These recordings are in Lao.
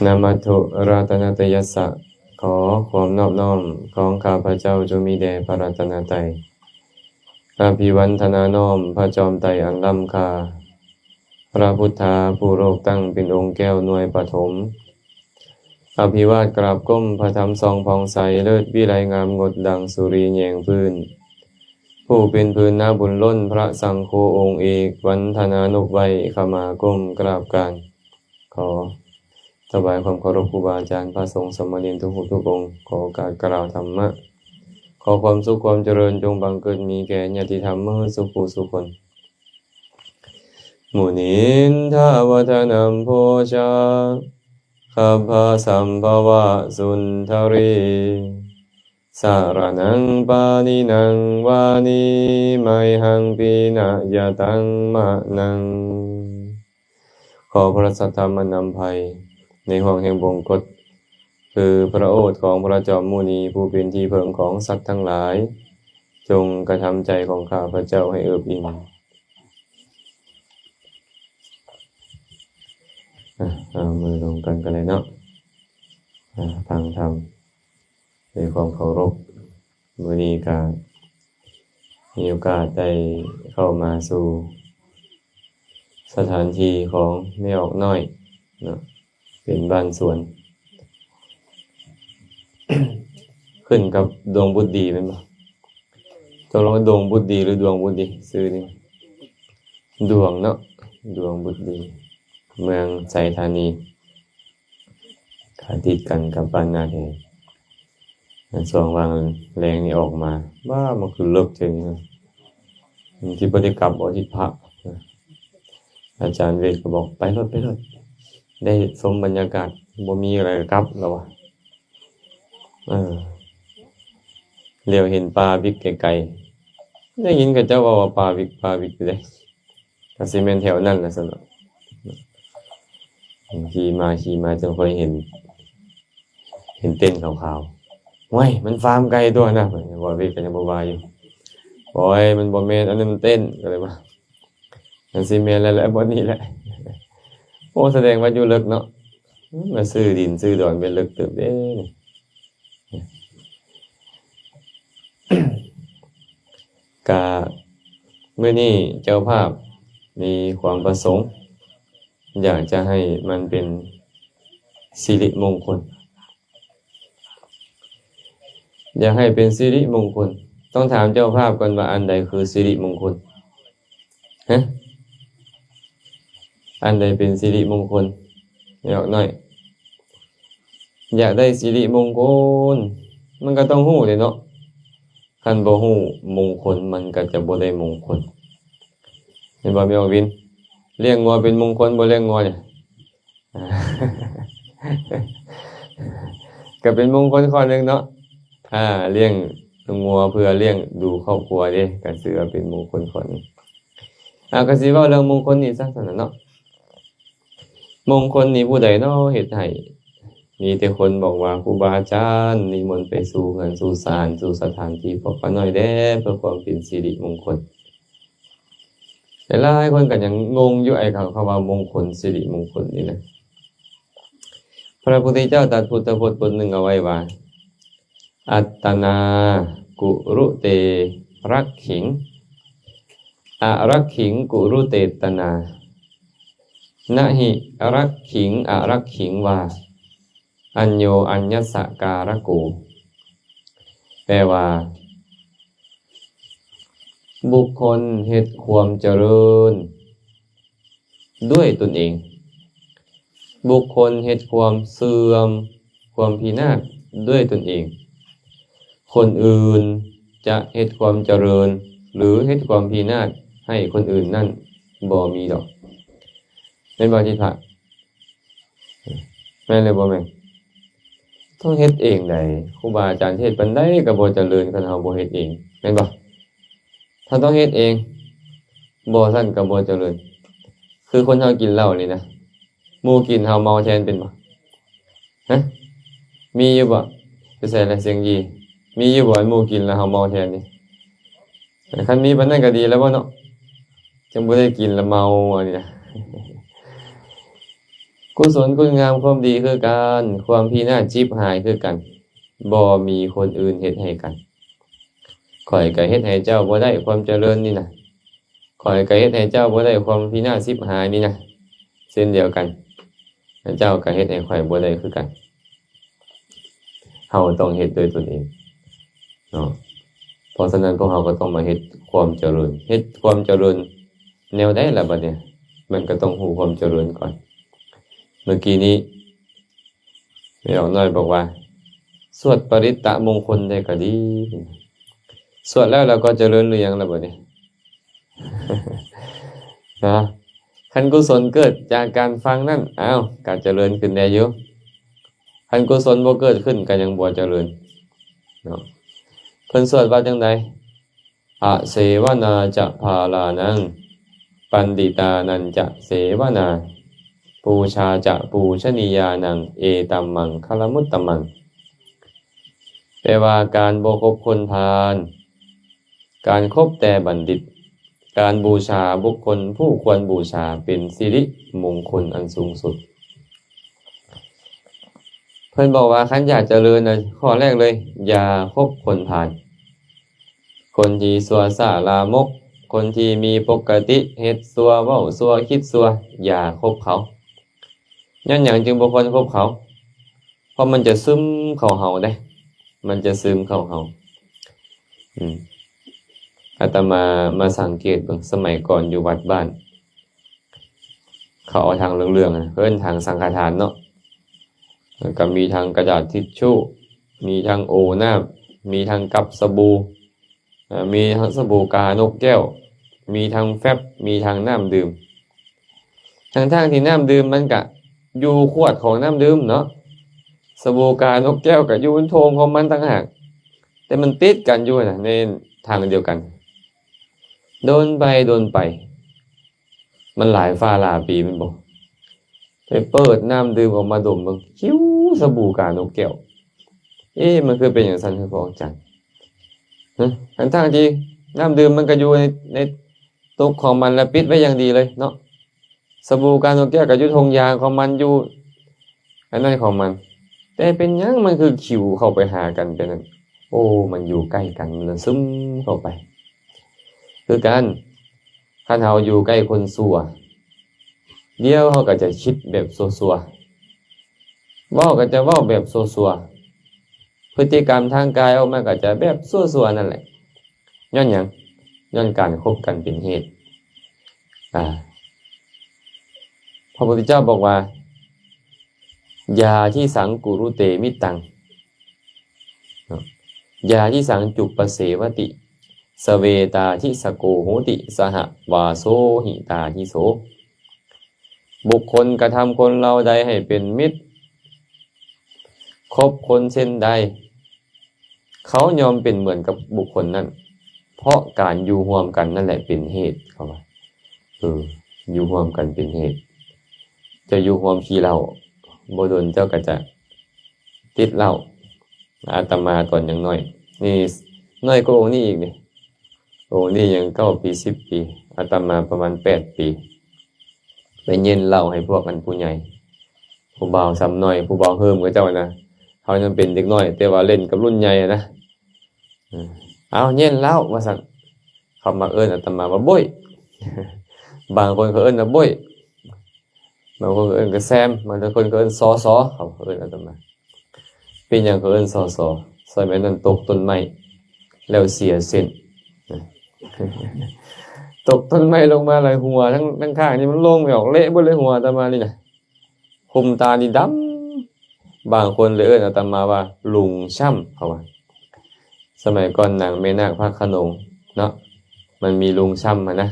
ນະມະທຸລັດຕະນະຕະຍັດສະ ຂໍຄວາມນອບນ້ອມຂອງຂ້າພະເຈົ້າຈົ່ງມີແດ່ພະລັດຕະນະໄຕ. ອະພິວັນທະນານ້ອມພະຈອມໄຕອັນລ້ຳຄ່າ, ພະພຸດທາຜູ້ໂລກຕັ້ງເປັນອົງແກ້ວໜ່ວຍປະຖົມ. ອະພິວາດກາບກົ້ມພະທຳສ່ອງຜ່ອງໃສ ເລີດວິໄລງາມງົດດັ່ງສຸຣີແຍງພື້ນ. ຜູ້ເປັນພື້ນນາບຸນລົ້ນພະສັງໂຄອົງເອກ, ວັນທະນານົບໄຫວ້ຂະມາກົ້ມກາບການ. ຂໍຖວາຍຄວາມເຄົາລົບຄູບາອາຈານ, ພະສົງສາມະເນນທຸກຮູບທຸກອົງ. ຂໍໂອກາດກ່າວທຳມະ. ຂໍຄວາມສຸກຄວາມຈະເລີນຈົ່ງບັງເກີດມີແກ່ຍາດຕິທຳໝົດສູ່ຜູ້ສູ່ຄົນ. ມຸນິນທະວັດທະນັມປູຊາ ຄັບພະສຳພະວະສຸນທະຣີ ສະລະນັງປະນິນັງວານີ ໄມຫັງປິນະຍະຕັງມະນັງ. ຂໍພະລັດສັດທຳອັນອຳໄພ ໃນຫ້ວງແຫ່ງບົງກົດ ຄືພະໂອດຂອງພະຈອມມຸນີ ຜູ້ເປັນທີ່ເພິ່ງຂອງສັດທັງຫຼາຍ, ຈົ່ງກະທຳໃຈຂອງຂ້າພະເຈົ້າໃຫ້ເອີບອີ່ມ. ອາ ເອົາມືລົງກັນກໍໄດ້ເນາະ. ອາ ຟັງທຳດ້ວຍຄວາມເຄົາລົບ. ມື້ນີ້ກະມີໂອກາດໄດ້ເຂົ້າມາສູ່ສະຖານທີ່ຂອງແມ່ອອກນ້ອຍເນາະ. ເປັນບ້ານສວນ ຂຶ້ນກັບດວງບຸດດີແມ່ນບໍ່? ຕົກລົງວ່າດວງບຸດດີ ຫຼື ດວງບຸດດີ ຊື່ນີ້? ດວງເນາະ ດວງບຸດດີ ເມືອງໄຊທານີ ກະຕິດກັນກັບບ້ານນາແດງ. ຊ່ວງວ່າງແລງນີ້ອອກມາ ວ້າ ມັນຄືເລິກແທ້ນີ້ ມັນຊິບໍ່ໄດ້ກັບບໍ່ທິດພະ. ອາຈານເວດກໍບອກ ໄປໂລດ ໄປໂລດ ໄດ້ຊົມບັນຍາກາດ ບໍ່ມີອະໄລກໍກັບແລ້ວວ່າ. ເອີ ຫຼຽວເຫັນປ່າວິກໄກໆ ໄດ້ຍິນເຂົາເຈົ້າເວົ້າວ່າປ່າວິກ ປ່າວິກຢູ່ເດ້. ກໍຊິແມ່ນແຖວນັ້ນລະຊັ້ນເນາະ. ຂີ່ມາ ຂີ່ມາຈົນຂ້ອຍເຫັນ ເຫັນເຕັນຂາວໆ. ໂອ້ຍ ມັນຟາມໄກ່ຕົວະນະ ເພິ່ນວ່າ ເວດກໍຍັງບໍ່ວ່າຢູ່. ໂອ້ຍ ມັນບໍ່ແມ່ນ ອັນນັ້ນມັນເຕັນ ກໍເລີຍວ່າ ມັນຊິແມ່ນແລ້ວແຫຼະ ບ່ອນນີ້ແຫຼະ. ໂອ້ ສະແດງວ່າຢູ່ເລິກເນາະ. ມາຊື້ດິນຊື້ດອນໄປເລິກເຕີບເດ້. ກະມື້ນີ້ເຈົ້າພາບມີຄວາມປະສົງ ຢາກຈະໃຫ້ມັນເປັນສິລິມົງຄົນ ຢາກໃຫ້ເປັນສິລິມົງຄົນ. ຕ້ອງຖາມເຈົ້າພາບກ່ອນວ່າ ອັນໃດຄືສິລິມົງຄົນ? ຮະ? ອັນໃດເປັນສິລິມົງຄົນ? ແມ່ອອກນ້ອຍ ຢາກໄດ້ສິລິມົງຄົນ ມັນກໍຕ້ອງຮູ້ເດ້ເນາະ. ຄັນບໍ່ຮູ້ມົງຄົນ ມັນກໍຈະບໍ່ໄດ້ມົງຄົນ ແມ່ນບໍ່ແມ່ອອກວິນ? ລ້ຽງງົວເປັນມົງຄົນບໍ່ ລ້ຽງງົວນີ້? ກໍເປັນມົງຄົນຂໍ້ໜຶ່ງເນາະ. ຖ້າລ້ຽງງົວເພື່ອລ້ຽງດູຄອບຄົວເດ້ ກໍຖືວ່າເປັນມົງຄົນຂໍ້ໜຶ່ງ. ອາ ກໍຊິເວົ້າເລື່ອງມົງຄົນນີ້ຊະຊັ້ນນະເນາະ. ມົງຄົນນີ້ຜູ້ໃດເນາະເຮັດໃຫ້? ມີແຕ່ຄົນບອກວ່າ ຄູບາອາຈານນິມົນໄປສູ່ເຮືອນສູ່ຊານ ສູ່ສະຖານທີ່ພວກຂ້ານ້ອຍແດ່ ເພື່ອຄວາມເປັນສິລິມົງຄົນ. ຫຼາຍໆຄົນກໍຍັງງົງຢູ່ໄອ້ຄຳ ຄຳວ່າມົງຄົນ ສິລິມົງຄົນນີ້ນະ. ພະພຸດທະເຈົ້າຕັດພຸດທະພົດບົດໜຶ່ງເອົາໄວ້ວ່າ ອັດຕະນາ ກຸລຸເຕ ລັກຂິງ ອະລັກຂິງ ກຸລຸເຕຕະນາ ນະຫິ ລັກຂິງ ອະລັກຂິງ ວາ ອັນໂຍ ອັນຍັດສະ ກາລະໂກ. ແປວ່າ ບຸກຄົນເຮັດຄວາມຈະເລີນດ້ວຍຕົນເອງ, ບຸກຄົນເຮັດຄວາມເສື່ອມ ຄວາມພິນາດດ້ວຍຕົນເອງ, ຄົນອື່ນຈະເຮັດຄວາມຈະເລີນ ຫຼື ເຮັດຄວາມພິນາດໃຫ້ຄົນອື່ນນັ້ນບໍ່ມີດອກ. ແມ່ນບໍ່ທິດພະ? ແມ່ນຫຼືບໍ່ແມ່ນ? ຕ້ອງເຮັດເອງໃດ໋. ຄູບາອາຈານເທດປານໃດກໍບໍ່ຈະເລີນ ຄັນເຮົາບໍ່ເຮັດເອງ ແມ່ນບໍ່? ເຮົາຕ້ອງເຮັດເອງ ບໍ່ຊັ້ນກໍບໍ່ຈະເລີນ. ຄືຄົນເຮົາກິນເຫຼົ້ານີ້ນະ ໝູ່ກິນເຮົາເມົາແທນເປັນບໍ່? ຮະ? ມີຢູ່ບໍ່? ຢູ່ໃສລະ ເຊງຢີ? ມີຢູ່ບໍ່ ໝູ່ກິນແລ້ວເຮົາເມົາແທນນີ້? ຄັນມີປານນັ້ນກໍດີແລ້ວບໍ່ເນາະ? ຈັ່ງບໍ່ໄດ້ກິນແລ້ວເມົາອັນນີ້ນະ. ກຸສົນຄຸນງາມຄວາມດີຄືກັນ, ຄວາມພິນາດຈິບຫາຍຄືກັນ, ບໍ່ມີຄົນອື່ນເຮັດໃຫ້ກັນ. ຂ້ອຍກໍເຮັດໃຫ້ເຈົ້າບໍ່ໄດ້ຄວາມຈະເລີນນີ້ນະ, ຂ້ອຍກໍເຮັດໃຫ້ເຈົ້າບໍ່ໄດ້ຄວາມພິນາດຊິບຫາຍນີ້ນະ ເຊັ່ນດຽວກັນ, ເຈົ້າກໍເຮັດໃຫ້ຂ້ອຍບໍ່ໄດ້ຄືກັນ. ເຮົາຕ້ອງເຮັດດ້ວຍຕົນເອງເນາະ. ເພາະສະນັ້ນ ພວກເຮົາກໍຕ້ອງມາເຮັດຄວາມຈະເລີນ. ເຮັດຄວາມຈະເລີນແນວໃດລະບັດນີ້? ມັນກໍຕ້ອງຮູ້ຄວາມຈະເລີນກ່ອນ. ເມື່ອກີ້ນີ້ ແມ່ອອກນ້ອຍບອກວ່າ ສວດປະລິດຕະມົງຄົນໄດ້ກໍດີ. ສວດແລ້ວ ແລ້ວກໍຈະເລີນຫຼືຍັງລະບັດນີ້? ນະ, ຄັນກຸສົນເກີດຈາກການຟັງນັ້ນ, ອ້າວ, ກໍຈະເລີນຂຶ້ນແດ່ຢູ່. ຄັນກຸສົນບໍ່ເກີດຂຶ້ນ ກໍຍັງບໍ່ຈະເລີນເນາະ. ເພິ່ນສວດວ່າຈັ່ງໃດ? ອະເສວະນາຈະພາລານັງ ປັນດິຕານັນຈະເສວະນາ ປູຊາຈະປູຊະນີຍານັງ ເອຕັມມັງຄະລະມຸດຕະມັງ. ແປວ່າ ການບໍ່ຄົບຄົນພານ, ການຄົບແຕ່ບັນດິດ, ການບູຊາບຸກຄົນຜູ້ຄວນບູຊາ ເປັນສິລິມົງຄົນອັນສູງສຸດ. ເພິ່ນບອກວ່າ ຄັນຢາກຈະເລີນນະ, ຂໍ້ແລກເລີຍ, ຢ່າຄົບຄົນພານ. ຄົນທີ່ຊົ່ວຊ້າລາມົກ, ຄົນທີ່ມີປົກກະຕິເຮັດຊົ່ວ, ເວົ້າຊົ່ວ, ຄິດຊົ່ວ, ຢ່າຄົບເຂົາ. ຍ້ອນຫຍັງຈຶ່ງບໍ່ຄວນຄົບເຂົາ? ເພາະມັນຈະຊຶມເຂົ້າເຮົາເດ້, ມັນຈະຊຶມເຂົ້າເຮົາ. ອືມ ອາດຕະມາມາສັງເກດເບິ່ງ ສະໄໝກ່ອນຢູ່ວັດບ້ານ ເຂົາເອົາຖັງເຫຼືອງໆ ເອີ້ນຖັງສັງຄະທານເນາະ, ແລ້ວກໍມີທັງກະດາດທິດຊູ, ມີທັງໂອນ້ຳ, ມີທັງກັບສະບູ, ເອີ ມີທັງສະບູການົກແກ້ວ, ມີທັງແຟັບ, ມີທັງນ້ຳດື່ມ. ທັງໆທີ່ນ້ຳດື່ມມັນກະຢູ່ຂວດຂອງນ້ຳດື່ມເນາະ, ສະບູການົກແກ້ວກະຢູ່ໂຖງຂອງມັນຕ່າງຫາກ, ແຕ່ມັນຕິດກັນຢູ່ນະ ໃນຖັງດຽວກັນ. ດົນໄປດົນໄປ ມັນຫຼາຍຟ້າຫຼາຍປີແມ່ນບໍ່? ໄປເປີດນ້ຳດື່ມອອກມາດົມເບິ່ງ ຫິວສະບູການົກແກ້ວ. ເອ ມັນຄືເປັນຈັ່ງຊັ້ນ ຄືພວກອາຈານ? ຮະ? ທັງໆທີ່ນ້ຳດື່ມມັນກໍຢູ່ໃນ ໃນຕຸກຂອງມັນ ແລະ ປິດໄວ້ຢ່າງດີເລີຍເນາະ. ສະບູການົກແກ້ວກໍຢູ່ຖົງຢາງຂອງມັນ ຢູ່ອັນນັ້ນຂອງມັນ, ແຕ່ເປັນຫຍັງມັນຄືຂິວເຂົ້າໄປຫາກັນແບບນັ້ນ? ໂອ້ ມັນຢູ່ໃກ້ກັນ ມັນເລີຍຊຶມເຂົ້າໄປ. ຄືກັນ ຄັນເຮົາຢູ່ໃກ້ຄົນຊົ່ວ, ດຽວເຮົາກໍຈະຄິດແບບຊົ່ວໆ, ເວົ້າກໍຈະເວົ້າແບບຊົ່ວໆ, ພຶດຕິກຳທາງກາຍອອກມາກໍຈະແບບຊົ່ວໆນັ້ນແຫຼະ. ຍ້ອນຫຍັງ? ຍ້ອນການຄົບກັນເປັນເຫດ. ອາ ພະພຸດທະເຈົ້າບອກວ່າ ຢາທິສັງກຸລຸເຕມິດຕັງ ຢາທິສັງຈຸປະເສວະຕິ ສະເວຕາທິສະໂກໂຫຕິ ສະຫະວາໂສຫິຕາທິໂສ. ບຸກຄົນກະທຳຄົນເຫຼົ່າໃດໃຫ້ເປັນມິດ, ຄົບຄົນເຊັ່ນໃດ, ເຂົາຍ່ອມເປັນເໝືອນກັບບຸກຄົນນັ້ນ, ເພາະການຢູ່ຮ່ວມກັນນັ້ນແຫຼະເປັນເຫດ, ເຂົາວ່າ. ເອີ ຢູ່ຮ່ວມກັນເປັນເຫດ. ເຈົ້າຢູ່ຮ່ວມຂີ້ເຫຼົ້າ, ບໍ່ດົນເຈົ້າກໍຈະຕິດເຫຼົ້າ. ອາດຕະມາຕອນຍັງນ້ອຍ, ນີ້ນ້ອຍກວ່າອົງນີ້ອີກນີ້. ໂອ້ ນີ້ຍັງເກົ້າປີ ສິບປີ, ອາດຕະມາປະມານແປດປີ. ໄປເຢັນເຫຼົ້າໃຫ້ພວກອັນຜູ້ໃຫຍ່, ຜູ້ບ່າວຊຳນ້ອຍ, ຜູ້ບ່າວເຮີມເຂົາເຈົ້ານະ. ເຮົາຍັງເປັນເດັກນ້ອຍ, ແຕ່ວ່າເລ່ນກັບລຸ້ນໃຫຍ່ນະ. ເອີ ເອົາ ເຢັນເຫຼົ້າ ວ່າຊັ້ນ. ເຂົາມັກເອີ້ນອາດຕະມາວ່າໂບ້ຍ. ບາງຄົນເຂົາເອີ້ນວ່າໂບ້ຍ. ບາງຄົນກໍເອີ້ນກະແຊມ, ບາງຄົນກໍເອີ້ນ ສສ ເຂົາເອີ້ນອາດຕະມາ. ເປັນຫຍັງເຂົາເອີ້ນ ສສ? ສະໄໝນັ້ນຕົກຕົ້ນໄມ້ແລ້ວເສຍເສັ້ນ. ຕົກຕົ້ນໄມ້ລົງມາແລ້ວຫົວທັງ ທັງຂ້າງນີ້ມັນລົງໄປອອກ ເລະເບິດເລີຍຫົວອາດຕະມານີ້ນະ. ຄຸມຕານີ້ດຳ. ບາງຄົນເລີຍເອີ້ນອາດຕະມາວ່າລຸງຊ້ຳ ເຂົາວ່າ. ສະໄໝກ່ອນນາງແມ່ນາກພະໂຂນງເນາະ, ມັນມີລຸງຊ້ຳຫັ້ນນະ.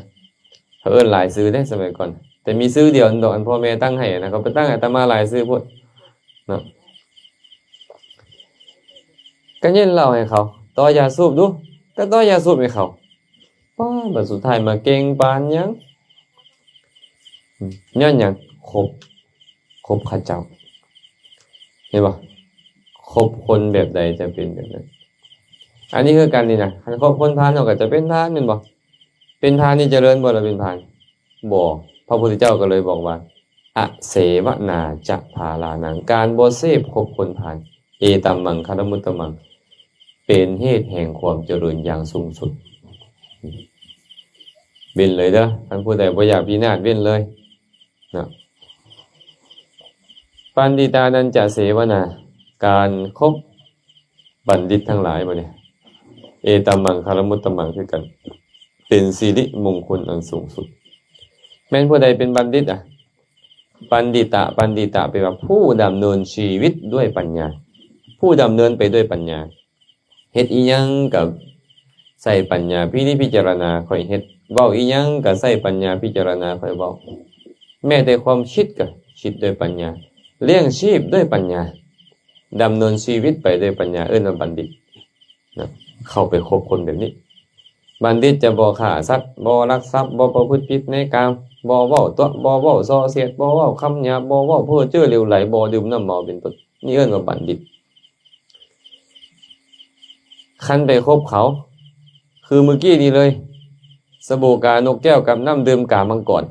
ເຂົາເອີ້ນຫຼາຍຊື່ເດ້ສະໄໝກ່ອນ, ແຕ່ມີຊື່ດຽວນັ້ນດອກ ອັນພໍ່ແມ່ຕັ້ງໃຫ້ນະ, ເຂົາໄປຕັ້ງໃຫ້ອາດຕະມາຫຼາຍຊື່ໂພດເນາະ. ກໍເຢັນເຫຼົ້າໃຫ້ເຂົາ, ຕໍ່ຢາສູບດູ, ກໍຕໍ່ຢາສູບໃຫ້ເຂົາ. ປ້າ ບັດສຸດທ້າຍມາເກັ່ງປານຫຍັງ? ຍ້ອນຫຍັງ? ຄົບ ຄົບເຂົາເຈົ້າ. ເຫັນບໍ່? ຄົບຄົນແບບໃດຈະເປັນແບບນັ້ນ. ອັນນີ້ຄືກັນນີ້ນະ, ຄັນຄົບຄົນພານເຮົາກໍຈະເປັນພານແມ່ນບໍ່? ເປັນພານນີ້ຈະເລີນບໍ່ລະເປັນພານ? ບໍ່. ພະພຸດທະເຈົ້າກໍເລີຍບອກວ່າ ອະເສວະນາຈະພາລານັງ ການບໍ່ເສບຄົບຄົນພານ ເອຕັມມັງຄະລະມຸດຕະມັງ ເປັນເຫດແຫ່ງຄວາມຈະເລີນຢ່າງສູງສຸດ. ເວັ້ນເລີຍເດີ້ ທ່ານຜູ້ໃດບໍ່ຢາກພິນາດ ເວັ້ນເລີຍນະ. ປັນດິຕານັນຈະເສວະນາ ການຄົບບັນດິດທັງຫຼາຍ ບັດນີ້ ເອຕັມມັງຄະລະມຸດຕະມັງ ຄືກັນ ເປັນສິລິມົງຄຸນອັນສູງສຸດ. ແມ່ນຜູ້ໃດເປັນບັນດິດອະ? ປັນດິຕະ ປັນດິຕະ ແປວ່າຜູ້ດຳເນີນຊີວິດດ້ວຍປັນຍາ ຜູ້ດຳເນີນໄປດ້ວຍປັນຍາ. ເຮັດອີ່ຫຍັງກໍໃຊ້ປັນຍາພິນິດພິຈາລະນາຄ່ອຍເຮັດ, ເວົ້າອີ່ຫຍັງກໍໃຊ້ປັນຍາພິຈາລະນາຄ່ອຍເວົ້າ, ແມ້ແຕ່ຄວາມຄິດກໍຄິດດ້ວຍປັນຍາ, ລ້ຽງຊີບດ້ວຍປັນຍາ, ດຳເນີນຊີວິດໄປດ້ວຍປັນຍາ, ເອີ້ນວ່າບັນດິດນະ. ເຂົ້າໄປຄົບຄົນແບບນີ້, ບັນດິດຈະບໍ່ຂ້າສັດ, ບໍ່ລັກຊັບ, ບໍ່ປະພຶດຜິດໃນກາມ, ບໍ່ເວົ້າຕົວະ, ບໍ່ເວົ້າສ່ອສຽດ, ບໍ່ເວົ້າຄຳຫຍາບ, ບໍ່ເວົ້າເພ້ອເຈີ້ເຫຼວໄຫຼ, ບໍ່ດື່ມນ້ຳເມົາເປັນຕົ້ນ, ນີ້ເອີ້ນວ່າບັນດິດ. ຄັນໄປຄົບເຂົາ ຄືມື້ກີ້ນີ້ເລີຍ, ສະບູການົກແກ້ວກັບນ້ຳດື່ມກາມັງກອນ.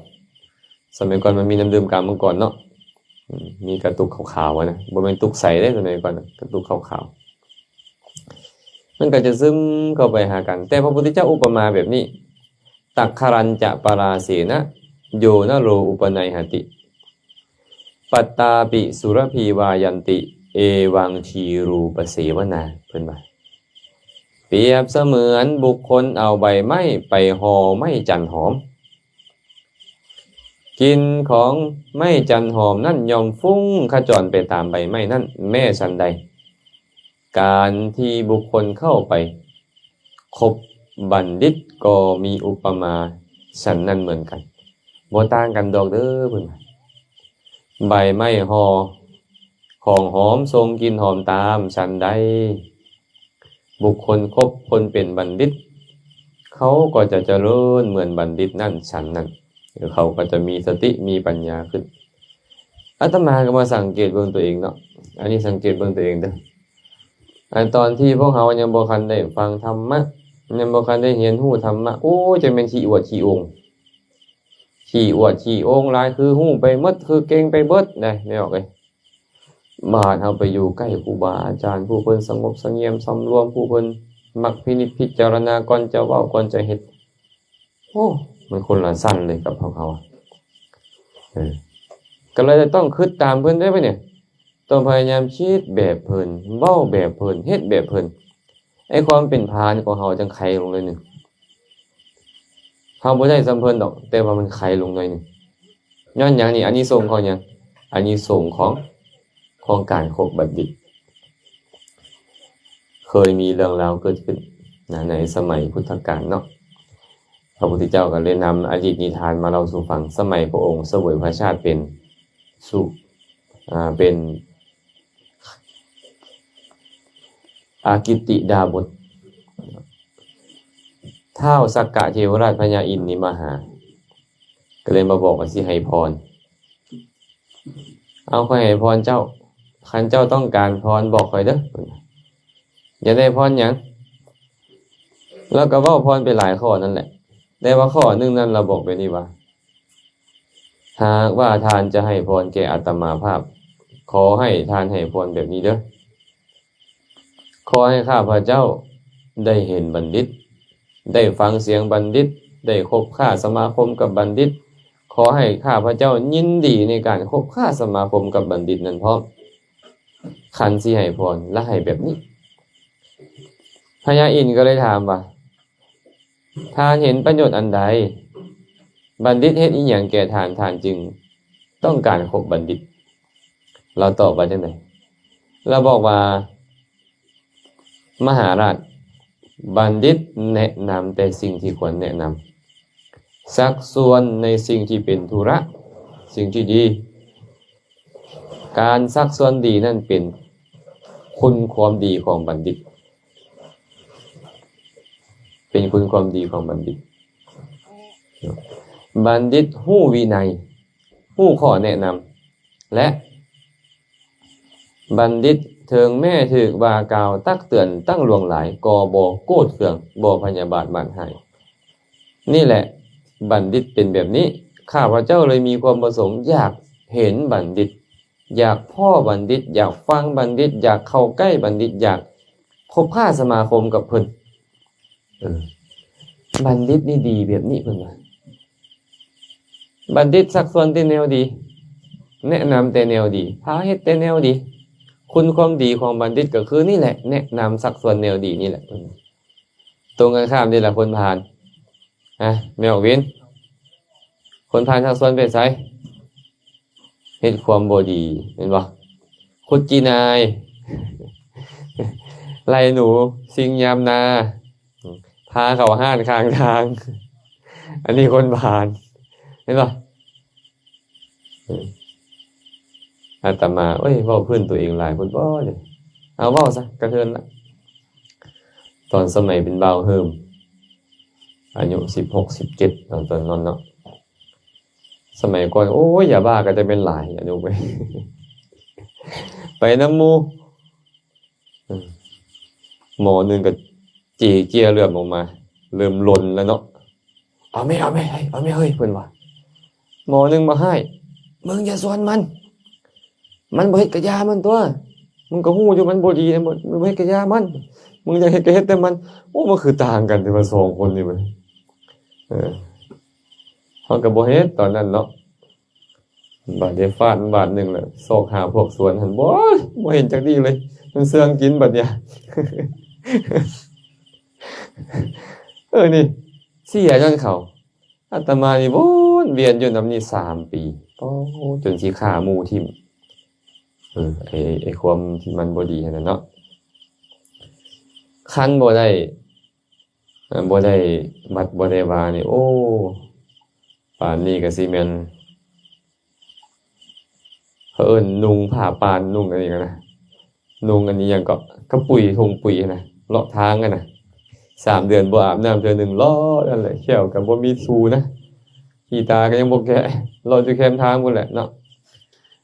ສະໄໝກ່ອນມັນມີນ້ຳດື່ມກາມັງກອນເນາະ, ອືມ ມີກະຕຸກຂາວໆ ອະນະ, ບໍ່ແມ່ນຕຸກໃສເດ້ ສະໄໝກ່ອນນະ, ກະຕຸກຂາວໆ ມັນກໍຈະຊຶມເຂົ້າໄປຫາກັນ. ແຕ່ພະພຸດທະເຈົ້າອຸປະມາແບບນີ້, ຕັກຂະລັນຈະປະລາເສນະ ໂຍນະໂລອຸປະໄນຫະຕິ ປັດຕາປິສຸລະພີວາຍັນຕິ ເອວັງທີຣູປະເສວະນາ. ເພິ່ນວ່າ ປຽບສະເໝືອນບຸກຄົນເອົາໃບໄມ້ໄປຫໍ່ໄມ້ຈັນຫອມ, ກິ່ນຂອງໄມ້ຈັນຫອມນັ້ນຍ່ອມຟຸ້ງຂະຈອນໄປຕາມໃບໄມ້ນັ້ນ ແມ້ສັນໃດ. ການທີ່ບຸກຄົນເຂົ້າໄປຄົບບັນດິດກໍມີອຸປະມາສັນນັ້ນເໝືອນກັນ, ບໍ່ຕ່າງກັນດອກເດີ້ ເພິ່ນວ່າ. ໃບໄມ້ຫໍ່ຂອງຫອມ ສົ່ງກິ່ນຫອມຕາມ, ສັນໃດ ບຸກຄົນຄົບຄົນເປັນບັນດິດ ເຂົາກໍຈະຈະເລີນເໝືອນບັນດິດນັ້ນ ສັນນັ້ນ, ເຂົາກໍຈະມີສະຕິມີປັນຍາຂຶ້ນ. ອາດຕະມາກໍມາສັງເກດເບິ່ງຕົວເອງເນາະ, ອັນນີ້ສັງເກດເບິ່ງຕົວເອງເດີ້. ອັນຕອນທີ່ພວກເຮົາຍັງບໍ່ທັນໄດ້ຟັງທຳມະ, ຍັງບໍ່ທັນໄດ້ຮຽນຮູ້ທຳມະ, ໂອ້ຍ ຈັ່ງແມ່ນຂີ້ອວດຂີ້ໂອງ, ຂີ້ອວດຂີ້ໂອງຫຼາຍ, ຄືຮູ້ໄປໝົດ, ຄືເກັ່ງໄປເບິດໄດ໋ ແມ່ອອກເອີຍ. ບາດເຮົາໄປຢູ່ໃກ້ຄູບາອາຈານ ຜູ້ເພິ່ນສະຫງົບສະຫງຽມສຳລວມ, ຜູ້ເພິ່ນມັກພິນິດພິຈາລະນາກ່ອນຈະເວົ້າ ກ່ອນຈະເຮັດ, ໂອ້ ມັນຄົນລະຊັ້ນເລີຍກັບພວກເຮົາ. ເອີ ກໍເລີຍຕ້ອງຄິດຕາມເພິ່ນໄດ້ປະນີ້, ຕ້ອງພະຍາຍາມຄິດແບບເພິ່ນ, ເວົ້າແບບເພິ່ນ, ເຮັດແບບເພິ່ນ. ໄອ້ຄວາມເປັນພານຂອງເຮົາຈັ່ງໄຄລົງໜ້ອຍໜຶ່ງ. ເຮົາບໍ່ໄດ້ສ່ຳເພິ່ນດອກ, ແຕ່ວ່າມັນໄຄລົງໜ້ອຍໜຶ່ງ. ຍ້ອນຫຍັງນີ້? ອານິສົງຂອງຫຍັງ? ອານິສົງຂອງ, ຂອງການຄົບບັນດິດ. ເຄີຍມີເລື່ອງລາວເກີດຂຶ້ນນະ ໃນສະໄໝພຸດທະການເນາະ, ພະພຸດທະເຈົ້າກໍເລີຍນຳອະດີດນິທານມາເລົ່າສູ່ຟັງ. ສະໄໝພະອົງສະຫວຍພະຊາດເປັນສຸ, ອາ, ເປັນ ອາກິດຕິດາບົດ, ທ້າວສັກກະເທວະລາດພະຍາອິນນີ້ມາຫາ, ກໍເລີຍມາບອກວ່າຊິໃຫ້ພອນ. ເອົາ, ຂ້ອຍໃຫ້ພອນເຈົ້າ, ຄັນເຈົ້າຕ້ອງການພອນບອກຂ້ອຍເດີ້. ຢາກໄດ້ພອນຫຍັງ? ລາວກໍເວົ້າພອນໄປຫຼາຍຂໍ້ນັ້ນແຫຼະ, ແຕ່ວ່າຂໍ້ໜຶ່ງນັ້ນລາວບອກແບບນີ້ວ່າ ຫາກວ່າທ່ານຈະໃຫ້ພອນແກ່ອາດຕະມາພາບ, ຂໍໃຫ້ທ່ານໃຫ້ພອນແບບນີ້ເດີ້. ຂໍໃຫ້ຂ້າພະເຈົ້າໄດ້ເຫັນບັນດິດ, ໄດ້ຟັງສຽງບັນດິດ, ໄດ້ຄົບຄ້າສະມາຄົມກັບບັນດິດ. ຂໍໃຫ້ຂ້າພະເຈົ້າຍິນດີໃນການຄົບຄ້າສະມາຄົມກັບບັນດິດນັ້ນພ້ອມ, ຄັນຊິໃຫ້ພອນ ລະໃຫ້ແບບນີ້. ພະຍາອິນກໍເລີຍຖາມວ່າ, ທ່ານເຫັນປະໂຫຍດອັນໃດ? ບັນດິດເຮັດອີ່ຫຍັງແກ່ທ່ານ, ທ່ານຈຶ່ງຕ້ອງການຄົບບັນດິດ? ລາວຕອບວ່າຈັ່ງໃດ? ລາວບອກວ່າ, ມະຫາລາດ, ບັນດິດແນະນຳແຕ່ສິ່ງທີ່ຄວນແນະນຳ, ຊັກຊວນໃນສິ່ງທີ່ເປັນທຸລະ, ສິ່ງທີ່ດີ. ການຊັກຊວນດີນັ້ນເປັນຄຸນຄວາມດີຂອງບັນດິດ, ເປັນຄຸນຄວາມດີຂອງບັນດິດ. ບັນດິດຮູ້ວິໄນ, ຮູ້ຂໍ້ແນະນຳ ແລະ ບັນດິດເຖິງແມ້ຖືກວ່າກ່າວຕັກເຕືອນຕັ້ງຫຼວງຫຼາຍ ກໍບໍ່ໂກດເຄືອງ, ບໍ່ພະຍາບາດບາດຮ້າຍ. ນີ້ແຫຼະ ບັນດິດເປັນແບບນີ້. ຂ້າພະເຈົ້າເລີຍມີຄວາມປະສົງຢາກ ເຫັນບັນດິດ, ຢາກພໍ້ບັນດິດ, ຢາກຟັງບັນດິດ, ຢາກເຂົ້າໃກ້ບັນດິດ, ຢາກຄົບຄ້າສະມາຄົມກັບເພິ່ນ. ເອີ ບັນດິດນີ້ດີແບບນີ້ ເພິ່ນວ່າ. ບັນດິດຊັກຊວນແຕ່ແນວດີ, ແນະນຳແຕ່ແນວດີ, ພາເຮັດແຕ່ແນວດີ. ຄຸນຄວາມດີຂອງບັນດິດກໍຄືນີ້ແຫຼະ, ແນະນຳຊັກຊວນແນວດີນີ້ແຫຼະ. ຕົງກັນຂ້າມເດ້ລະຄົນພານ. ອະ ແມ່ອອກວິນ, ຄົນພານຊັກຊວນໄປໃສ? ເຮັດຄວາມບໍ່ດີ ແມ່ນບໍ່? ຂຸດຂີ້ນາຍ, ໄລ່ໜູ, ຊິງຍາມນາ, ພາເຂົ້າຮ້ານຂ້າງທາງ. ອັນນີ້ຄົນພານ ແມ່ນບໍ່? ອາດຕະມາ ໂອ້ຍ ເວົ້າພື້ນຕົວເອງຫຼາຍໂພດບໍ່ນີ້? ເອົາ ເວົ້າຊະ ກະເທີນລະ. ຕອນສະໄໝເປັນບ່າວເຮີມ ອາຍຸສິບຫົກ ສິບເຈັດ ຕອນ ຕອນນັ້ນເນາະ, ສະໄໝກ່ອນ ໂອ້ຍ ຢາບ້າກໍຈະແມ່ນຫຼາຍ ອາຍຸໄປ ໄປນຳໝູ່ ເອີ ໝໍໜຶ່ງກໍເຈເຈ້ຍເລືອດອອກມາ ເລີ່ມລົນແລ້ວເນາະ. ເອົາແມ່ ເອົາແມ່ ເອີຍ ເອົາແມ່ເອີຍ ເພິ່ນວ່າ. ໝໍໜຶ່ງມາຮ້າຍ ມຶງຢ່າສວນມັນ, ມັນບໍ່ເຮັດກະຢ່າມັນຕົວະ, ມຶງກໍຮູ້ຢູ່ມັນບໍ່ດີນະ, ມຶງບໍ່ເຮັດກະຢ່າມັນ, ມຶງຢາກເຮັດກໍເຮັດແຕ່ມັນ. ໂອ້ ມັນຄືຕ່າງກັນແທ້ວ່າສອງຄົນນີ້ເວີຍ. ເອີ ເຮົາກໍບໍ່ເຮັດຕອນນັ້ນເນາະ. ບາດໄດ້ຟາດບາດໜຶ່ງແລ້ວ ຊອກຫາພວກສວນຫັ້ນ ບໍ່ ບໍ່ເຫັນຈັກດີເລີຍ, ມັນເຊື່ອງກິນບາດນີ້. ເອີ ນີ້ເສຍຍ້ອນເຂົາ. ອາດຕະມານີ້ວົນວຽນຢູ່ນຳນີ້ສາມປີ ໂອ້ ຈົນຊິຂ້າໝູ່ຖິ້ມ. ເອີ ໄອ້ ໄອ້ຄວາມທີ່ມັນບໍ່ດີຫັ້ນນະເນາະ, ຄັນບໍ່ໄດ້ ເອີ ບໍ່ໄດ້ວັດບໍ່ໄດ້ວານີ້ ໂອ້ ປານນີ້ກໍຊິແມ່ນ ເຂົາເອີ້ນນຸ່ງຜ້າປ່ານ ນຸ່ງອັນນີ້ຫັ້ນນະ, ນຸ່ງອັນນີ້ຫຍັງເກາະ ກະປຸຍ ຖົງປຸຍຫັ້ນນະ ເລາະທາງຫັ້ນນະ. ສາມເດືອນບໍ່ອາບນ້ຳເທື່ອໜຶ່ງ ເລາະນັ້ນແຫຼະ, ແຂ້ວກໍບໍ່ມີຊູນະ, ຂີ້ຕາກໍຍັງບໍ່ແກະ, ເລາະຢູ່ແຄມທາງພຸ້ນແຫຼະເນາະ.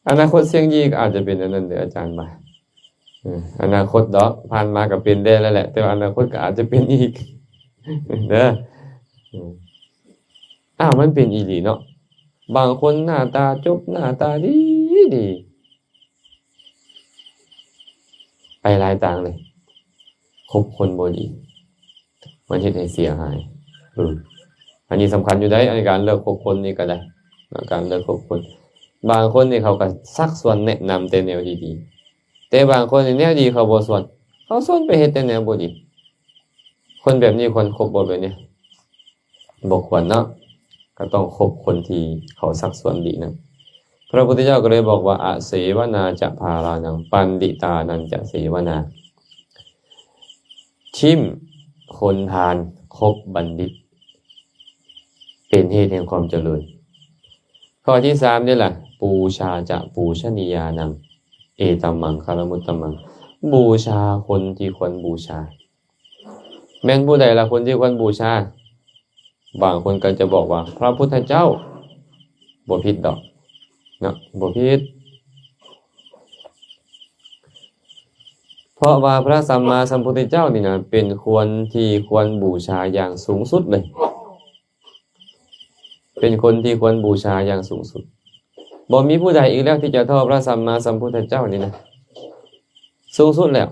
ອະນາຄົດສ່ຽງຍີ່ກໍອາດຈະເປັນອັນນັ້ນເດີ ອາຈານວ່າ. ເອີ ອະນາຄົດດອກ ຜ່ານມາກໍເປັນແດ່ແລ້ວແຫຼະ, ແຕ່ວ່າອະນາຄົດກໍອາດຈະເປັນອີກເດີ. ເອີ ອ້າວ ມັນເປັນອີ່ຫຼີເນາະ, ບາງຄົນໜ້າຕາຈົບ ໜ້າຕາດີດີ ໄປຫຼາຍຕາງເລີຍ, ຄົບຄົນບໍ່ດີ ມັນເຮັດໃຫ້ເສຍຫາຍ. ເອີ ອັນນີ້ສຳຄັນຢູ່ໃດ໋, ໃນການເລືອກຄົບຄົນນີ້ກໍໄດ້, ໃນການເລືອກຄົບຄົນ. ບາງຄົນນີ້ເຂົາກໍຊັກຊວນແນະນຳແຕ່ແນວດີໆ, ແຕ່ບາງຄົນນີ້ແນວດີເຂົາບໍ່ຊວນ, ເຂົາຊວນໄປເຮັດແຕ່ແນວບໍ່ດີ. ຄົນແບບນີ້ຄວນຄົບບໍ່ ແບບນີ້? ບໍ່ຄວນເນາະ, ກໍຕ້ອງຄົບຄົນທີ່ເຂົາຊັກຊວນດີນຳ. ພະພຸດທະເຈົ້າກໍເລີຍບອກວ່າ ອະເສວະນາຈະພາລານັງ ປັນດິຕານັນຈະເສວະນາ. ຖິ້ມຄົນພານ, ຄົບບັນດິດ ເປັນເຫດແຫ່ງຄວາມຈະເລີນ. ຂໍ້ທີສາມນີ້ລະ ປູຊາຈະປູຊະນີຍານັງ ເອຕະມັງຄະລະມຸດຕະມັງ, ບູຊາຄົນທີ່ຄວນບູຊາ. ແມ່ນຜູ້ໃດລະຄົນທີ່ຄວນບູຊາ? ບາງຄົນກໍຈະບອກວ່າ ພະພຸດທະເຈົ້າ. ບໍ່ຜິດດອກເນາະ, ບໍ່ຜິດ. ເພາະວ່າພະສຳມາສຳພຸດທະເຈົ້ານີ້ນະ ເປັນຄົນທີ່ຄວນບູຊາຢ່າງສູງສຸດເລີຍ, ເປັນຄົນທີ່ຄວນບູຊາຢ່າງສູງສຸດ. ບໍ່ມີຜູ້ໃດອີກແລ້ວທີ່ຈະທໍ່ພະສຳມາສຳພຸດທະເຈົ້ານີ້ນະ, ສູງສຸດແລ້ວ.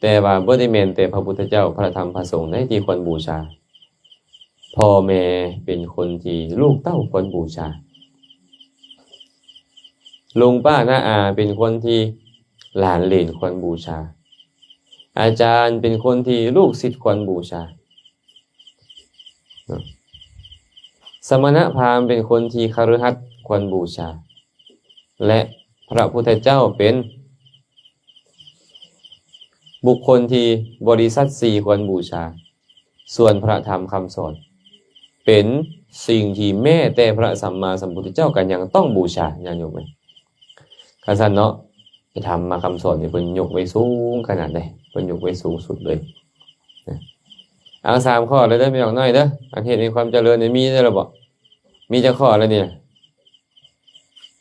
ແຕ່ວ່າບໍ່ໄດ້ແມ່ນແຕ່ພະພຸດທະເຈົ້າ, ພະທຳ, ພະສົງໃດທີ່ຄວນບູຊາ. ພໍ່ແມ່ເປັນຄົນທີ່ລູກເຕົ້າຄວນບູຊາ. ລຸງປ້ານ້າອາເປັນຄົນທີ່ຫຼານເຫຼນຄວນບູຊາ. ອາຈານເປັນຄົນທີ່ລູກສິດຄວນບູຊາ. ສະມະນະພາມເປັນຄົນທີ່ຄະລືຫັດຄວນບູຊາ. ແລະ ພະພຸດທະເຈົ້າເປັນບຸກຄົນທີ່ບໍລິສັດສີ່ຄວນບູຊາ. ສ່ວນພະທຳຄຳສອນ ເປັນສິ່ງທີ່ແມ້ແຕ່ພະສຳມາສຳພຸດທະເຈົ້າກໍຍັງຕ້ອງບູຊາ. ຍາດໂຍມເອີຍ, ຄັນຊັ້ນເນາະ, ພະທຳມະຄຳສອນນີ້ເພິ່ນຍົກໄວ້ສູງຂະໜາດໃດ? ເພິ່ນຍົກໄວ້ສູງສຸດເລີຍ. ເອົາສາມຂໍ້ເລີຍເດີ ແມ່ອອກນ້ອຍເດີ, ອັນເຮັດໃຫ້ຄວາມຈະເລີນນີ້ມີແລ້ວບໍ່? ມີຈັກຂໍ້ແລ້ວນີ້?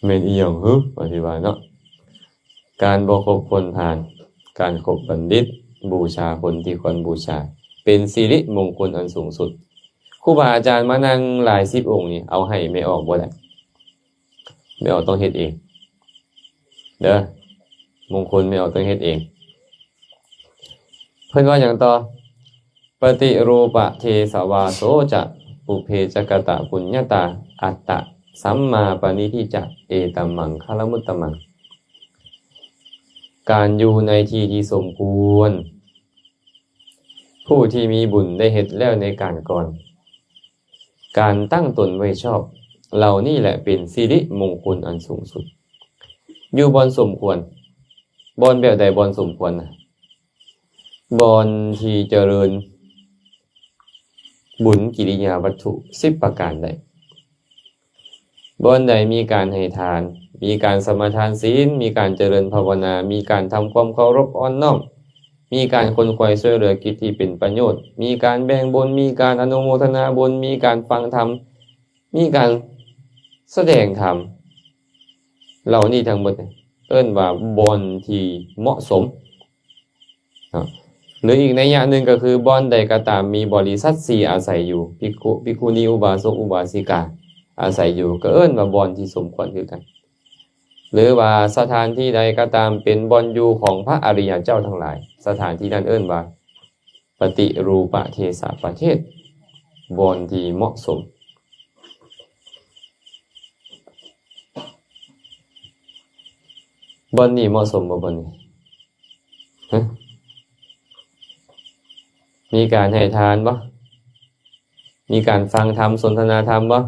ແມ່ນອີ່ຫຍັງຫື? ວ່າຊິວ່າເນາະ, ການບໍ່ຄົບຄົນພານ, ການຄົບບັນດິດ, ບູຊາຄົນທີ່ຄວນບູຊາ, ເປັນສິລິມົງຄົນອັນສູງສຸດ. ຄູບາອາຈານມານັ່ງຫຼາຍສິບອົງນີ້ ເອົາໃຫ້ແມ່ອອກບໍ່ໄດ້. ແມ່ອອກຕ້ອງເຮັດເອງເດີ ມົງຄຸນແມ່ອອກຕ້ອງເຮັດເອງ. ເພິ່ນວ່າຫຍັງຕໍ່? ປະຕິຮູປະເທສະວາໂສຈະ ປຸບເພຈະກະຕະປຸນຍະຕາ ອັດຕະສຳມາປະນິທິຈະ ເອຕັມມັງຄະລະມຸດຕະມັງ. ການຢູ່ໃນທີ່ທີ່ສົມຄວນ ຜູ້ທີ່ມີບຸນໄດ້ເຮັດແລ້ວໃນການກ່ອນ ການຕັ້ງຕົນໄວ້ຊອບ ເຫຼົ່ານີ້ແຫຼະເປັນສິລິມົງຄຸນອັນສູງສຸດ. ຢູ່ບ່ອນສົມຄວນ. ບ່ອນແບບໃດ? ບ່ອນສົມຄວນນະ ບ່ອນທີ່ຈະເລີນບຸນກິລິຍາວັດຖຸສິບປະການໄດ້. ບ່ອນໃດມີການໃຫ້ທານ, ມີການສະມາທານສິນ, ມີການຈະເລີນພາວະນາ, ມີການທຳຄວາມເຄົາລົບອ່ອນນ້ອມ, ມີການຂົນຂວາຍຊ່ວຍເຫຼືອກິດທີ່ເປັນປະໂຫຍດ, ມີການແບ່ງບຸນ, ມີການອະນຸໂມທະນາບຸນ, ມີການຟັງທຳ, ມີການສະແດງທຳ, ເຫຼົ່ານີ້ທັງໝົດເອີ້ນວ່າບ່ອນທີ່ເໝາະສົມ. ເນາະ ຫຼືອີກໄນຍະໜຶ່ງກໍຄື ບ່ອນໃດກໍຕາມມີບໍລິສັດສີ່ອາໄສຢູ່, ພິກຂຸ, ພິກຂຸນີ, ອຸບາສົກ, ອຸບາສິກາອາໄສຢູ່ ກໍເອີ້ນວ່າບ່ອນທີ່ສົມຄວນຄືກັນ. ຫຼືວ່າສະຖານທີ່ໃດກໍຕາມເປັນບ່ອນຢູ່ຂອງພະອະລິຍະເຈົ້າທັງຫຼາຍ, ສະຖານທີ່ນັ້ນເອີ້ນວ່າປະຕິຮູປະເທສະປະເທດ, ບ່ອນທີ່ເໝາະສົມ. ບ່ອນນີ້ເໝາະສົມບໍ່? ບ່ອນນີ້ ຮະ? ມີການໃຫ້ທານບໍ່? ມີການຟັງທຳ, ສົນທະນາທຳບໍ່?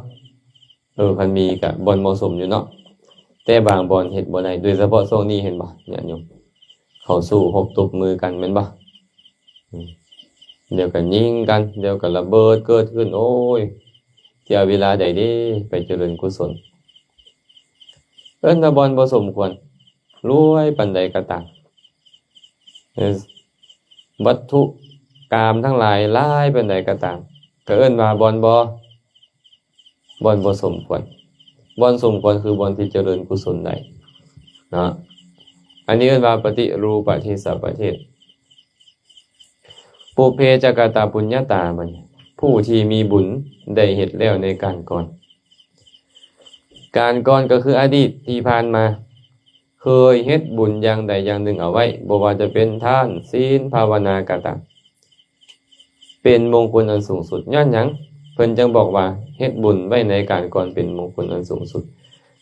ເອີ ຄັນມີກະບ່ອນເໝາະສົມຢູ່ເນາະ, ແຕ່ບາງບ່ອນເຮັດບໍ່ໄດ້, ໂດຍສະເພາະຊ່ວງນີ້ເຫັນບໍ່ ຍາດໂຍມ ເຂົາສູ້ຮົບຕົບມືກັນແມ່ນບໍ່? ອືມ ດຽວກໍຍິງກັນ, ດຽວກໍລະເບີດເກີດຂຶ້ນ, ໂອ້ຍ ຊິເອົາເວລາໃດເດ້ໄປຈະເລີນກຸສົນ? ເອີ້ນວ່າບ່ອນບໍ່ສົມຄວນ. ລວຍປານໃດກໍຕາມ, ເອີ ວັດຖຸກາມທັງຫຼາຍຫຼາຍປານໃດກໍຕາມ, ກໍເອີ້ນວ່າບ່ອນບໍ່, ບ່ອນບໍ່ສົມຄວນ. ບ່ອນສົມຄວນຄືບ່ອນທີ່ຈະເລີນກຸສົນໄດ້ເນາະ. ອັນນີ້ເອີ້ນວ່າປະຕິຮູປະເທສະປະເທດ. ປຸບເພຈະກະຕະປຸນຍະຕາ, ບັດນີ້ ຜູ້ທີ່ມີບຸນໄດ້ເຮັດແລ້ວໃນການກ່ອນ. ການກ່ອນກໍຄືອະດີດທີ່ຜ່ານມາ ເຄີຍເຮັດບຸນຢ່າງໃດຢ່າງໜຶ່ງເອົາໄວ້, ບໍ່ວ່າຈະເປັນທານ, ສິນ, ພາວະນາກໍຕາມ, ເປັນມົງຄຸນອັນສູງສຸດ. ຍ້ອນຫຍັງ? ເພິ່ນຈຶ່ງບອກວ່າເຮັດບຸນໄວ້ໃນການກ່ອນເປັນມົງຄຸນອັນສູງສຸດ,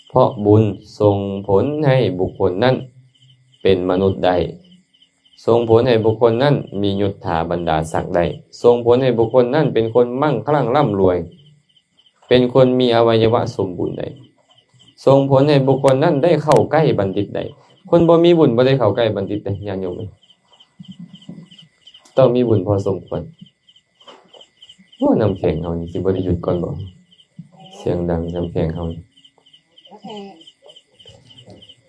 ເພາະບຸນສົ່ງຜົນໃຫ້ບຸກຄົນນັ້ນເປັນມະນຸດໄດ້, ສົ່ງຜົນໃຫ້ບຸກຄົນນັ້ນມີຍົດຖາບັນດາສັກໄດ້, ສົ່ງຜົນໃຫ້ບຸກຄົນນັ້ນເປັນຄົນມັ່ງຄັ່ງລ່ຳລວຍ, ເປັນຄົນມີອະໄວຍະວະສົມບູນໄດ້, ສົ່ງຜົນໃຫ້ບຸກຄົນນັ້ນໄດ້ເຂົ້າໃກ້ບັນດິດໄດ້. ຄົນບໍ່ມີບຸນບໍ່ໄດ້ເຂົ້າໃກ້ບັນດິດເດ້ ຍາດໂຍມເອີຍ, ຕ້ອງມີບຸນພໍສົມຄວນ. ໂອ້ ນ້ຳແຂງເຮົານີ້ຊິບໍ່ໄດ້ຢຸດກ່ອນບໍ່? ສຽງດັງນ້ຳແຂງເຮົານີ້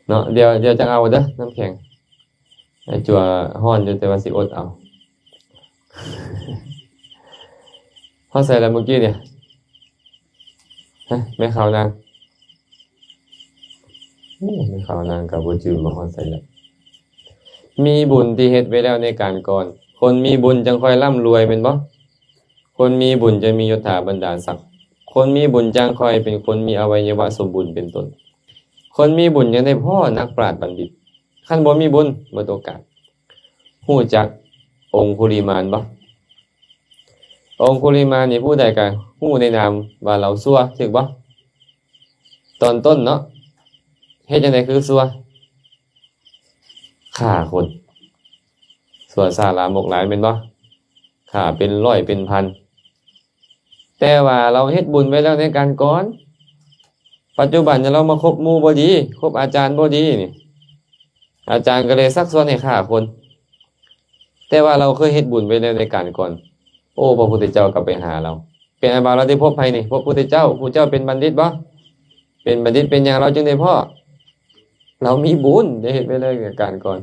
ເນາະ. ດຽວ, ດຽວຈັ່ງເອົາເດີ ນ້ຳແຂງ. ໄອ້ຈົວຮ້ອນຢູ່ ແຕ່ວ່າຊິອົດເອົາ. ຮອດໃສແລ້ວມື້ກີ້ນີ້? ຮະ ແມ່ຂາວນາງ? ໂອ້ ແມ່ຂາວນາງກໍບໍ່ຈື່ວ່າຮອດໃສແລ້ວ. ມີບຸນທີ່ເຮັດໄວ້ແລ້ວໃນການກ່ອນ. ຄົນມີບຸນຈັ່ງຄ່ອຍລ່ຳລວຍແມ່ນບໍ່? ຄົນມີບຸນຈະມີຍົດຖາບັນດາສັກ. ຄົນມີບຸນຈັ່ງຄ່ອຍເປັນຄົນມີອະໄວຍະວະສົມບູນເປັນຕົ້ນ. ຄົນມີບຸນຍັງໄດ້ພໍ້ນັກປາດບັນດິດ. ຄັນບໍ່ມີບຸນ ໝົດໂອກາດ. ຮູ້ຈັກອົງຄຸລິມານບໍ່? ອົງຄຸລິມານນີ້ຜູ້ໃດກໍຮູ້ໃນນາມວ່າລາວຊົ່ວ, ຖືກບໍ່? ຕອນຕົ້ນເນາະ ເຮັດຈັ່ງໃດຄືຊົ່ວ? ຂ້າຄົນ. ຊົ່ວຊ້າລາມົກຫຼາຍແມ່ນບໍ່? ຂ້າເປັນຮ້ອຍເປັນພັນ. ແຕ່ວ່າລາວເຮັດບຸນໄວ້ແລ້ວໃນການກ່ອນ. ປັດຈຸບັນນີ້ລາວມາຄົບໝູ່ບໍ່ດີ, ຄົບອາຈານບໍ່ດີນີ້, ອາຈານກໍເລີຍຊັກຊວນໃຫ້ຂ້າຄົນ. ແຕ່ວ່າລາວເຄີຍເຮັດບຸນໄວ້ແລ້ວໃນການກ່ອນ. ໂອ້ ພະພຸດທະເຈົ້າກໍໄປຫາລາວ. ເປັນອັນວ່າລາວໄດ້ພົບໃຜນີ້? ພົບພຸດທະເຈົ້າ. ຜູ້ເຈົ້າເປັນບັນດິດບໍ່? ເປັນບັນດິດເປັນຫຍັງລາວຈຶ່ງໄດ້ພໍ້? ລາວມີບຸນໄດ້ເຮັດໄວ້ແລ້ວໃນການກ່ອນ.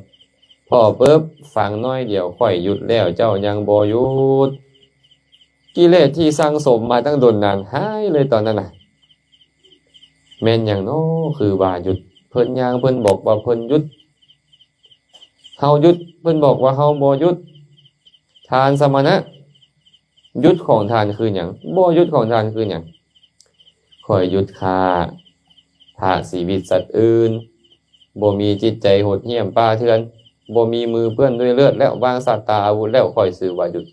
ພໍ້ປຶບ, ຟັງໜ້ອຍດຽວ, ຂ້ອຍຢຸດແລ້ວ, ເຈົ້າຍັງບໍ່ຢຸດ. ກິເລດທີ່ສັ່ງສົມມາຕັ້ງດົນນານ ຫາຍເລີຍຕອນນັ້ນນະ. ແມ່ນຫຍັງນໍຄືວ່າຢຸດ? ເພິ່ນຍ່າງ ເພິ່ນບອກວ່າເພິ່ນຢຸດ. ເຮົາຢຸດ ເພິ່ນບອກວ່າເຮົາບໍ່ຢຸດ. ທ່ານສະມະນະ, ຢຸດຂອງທ່ານຄືຫຍັງ? ບໍ່ຢຸດຂອງທ່ານຄືຫຍັງ? ຂ້ອຍຢຸດຂ້າ. ປະຊີວິດສັດອື່ນ, ບໍ່ມີຈິດໃຈໂຫດຫ້ຽມປ່າເຖື່ອນ, ບໍ່ມີມືເປື້ອນດ້ວຍເລືອດແລ້ວ, ວາງສັດຕາອາວຸດແລ້ວ, ຂ້ອຍຊື່ວ່າຢຸດ.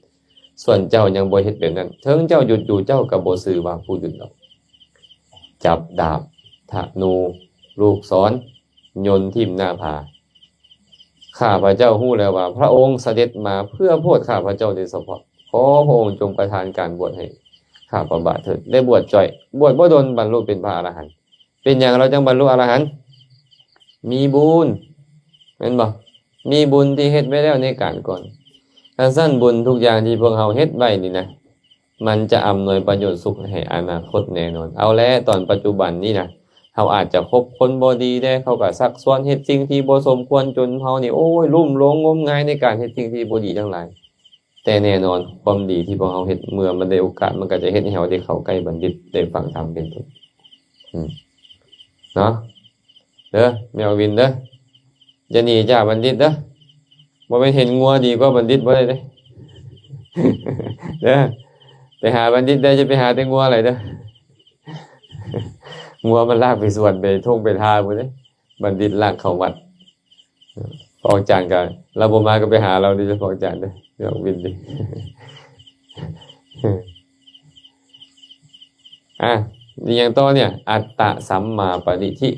ສ່ວນເຈົ້າຍັງບໍ່ເຮັດແບບນັ້ນ, ເຖິງເຈົ້າຢຸດຢູ່, ເຈົ້າກໍບໍ່ຊື່ວ່າຜູ້ຢຸດດອກ. ຈັບດາບ, ທະນູ, ລູກສອນ, ໂຍນຖິ້ມໜ້າຜາ. ຂ້າພະເຈົ້າຮູ້ແລ້ວວ່າພະອົງສະເດັດມາເພື່ອໂປດຂ້າພະເຈົ້າໂດຍສະເພາະ. ຂໍພະອົງຈົ່ງປະທານການບວດໃຫ້ຂ້າພະບາດເຖີດ. ໄດ້ບວດຈ້ອຍ, ບວດບໍ່ດົນບັນລຸເປັນພະອະລະຫັນ. ເປັນຫຍັງລາວຈັ່ງບັນລຸອະລະຫັນ? ມີບຸນ, ແມ່ນບໍ່? ມີບຸນທີ່ເຮັດໄວ້ແລ້ວໃນການກ່ອນ. ຄັນຊັ້ນ ບຸນທຸກຢ່າງທີ່ພວກເຮົາເຮັດໄວ້ນີ້ນະ, ມັນຈະອຳນວຍປະໂຫຍດສຸກໃຫ້ອະນາຄົດແນ່ນອນ. ເອົາແລະ ຕອນປັດຈຸບັນນີ້ນະ, ເຮົາອາດຈະຄົບຄົນບໍ່ດີແດ່, ເຂົາກໍຊັກຊວນເຮັດສິ່ງທີ່ບໍ່ສົມຄວນ, ຈົນເຮົານີ້, ໂອ້ຍ, ລຸ່ມຫຼົງງົມງາຍໃນການເຮັດສິ່ງທີ່ບໍ່ດີທັງຫຼາຍ. ແຕ່ແນ່ນອນ, ຄວາມດີທີ່ພວກເຮົາເຮັດ, ເມື່ອມັນໄດ້ໂອກາດ, ມັນກໍຈະເຮັດໃຫ້ເຮົາໄດ້ເຂົ້າໃກ້ບັນດິດ, ໄດ້ຟັງທຳເປັນຕົ້ນ. ອືມ ເນາະ ເດີ ແມ່ອອກວິນເດີ, ຢ່າໜີຈາກບັນດິດເດີ. ບໍ່ແມ່ນເຫັນງົວດີກວ່າບັນດິດບໍ່ໄດ້ເດ້ ເດີ. ໄປຫາບັນດິດໄດ້, ຢ່າໄປຫາແຕ່ງົວຫຼາຍເດີ. ງົວມັນລາກໄປສວນ, ໄປທົ່ງໄປທ່າພຸ້ນເດ້. ບັນດິດລາກເຂົ້າວັດ. ພະອາຈານກໍ, ລາວບໍ່ມາກໍໄປຫາລາວເດ້ ພະອາຈານເດ້, ແມ່ອອກວິນເດ້. ອ່ະ ອີຫຍັງຕໍ່ເນຍ? ອັດຕະສຳມາປະລິທິ,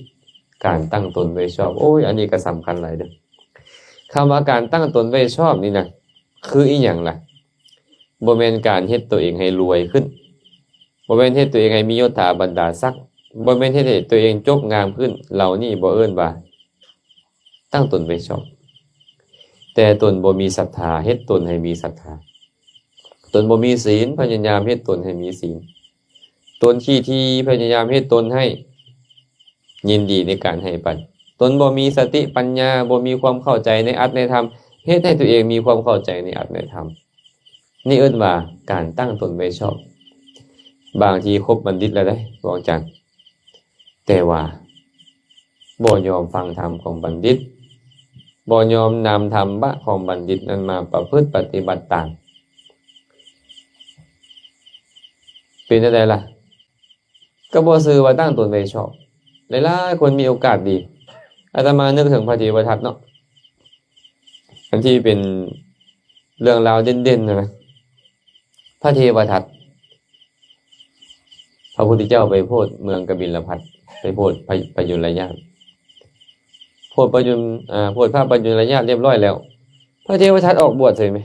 ການຕັ້ງຕົນໄວ້ຊອບ. ໂອ້ຍ, ອັນນີ້ກໍສຳຄັນຫຼາຍເດີ້. ຄຳວ່າການຕັ້ງຕົນໄວ້ຊອບນີ້ນະ, ຄືອີຫຍັງລະ? ບໍ່ແມ່ນການເຮັດໂຕເອງໃຫ້ລວຍຂຶ້ນ, ບໍ່ແມ່ນເຮັດໂຕເອງໃຫ້ມີຍົດຖາບັນດາສັກ, ບໍ່ແມ່ນເຮັດໃຫ້ໂຕເອງຈົບງາມຂຶ້ນ. ເຫຼົ່ານີ້ບໍ່ເອີ້ນວ່າ ຕັ້ງຕົນໄວ້ຊອບ, ແຕ່ຕົນບໍ່ມີສັດທາ, ເຮັດຕົນໃຫ້ມີສັດທາ. ຕົນບໍ່ມີສີນ, ພະຍາຍາມເຮັດຕົນໃຫ້ມີສີນ. ຕົນຂີ້ຖີ່, ພະຍາຍາມເຮັດຕົນໃຫ້ຍິນດີໃນການໃຫ້ປັນ. ຕົນບໍ່ມີສະຕິປັນຍາ, ບໍ່ມີຄວາມເຂົ້າໃຈໃນອັດໃນທຳ, ເຮັດໃຫ້ຕົວເອງມີຄວາມເຂົ້າໃຈໃນອັດໃນທຳ. ນີ້ເອີ້ນວ່າການຕັ້ງຕົນໄວ້ຊອບ. ບາງທີຄົບບັນດິດແລ້ວເດ້ ບອກຈັງ, ແຕ່ວ່າບໍ່ຍອມຟັງທຳຂອງບັນດິດ, ບໍ່ຍອມນຳທຳມະຂອງບັນດິດນັ້ນມາປະພຶດປະຕິບັດຕາມ. ເປັນຈັ່ງໃດລະ? ກໍບໍ່ຊື່ວ່າຕັ້ງຕົນໄວ້ຊອບ. ຫຼາຍໆຄົນມີໂອກາດດີ. ອາດຕະມານຶກເຖິງພະເທວະທັດເນາະ, ອັນທີ່ເປັນເລື່ອງລາວເດັ່ນໆນະ, ພະເທວະທັດ. ພະພຸດທະເຈົ້າໄປໂຜດເມືອງກະບິນລະພັດ, ໄປໂຜດພະ ພະຍຸນລະຍາດ, ໂຜດພະຍຸນ ອາ ໂຜດພະພະຍຸນລະຍາດຮຽບຮ້ອຍແລ້ວ, ພະເທວະທັດອອກບວດເສີຍແມ.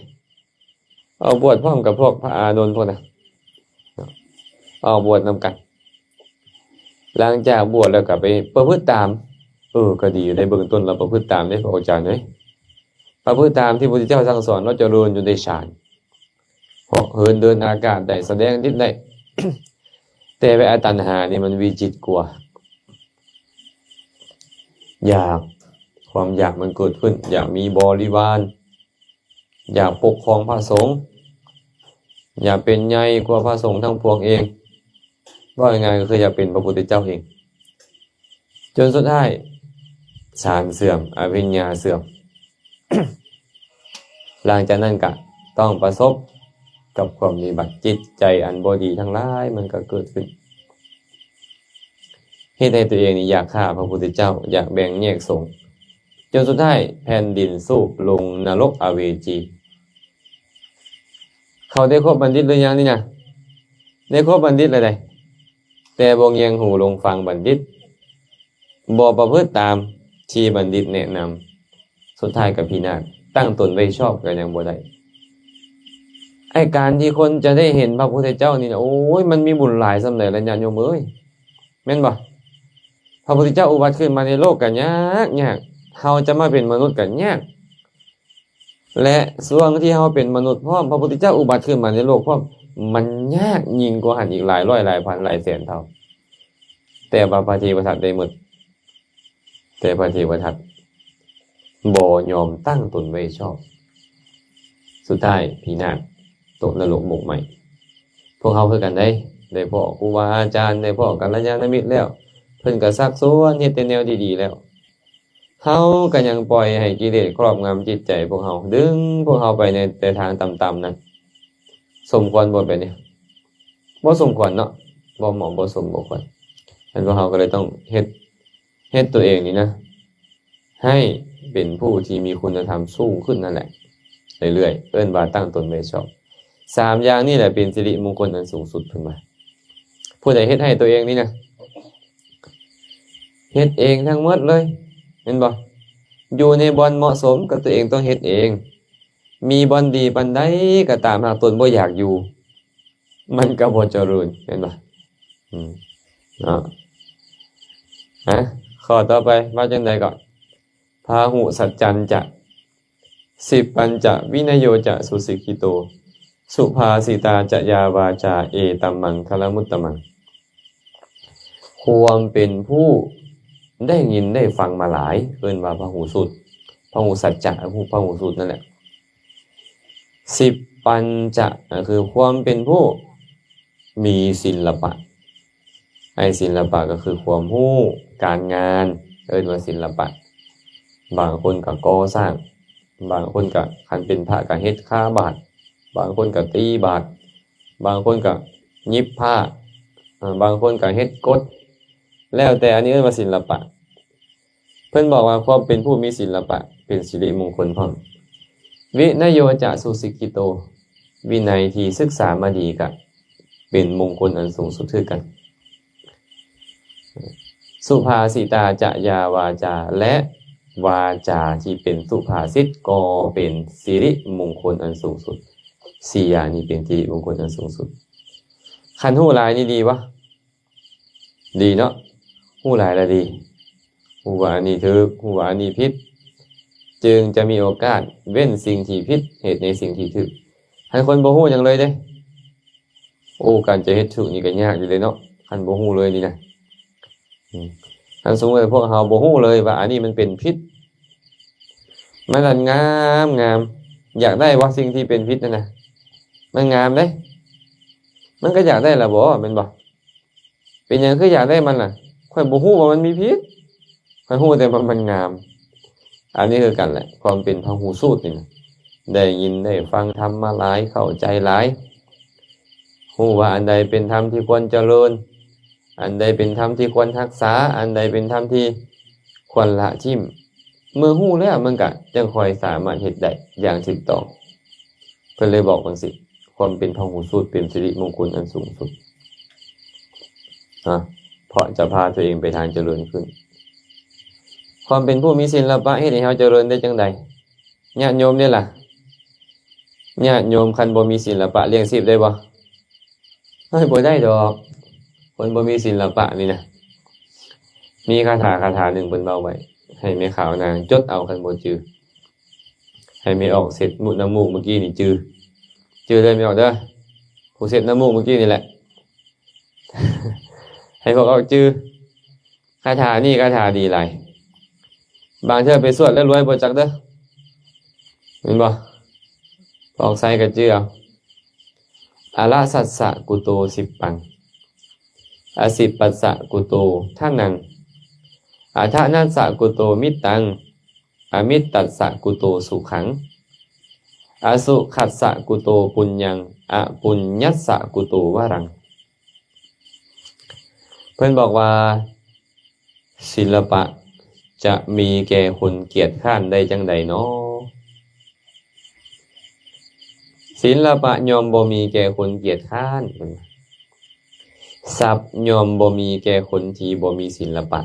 ອອກບວດພ້ອມກັບພວກພະອານົນພວກນັ້ນ, ອອກບວດນຳກັນ. ຫຼັງຈາກບວດແລ້ວກໍໄປປະພຶດຕາມ. ເອີ ກໍດີຢູ່ໃດ, ເບື້ອງຕົ້ນລາວປະພຶດຕາມເດ້ ພະອາຈານເອີຍ. ປະພຶດຕາມທີ່ພະພຸດທະເຈົ້າສັ່ງສອນ, ລາວຈະເລີນຢູ່ໃນສານ, ເຫາະເຫີນເດີນອາກາດໄດ້, ສະແດງລິດໄດ້. ແຕ່ວ່າຕັນຫານີ້ມັນວິຈິດກວ່າ. ຢາກ, ຄວາມຢາກມັນເກີດຂຶ້ນ, ຢາກມີບໍລິວານ, ຢາກປົກຄອງພະສົງ, ຢາກເປັນໃຫຍ່ກວ່າພະສົງທັງປວງເອງ. ເວົ້າງ່າຍໆກໍຄືຢາກເປັນພະພຸດທະເຈົ້າເອງ. ຈົນສຸດທ້າຍສານເສື່ອມ, ອະວິນຍາເສື່ອມ. ຫຼັງຈາກນັ້ນກະຕ້ອງປະສົບກັບຄວາມວິບັດ, ຈິດໃຈອັນບໍ່ດີທັງຫຼາຍມັນກະເກີດຂຶ້ນ. ເຮັດໃຫ້ຕົວເອງນີ້ຢາກຂ້າພະພຸດທະເຈົ້າ, ຢາກແບ່ງແຍກສົງ, ຈົນສຸດທ້າຍແຜ່ນດິນສູບລົງນະລົກອະເວຈີ. ເຂົາໄດ້ຄົບບັນດິດຫຼືຍັງນີ້ນະ? ໄດ້ຄົບບັນດິດແລ້ວໃດ, ແຕ່ບໍ່ແຍງຫູລົງຟັງບັນດິດ, ບໍ່ປະພຶດຕາມທີ່ບັນດິດແນະນຳ. ສຸດທ້າຍກໍພິນາດ, ຕັ້ງຕົນໄວ້ຊອບກໍຍັງບໍ່ໄດ້. ໄອ້ການທີ່ຄົນຈະໄດ້ເຫັນພະພຸດທະເຈົ້ານີ້ນະ, ໂອ້ຍ ມັນມີບຸນຫຼາຍສ່ຳໃດລະ ຍາດໂຍມເອີຍ, ແມ່ນບໍ່? ພະພຸດທະເຈົ້າອຸບັດຂຶ້ນມາໃນໂລກກໍຍາກ, ຍາກ, ເຮົາຈະມາເປັນມະນຸດກໍຍາກ, ແລະ ຊ່ວງທີ່ເຮົາເປັນມະນຸດພ້ອມ, ພະພຸດທະເຈົ້າອຸບັດຂຶ້ນມາໃນໂລກພ້ອມ, ມັນຍາກຍິ່ງກວ່າຫັ້ນອີກຫຼາຍຮ້ອຍ, ຫຼາຍພັນ, ຫຼາຍແສນເທົ່າ. ແຕ່ວ່າພະເທວະທັດໄດ້ໝົດ. ແຕ່ພະເທວະທັດບໍ່ຍອມຕັ້ງຕົນໄວ້ຊອບ. ສຸດທ້າຍພິນາດ, ຕົກນະລົກໝົກໄໝ້. ພວກເຮົາຄືກັນເດ້, ໄດ້ພໍ້ຄູບາອາຈານ, ໄດ້ພໍ້ກັນລະຍານະມິດແລ້ວ, ເພິ່ນກໍຊັກຊວນເຮັດແຕ່ແນວດີໆແລ້ວ. ເຮົາກໍຍັງປ່ອຍໃຫ້ກິເລດຄອບງຳຈິດໃຈພວກເຮົາ, ດຶງພວກເຮົາໄປໃນແຕ່ທາງຕ່ຳໆນັ້ນ. ສົມຄວນບໍ່ແບບນີ້? ບໍ່ສົມຄວນເນາະ, ບໍ່ເໝາະ, ບໍ່ສົມ, ບໍ່ຄວນ. ແມ່ນພວກເຮົາກໍເລີຍຕ້ອງເຮັດ ເຮັດຕົວເອງນີ້ນະ ໃຫ້ເປັນຜູ້ທີ່ມີຄຸນນະທຳສູງຂຶ້ນນັ້ນແຫຼະ ເລື້ອຍໆ ເອີ້ນວ່າຕັ້ງຕົນໄວ້ຊອບ. ສາມຢ່າງນີ້ແຫຼະເປັນສິລິມຸງຄົນອັນສູງສຸດ ເພິ່ນວ່າ. ຜູ້ໃດເຮັດໃຫ້ຕົວເອງນີ້ນະ ເຮັດເອງທັງໝົດເລີຍ ແມ່ນບໍ່? ຢູ່ໃນບ່ອນເໝາະສົມກັບຕົວເອງ ຕ້ອງເຮັດເອງ. ມີບ່ອນດີປານໃດກໍຕາມ ຫາກຕົນບໍ່ຢາກຢູ່ ມັນກໍບໍ່ຈະເລີນ ແມ່ນບໍ່? ອືມ ເນາະ. ຮະ ຂໍ້ຕໍ່ໄປວ່າຈັ່ງໃດກໍ? ພາຫຸສັດຈັນຈະ ສິບປັນຈະ ວິນະໂຍຈະ ສຸສິກຂິໂຕ ສຸພາສິຕາຈະ ຍາວາຈາ ເອຕັມມັງຄະລະມຸດຕະມັງ. ຄວາມເປັນຜູ້ໄດ້ຍິນໄດ້ຟັງມາຫຼາຍ ເອີ້ນວ່າພາຫຸສຸດ ພາຫຸສັດຈະ ພາຫຸ ພາຫຸສຸດນັ້ນແຫຼະ. ສິບປັນຈະ ກໍຄືຄວາມເປັນຜູ້ມີສິລະປະ. ໄອ້ສິລະປະກໍຄືຄວາມຮູ້ການງານ ເອີ້ນວ່າສິລະປະ. ບາງຄົນກໍກໍ່ສ້າງ ບາງຄົນກໍ ຄັນເປັນພະກໍເຮັດຄາບາດ ບາງຄົນກໍຕີບາດ ບາງຄົນກໍຫຍິບຜ້າ ເອີ ບາງຄົນກໍເຮັດກົດ ແລ້ວແຕ່ ອັນນີ້ເອີ້ນວ່າສິລະປະ. ເພິ່ນບອກວ່າຄວາມເປັນຜູ້ມີສິລະປະເປັນສິລິມຸງຄົນພ້ອມ. ວິນະໂຍຈະ ສຸສິກຂິໂຕ ວິໄນທີ່ສຶກສາມາດີກະເປັນມຸງຄົນອັນສູງສຸດຄືກັນ. ສຸພາສິຕາຈະ ຍາວາຈາ ແລະ ວາຈາທີ່ເປັນສຸພາສິດກໍເປັນສິລິມຸງຄົນອັນສູງສຸດ. ສີ່ຢ່າງນີ້ເປັນສິລິມຸງຄົນອັນສູງສຸດ. ຄັນຮູ້ຫຼາຍນີ້ດີບໍ່? ດີເນາະ. ຮູ້ຫຼາຍລະດີ ຮູ້ວ່າອັນນີ້ຖືກ ຮູ້ວ່າອັນນີ້ຜິດ ຈຶ່ງຈະມີໂອກາດເວັ້ນສິ່ງທີ່ຜິດ ເຮັດໃນສິ່ງທີ່ຖືກ. ຄັນຄົນບໍ່ຮູ້ຫຍັງເລີຍເດ້ ໂອ້ ການຈະເຮັດຖືກນີ້ກໍຍາກຢູ່ເດ້ເນາະ ຄັນບໍ່ຮູ້ເລີຍນີ້ນະ. ອືມ ຄັນສົມມຸດວ່າພວກເຮົາບໍ່ຮູ້ເລີຍວ່າອັນນີ້ມັນເປັນຜິດ ມັນນັ້ນງາມໆ ຢາກໄດ້ບໍ່ ສິ່ງທີ່ເປັນຜິດນັ້ນນະ? ມັນງາມເດ້ ມັນກໍຢາກໄດ້ລະບໍ່ ແມ່ນບໍ່? ເປັນຫຍັງຄືຢາກໄດ້ມັນລະ? ຂ້ອຍບໍ່ຮູ້ວ່າມັນມີຜິດ ຂ້ອຍຮູ້ແຕ່ວ່າມັນງາມ. ອັນນີ້ຄືກັນແຫຼະ ຄວາມເປັນພາຫຸສູດນີ້ນະ ໄດ້ຍິນໄດ້ຟັງທຳມາຫຼາຍ ເຂົ້າໃຈຫຼາຍ ຮູ້ວ່າອັນໃດເປັນທຳທີ່ຄວນຈະເລີນ ອັນໃດເປັນທຳທີ່ຄວນຮັກສາ ອັນໃດເປັນທຳທີ່ຄວນລະຖິ້ມ. ເມື່ອຮູ້ແລ້ວມັນກະຈັ່ງຄ່ອຍສາມາດເຮັດໄດ້ຢ່າງຖືກຕ້ອງ. ເພິ່ນເລີຍບອກຈັ່ງຊີ້ ຄວາມເປັນພາຫຸສູດເປັນສິລິມຸງຄຸນອັນສູງສຸດ ອາ ເພາະຈະພາຕົວເອງໄປທາງຈະເລີນຂຶ້ນ. ຄວາມເປັນຜູ້ມີສິລະປະເຮັດໃຫ້ເຮົາຈະເລີນໄດ້ຈັ່ງໃດ? ຍາດໂຍມເດ້ລະ? ຍາດໂຍມຄັນບໍ່ມີສິລະປະລ້ຽງຊີບໄດ້ບໍ່? ເອີຍ ບໍ່ໄດ້ດອກ ຄົນບໍ່ມີສິລະປະນີ້ນະ. ມີຄາຖາ ຄາຖາໜຶ່ງເພິ່ນເວົ້າໄວ້ ໃຫ້ແມ່ຂາວນາງຈົດເອົາ ຄັນບໍ່ຈື່ ໃຫ້ແມ່ອອກເຊັດນ້ຳມູກມື້ກີ້ນີ້ຈື່ ຈື່ເລີຍແມ່ອອກເດີ ຜູ້ເຊັດນ້ຳມູກມື້ກີ້ນີ້ແຫຼະ ໃຫ້ພວກອອກຈື່. ຄາຖານີ້ຄາຖາດີຫຼາຍ ບາງເທື່ອໄປສວດແລ້ວລວຍບໍ່ຈັກເດີ ແມ່ນບໍ່? ພວກອອກໃຊ້ກໍຈື່ເອົາ. ອະລະສັດສະກຸໂຕສິບປັງ ອະສິປັດສະກຸໂຕທະນັງ ອະທະນັດສະກຸໂຕມິດຕັງ ອະມິດຕັດສະກຸໂຕສຸຂັງ ອະສຸຂັດສະກຸໂຕປຸນຍັງ ອະປຸນຍັດສະກຸໂຕວະລັງ. ເພິ່ນບອກວ່າ ສິລະປະຈະມີແກ່ຄົນກຽດຄ້ານໄດ້ຈັ່ງໃດນໍ? ສິລະປະຍ່ອມບໍ່ມີແກ່ຄົນກຽດຄ້ານ ເພິ່ນວ່າ ຊັບຍ່ອມບໍ່ມີແກ່ຄົນທີ່ບໍ່ມີສິລະປະ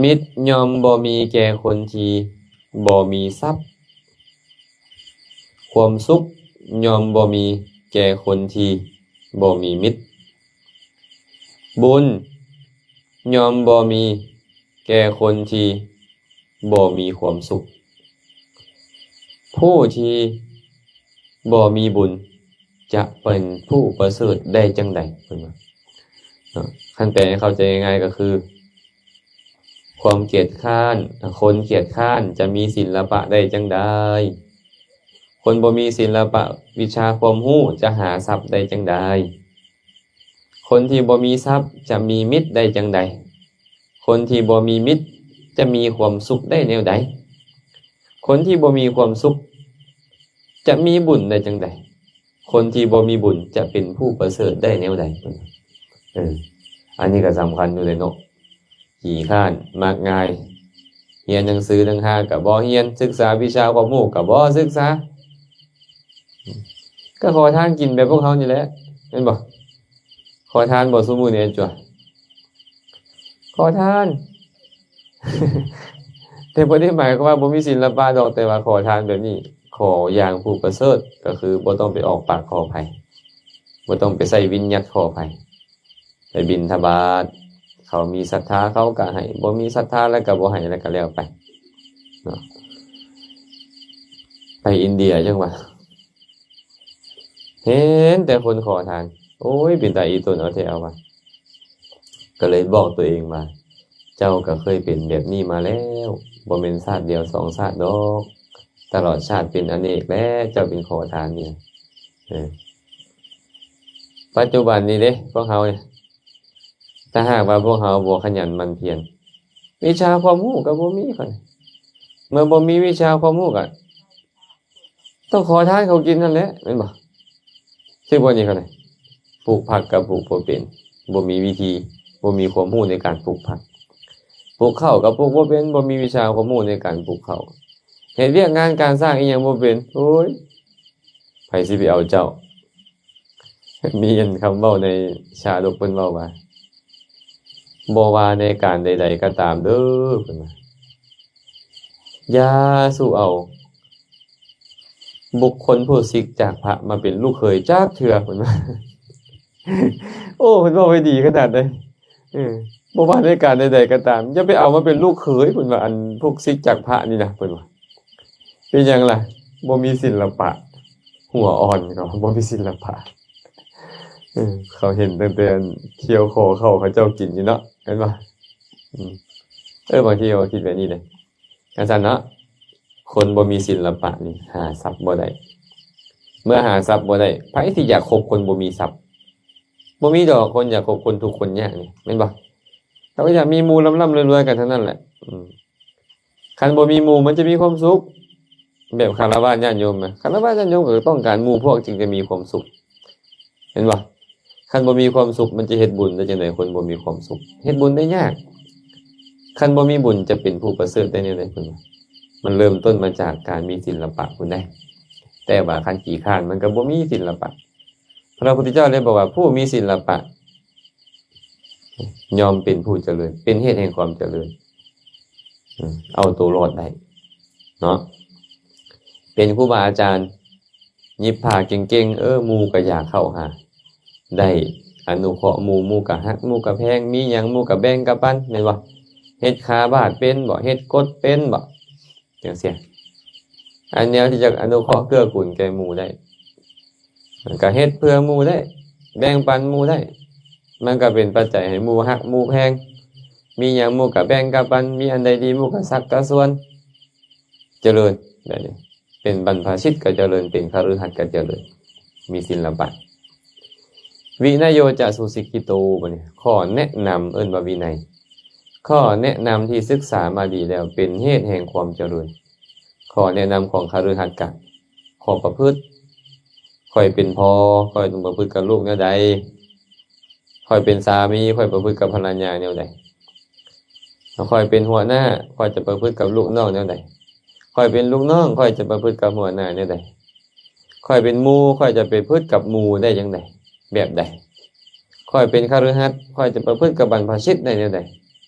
ມິດຍ່ອມບໍ່ມີແກ່ຄົນທີ່ບໍ່ມີຊັບ ຄວາມສຸກຍ່ອມບໍ່ມີແກ່ຄົນທີ່ບໍ່ມີມິດ ບຸນຍ່ອມບໍ່ມີແກ່ຄົນທີ່ບໍ່ມີຄວາມສຸກ ຜູ້ທີ່ບໍ່ມີບຸນຈະເປັນຜູ້ປະເສີດໄດ້ຈັ່ງໃດ ເພິ່ນວ່າເນາະ. ຄັນແປໃຫ້ເຂົ້າໃຈງ່າຍໆກໍຄື ຄວາມກຽດຄ້ານ ຄົນກຽດຄ້ານຈະມີສິລະປະໄດ້ຈັ່ງໃດ? ຄົນບໍ່ມີສິລະປະວິຊາຄວາມຮູ້ຈະຫາຊັບໄດ້ຈັ່ງໃດ? ຄົນທີ່ບໍ່ມີຊັບຈະມີມິດໄດ້ຈັ່ງໃດ? ຄົນທີ່ບໍ່ມີມິດຈະມີຄວາມສຸກໄດ້ແນວໃດ? ຄົນທີ່ບໍ່ມີຄວາມສຸກຈະມີບຸນໄດ້ຈັ່ງໃດ? ຄົນທີ່ບໍ່ມີບຸນຈະເປັນຜູ້ປະເສີດໄດ້ແນວໃດ? ເອີ ອັນນີ້ກໍສຳຄັນຢູ່ເດ້ເນາະ. ຂີ້ຄ້ານ ມັກງ່າຍ, ຮຽນໜັງສືຕ່າງຫາກກໍບໍ່ຮຽນ, ສຶກສາວິຊາຄວາມຮູ້ກໍບໍ່ສຶກສາ. ກໍຂໍທານກິນແບບພວກເຮົານີ້ແຫຼະ ແມ່ນບໍ່? ຂໍທານບໍ່ຊຸມື້ນີ້ ອັນຈົວ ຂໍທານ ແຕ່ບໍ່ໄດ້ໝາຍຄວາມວ່າບໍ່ມີສິນລະປະດອກ, ແຕ່ວ່າຂໍທານແບບນີ້ ຂໍຢ່າງຜູ້ປະເສີດ ກໍຄືບໍ່ຕ້ອງໄປອອກປາກຂໍໃຜ, ບໍ່ຕ້ອງໄປໃຊ້ວິນຍັດຂໍໃຜ. ໄປບິນທະບາດ ເຂົາມີສັດທາເຂົາກໍໃຫ້, ບໍ່ມີສັດທາແລ້ວກໍບໍ່ໃຫ້ ແລ້ວກໍແລ້ວໄປເນາະ. ໄປອິນເດຍຈັ່ງວ່າ ເຫັນແຕ່ຄົນຂໍທານ ໂອ້ຍ ເປັນຕາອີຕົນເອົາແທ້ເອົາວ່າ. ກໍເລີຍບອກຕົວເອງວ່າ ເຈົ້າກໍເຄີຍເປັນແບບນີ້ມາແລ້ວ, ບໍ່ແມ່ນຊາດດຽວສອງຊາດດອກ, ຕະຫຼອດຊາດເປັນອະເນກແລ້ວ ເຈົ້າເປັນຂໍທານນີ້. ເອີ ປັດຈຸບັນນີ້ເດ້ ພວກເຮົານີ້ ຖ້າຫາກວ່າພວກເຮົາບໍ່ຂະຫຍັນໝັ່ນພຽນ ວິຊາຄວາມຮູ້ກໍບໍ່ມີ. ເມື່ອບໍ່ມີວິຊາຄວາມຮູ້ກໍຕ້ອງຂໍທານເຂົາກິນຫັ້ນແຫຼະ ແມ່ນບໍ່? ຄືບໍ່ນີ້ກໍໄດ້ ປູກຜັກກໍປູກບໍ່ເປັນ, ບໍ່ມີວິທີ, ບໍ່ມີຄວາມຮູ້ໃນການປູກຜັກ. ປູກເຂົ້າກໍປູກບໍ່ເປັນ, ບໍ່ມີວິຊາຄວາມຮູ້ໃນການປູກເຂົ້າ. ເຮັດວຽກງານການສ້າງອີ່ຫຍັງບໍ່ເປັນ, ໂອ້ຍ ໃຜຊິໄປເອົາເຈົ້າ? ມີອັນຄຳເວົ້າໃນຊາດົກເພິ່ນເວົ້າວ່າ ບໍ່ວ່າໃນການໃດໆກໍຕາມເດີ້ ເພິ່ນວ່າ ຢ່າສູ່ເອົາບຸກຄົນຜູ້ສິກຈາກພະມາເປັນລູກເຂີຍຈັກເທື່ອ ເພິ່ນວ່າ. ໂອ້ ເພິ່ນເວົ້າໄວ້ດີຂະໜາດໃດ. ເອີ ບໍ່ວ່າໃນການໃດໆກໍຕາມ ຢ່າໄປເອົາມາເປັນລູກເຂີຍ ເພິ່ນວ່າ ອັນພວກສິກຈາກພະນີ້ນະ ເພິ່ນວ່າ. ເປັນຫຍັງລະ? ບໍ່ມີສິນລະປະ. ຫົວອ່ອນ ເຂົາບໍ່ມີສິນລະປະ. ເອີ ເຂົາເຫັນຕັ້ງແຕ່ອັນ ຂ້ຽວຄໍເຂົ້າເຂົາເຈົ້າກິນຢູ່ເນາະ ແມ່ນບໍ່? ອືມ ເອີ ບາງທີເຮົາກໍຄິດແບບນີ້ເດ້ ຈັ່ງຊັ້ນເນາະ. ຄົນບໍ່ມີສິນລະປະນີ້ຫາຊັບບໍ່ໄດ້. ເມື່ອຫາຊັບບໍ່ໄດ້ ໃຜຊິຢາກຄົບຄົນບໍ່ມີຊັບ? ບໍ່ມີດອກຄົນຢາກຄົບຄົນທຸກຄົນຍາກນີ້ ແມ່ນບໍ່? ເຂົາກໍຢາກມີໝູ່ລ່ຳໆລວຍໆກັນເທົ່ານັ້ນແຫຼະ. ອືມ ຄັນບໍ່ມີໝູ່ມັນຈະມີຄວາມສຸກ. ແບບຄາລະວາດຍາດໂຍມນະ ຄາລະວາດຍາດໂຍມກໍຕ້ອງການໝູ່ພວກຈຶ່ງຈະມີຄວາມສຸກ ແມ່ນບໍ່? ຄັນບໍ່ມີຄວາມສຸກ ມັນຈະເຮັດບຸນໄດ້ຈັ່ງໃດ? ຄົນບໍ່ມີຄວາມສຸກ ເຮັດບຸນໄດ້ຍາກ. ຄັນບໍ່ມີບຸນ ຈະເປັນຜູ້ປະເສີດໄດ້ແນວໃດ? ເພິ່ນວ່າ ມັນເລີ່ມຕົ້ນມາຈາກການມີສິນລະປະພຸ້ນໃດ໋. ແຕ່ວ່າຄັນຂີ້ຄ້ານ ມັນກໍບໍ່ມີສິນລະປະ. ພະພຸດທະເຈົ້າເລີຍບອກວ່າ ຜູ້ມີສິນລະປະ ຍ່ອມເປັນຜູ້ຈະເລີນ ເປັນເຫດແຫ່ງຄວາມຈະເລີນ ເອົາໂຕລອດໄດ້ເນາະ. ເປັນຄູບາອາຈານ ຫຍິບຜ້າເກັ່ງໆ ເອີ ໝູ່ກໍຢາກເຂົ້າຫາ ໄດ້ອະນຸເຄາະໝູ່ ໝູ່ກໍຮັກ ໝູ່ກໍແພງ ມີຫຍັງໝູ່ກໍແບ່ງກັນປັນ ແມ່ນບໍ່? ເຮັດຄາບາດເປັນບໍ່? ເຮັດກົດເປັນບໍ່? ຈັ່ງຊີ້ ອັນແນວທີ່ຈະອະນຸເຄາະເກື້ອກູນແກ່ໝູ່ໄດ້ ມັນກໍເຮັດເພື່ອໝູ່ໄດ້ ແບ່ງປັນໝູ່ໄດ້ ມັນກໍເປັນປັດໄຈໃຫ້ໝູ່ຮັກໝູ່ແພງ ມີຫຍັງໝູ່ກໍແບ່ງກັນປັນ ມີອັນໃດດີໝູ່ກໍຊັກກໍຊວນ ຈະເລີນ ແບບນີ້ ເປັນບັນພະຊິດກໍຈະເລີນ ເປັນຄະລືຫັດກໍຈະເລີນ ມີສິນລະປະ. ວິນະໂຍຈະສຸສິກຂິໂຕ ບັດນີ້ ຂໍ້ແນະນຳ ເອີ້ນວ່າວິໄນ ຂໍ້ແນະນຳທີ່ສຶກສາມາດີແລ້ວ ເປັນເຫດແຫ່ງຄວາມຈະເລີນ. ຂໍ້ແນະນຳຂອງຄະລືຫັດກະ ຂໍ້ປະພຶດ ຂ້ອຍເປັນພໍ່ ຂ້ອຍຕ້ອງປະພຶດກັບລູກແນວໃດ? ຂ້ອຍເປັນສາມີ ຂ້ອຍປະພຶດກັບພັນລະຍາແນວໃດ? ຂ້ອຍເປັນຫົວໜ້າ ຂ້ອຍຈະປະພຶດກັບລູກນ້ອງແນວໃດ? ຂ້ອຍເປັນລູກນ້ອງ ຂ້ອຍຈະປະພຶດກັບຫົວໜ້າແນວໃດ? ຂ້ອຍເປັນໝູ່ ຂ້ອຍຈະປະພຶດກັບໝູ່ໄດ້ຈັ່ງໃດ? ແບບໃດ? ຂ້ອຍເປັນຄະລືຫັດ ຂ້ອຍຈະປະພຶດກັບບັນພະຊິດໄດ້ແນວໃດ?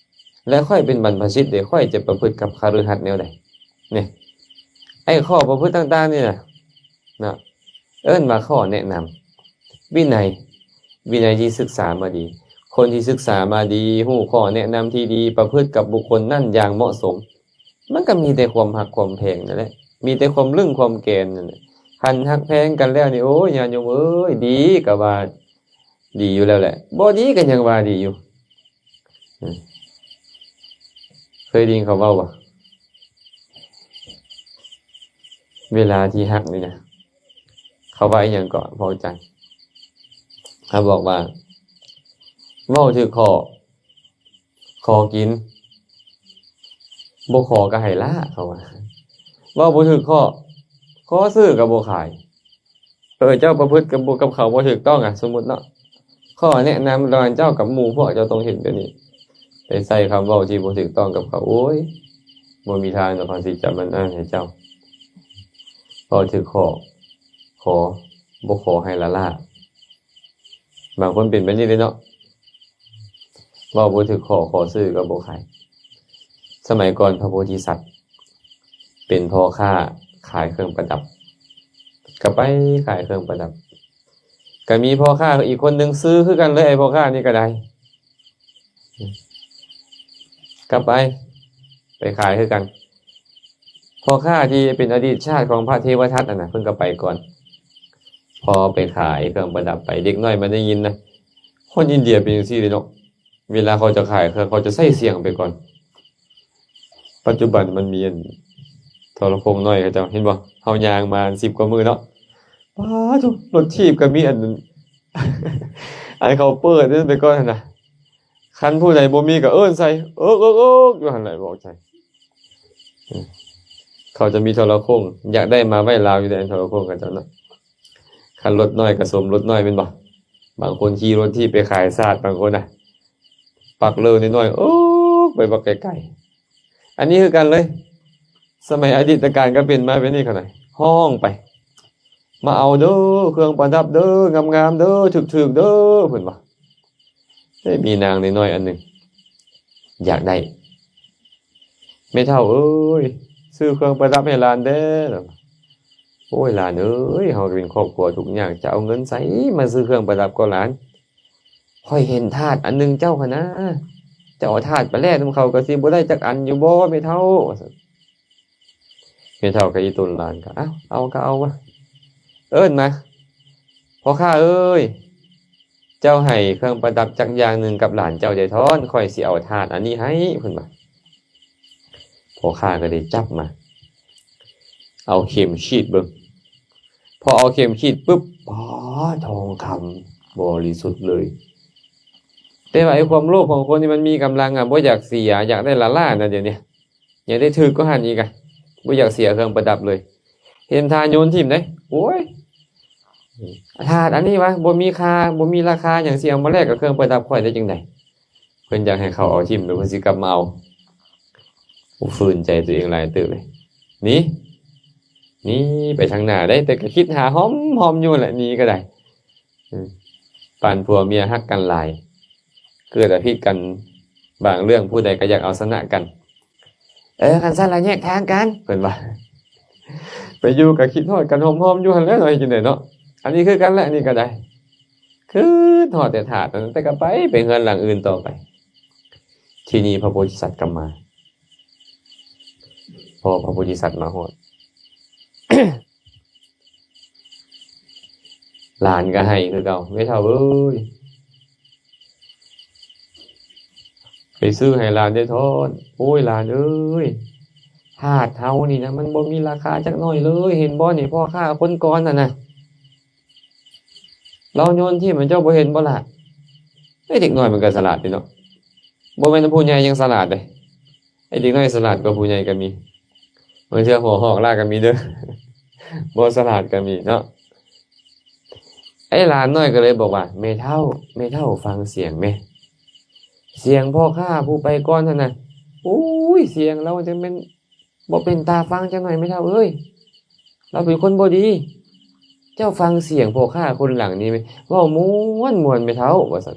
ແລະ ຂ້ອຍເປັນບັນພະຊິດເດ ຂ້ອຍຈະປະພຶດກັບຄະລືຫັດແນວໃດ? ນີ້ ໄອ້ຂໍ້ປະພຶດຕ່າງໆນີ້ນະ ເນາະ ເອີ້ນວ່າຂໍ້ແນະນຳ. ວິໄນ ວິໄນທີ່ສຶກສາມາດີ ຄົນທີ່ສຶກສາມາດີ ຮູ້ຂໍ້ແນະນຳທີ່ດີ ປະພຶດກັບບຸກຄົນນັ້ນຢ່າງເໝາະສົມ ມັນກໍມີແຕ່ຄວາມຮັກຄວາມແພງນັ້ນແຫຼະ ມີແຕ່ຄວາມລຶ້ງຄວາມແກ່ນນັ້ນແຫຼະ. ຄັນຮັກແພງກັນແລ້ວນີ້ ໂອ້ຍ ຍາດໂຍມເອີຍ ດີກໍວ່າດີຢູ່ແລ້ວແຫຼະ ບໍ່ດີກໍຍັງວ່າດີຢູ່. ເຄີຍໄດ້ຍິນເຂົາເວົ້າບໍ່? ເວລາທີ່ຮັກນີ້ນະ ເຂົາວ່າອີ່ຫຍັງເກາະ ພະອາຈານ? ເຂົາບອກວ່າ ເວົ້າຖືກຂໍ້ ຂໍກິນ ບໍ່ຂໍກໍໃຫ້ລາ ເຂົາວ່າ. ເວົ້າບໍ່ຖືກຂໍ້ ຂໍຊື້ກໍບໍ່ຂາຍ. ເອີ ເຈົ້າປະພຶດກັບ ກັບເຂົາບໍ່ຖືກຕ້ອງອະ ສົມມຸດເນາະ, ຂໍ້ແນະນຳລະຫວ່າງເຈົ້າກັບໝູ່ພວກເຈົ້າຕ້ອງເຮັດແບບນີ້. ໄປໃຊ້ຄຳເວົ້າທີ່ບໍ່ຖືກຕ້ອງກັບເຂົາ, ໂອ້ຍ ບໍ່ມີທາງດອກເຂົາຊິຈັບມັນອັນໃຫ້ເຈົ້າ. ເວົ້າຖືກຂໍ້ ຂໍ ບໍ່ຂໍໃຫ້ລ້າໆ. ບາງຄົນເປັນແບບນີ້ເດ້ເນາະ, ເວົ້າບໍ່ຖືກຂໍ້ ຂໍຊື້ກໍບໍ່ຂາຍ. ສະໄໝກ່ອນພະໂພທິສັດເປັນພໍ່ຄ້າຂາຍເຄື່ອງປະດັບ, ກໍໄປຂາຍເຄື່ອງປະດັບ, ກໍມີພໍ່ຄ້າອີກຄົນໜຶ່ງຊື້ຄືກັນເລີຍ, ໄອ້ພໍ່ຄ້ານີ້ກໍໄດ້ ກັບໄປ ໄປຂາຍຄືກັນ. ພໍ່ຄ້າທີ່ເປັນອະດີດຊາດຂອງພະເທວະທັດຫັ້ນນະ ເພິ່ນກໍໄປກ່ອນ. ພໍໄປຂາຍເຄື່ອງປະດັບໄປ, ເດັກນ້ອຍມາໄດ້ຍິນນະ, ຄົນອິນເດຍເປັນຈັ່ງຊີ້ເດ້ເນາະ, ເວລາເຂົາຈະຂາຍເຄື່ອງ ເຂົາຈະໃຊ້ສຽງໄປກ່ອນ. ປັດຈຸບັນມັນມີອັນໂທລະໂຄ່ງນ້ອຍເຂົາເຈົ້າ, ເຫັນບໍ່? ເຮົາຍ່າງມາສິບກວ່າມື້ເນາະ, ປາໂທ້ ລົດຖີບກໍມີອັນ ອັນເຂົາເປີດນັ້ນໄປກ່ອນຫັ້ນນະ. ຄັນຜູ້ໃດບໍ່ມີກໍເອີ້ນໃສ່ ເອິກໆໆ ຢູ່ຫັ້ນແຫຼະ ບອກໃສ່. ເຂົາຈະມີໂທລະໂຄ່ງ, ຢາກໄດ້ມາໄວ້ລາວຢູ່ໃນໂທລະໂຄ່ງເຂົາເຈົ້າເນາະ. ຄັນລົດນ້ອຍກໍສົມລົດນ້ອຍແມ່ນບໍ່? ບາງຄົນຂີ່ລົດຖີບໄປຂາຍຊາດ, ບາງຄົນນະ ປັກເລີນ້ອຍໆ ເອິກໄປບັກໄກໆ. ອັນນີ້ຄືກັນເລີຍ, ສະໄໝອະດີດຕະການກໍເປັນມາແບບນີ້ເຂົານະ, ຮ້ອງໄປ ມາເອົາເດີ ເຄື່ອງປະດັບເດີ ງາມໆເດີ ຖືກໆເດີ ເພິ່ນວ່າ. ໄດ້ມີນາງນ້ອຍໆອັນໜຶ່ງຢາກໄດ້, ແມ່ເຖົ້າເອີຍ ຊື້ເຄື່ອງປະດັບໃຫ້ຫຼານແດ່. ໂອ້ຍ ຫຼານເອີຍ ເຮົາກໍເປັນຄອບຄົວທຸກຍາກ ຈະເອົາເງິນໃສມາຊື້ເຄື່ອງປະດັບກໍຫຼານ? ຂ້ອຍເຫັນທາດອັນໜຶ່ງເຈົ້າຫັ້ນນາ, ເຈົ້າເອົາທາດໄປແລກນຳເຂົາກໍຊິບໍ່ໄດ້ຈັກອັນຢູ່ບໍ່ແມ່ເຖົ້າ ວ່າຊັ້ນ. ແມ່ເຖົ້າກໍອີ່ຕົນຫຼານກໍ ເອົາ ເອົາກໍເອົາວະ, ເອີ້ນມາ. ພໍ່ຄ້າເອີຍ ເຈົ້າໃຫ້ເຄື່ອງປະດັບຈັກຢ່າງໜຶ່ງກັບຫຼານເຈົ້າແດ່ທ້ອນ, ຂ້ອຍຊິເອົາທາດອັນນີ້ໃຫ້ ເພິ່ນວ່າ. ພໍ່ຄ້າກໍໄດ້ຈັບມາ ເອົາເຂັມສີດເບິ່ງ. ພໍເອົາເຂັມສີດປຶບ ປາ ທອງຄຳບໍລິສຸດເລີຍ. ແຕ່ວ່າໄອ້ຄວາມໂລບຂອງຄົນນີ້ມັນມີກຳລັງອະ, ບໍ່ຢາກເສຍ ຢາກໄດ້ຫຼ້າໆນະ ດຽວນີ້ ຍັງໄດ້ຖືກກວ່າຫັ້ນອີກອະ, ບໍ່ຢາກເສຍເຄື່ອງປະດັບເລີຍ. ເຫັນທ່າໂຍນຖິ້ມເດ້. ໂອ້ຍ ທາດອັນນີ້ວະ ບໍ່ມີຄ່າ ບໍ່ມີລາຄາຫຍັງ ຊິເອົາມາແລກກັບເຄື່ອງປະດັບຂ້ອຍໄດ້ຈັ່ງໃດ? ເພິ່ນຢາກໃຫ້ເຂົາເອົາຖິ້ມ ແລ້ວເພິ່ນຊິກັບມາເອົາ. ໂອ້ ຝືນໃຈຕົວເອງຫຼາຍເຕີບເລີຍ. ໜີ ໜີໄປທາງໜ້າໄດ້, ແຕ່ກໍຄິດຫາຫອມໆຢູ່ແຫຼະ ໜີກໍໄດ້. ປານຜົວເມຍຮັກກັນຫຼາຍ, ເກີດອາພິດກັນບາງເລື່ອງ ຜູ້ໃດກໍຢາກເອົາຊະນະກັນ. ເອີ ຄັນຊັ້ນລະແຍກທາງກັນ ເພິ່ນວ່າ. ໄປຢູ່ກໍຄິດຮອດກັນຫອມໆຢູ່ຫັ້ນແຫຼະເນາະ, ເຮັດຈັ່ງໃດເນາະ. ອັນນີ້ຄືກັນແຫຼະ, ອັນນີ້ກໍໄດ້ ຄິດຮອດແຕ່ທາດນັ້ນ ແຕ່ກໍໄປ ໄປເຮືອນຫຼັງອື່ນຕໍ່ໄປ. ທີນີ້ພະໂພທິສັດກໍມາ. ພໍພະໂພທິສັດມາຮອດ ຫຼານກໍໄຫ້ຄືເກົ່າ, ແມ່ເຖົ້າເອີຍ ໄປຊື້ໃຫ້ຫຼານແດ່ທ້ອນ. ໂອ້ຍ ຫຼານເອີຍ ທາດເຮົານີ້ນະ ມັນບໍ່ມີລາຄາຈັກໜ້ອຍເລີຍ, ເຫັນບໍ່ນີ້ ພໍ່ຄ້າຄົນກ່ອນນັ້ນນະ ລາວໂຍນຖິ້ມ ເຈົ້າບໍ່ເຫັນບໍ່ລະ? ເອີ ເດັກນ້ອຍມັນກໍສະຫຼາດເດເນາະ, ບໍ່ແມ່ນຜູ້ໃຫຍ່ຍັງສະຫຼາດເດ້. ໄອ້ເດັກນ້ອຍສະຫຼາດກວ່າຜູ້ໃຫຍ່ກໍມີ, ບາງເທື່ອຫົວຫອກຫຼ້າກໍມີເດີ, ບໍ່ສະຫຼາດກໍມີເນາະ. ໄອ້ຫຼານນ້ອຍກໍເລີຍບອກວ່າ ແມ່ເຖົ້າ ແມ່ເຖົ້າຟັງສຽງແມ້, ສຽງພໍ່ຄ້າຜູ້ໄປກ່ອນຫັ້ນນະ, ໂອ້ຍ ສຽງລາວຈັ່ງແມ່ນ ບໍ່ເປັນຕາຟັງຈັກໜ້ອຍແມ່ເຖົ້າເອີຍ, ລາວເປັນຄົນບໍ່ດີ. ເຈົ້າຟັງສຽງພໍ່ຄ້າຄົນຫຼັງນີ້ແມ້, ເວົ້າມ່ວນໆແມ່ເຖົ້າ ວ່າຊັ້ນ.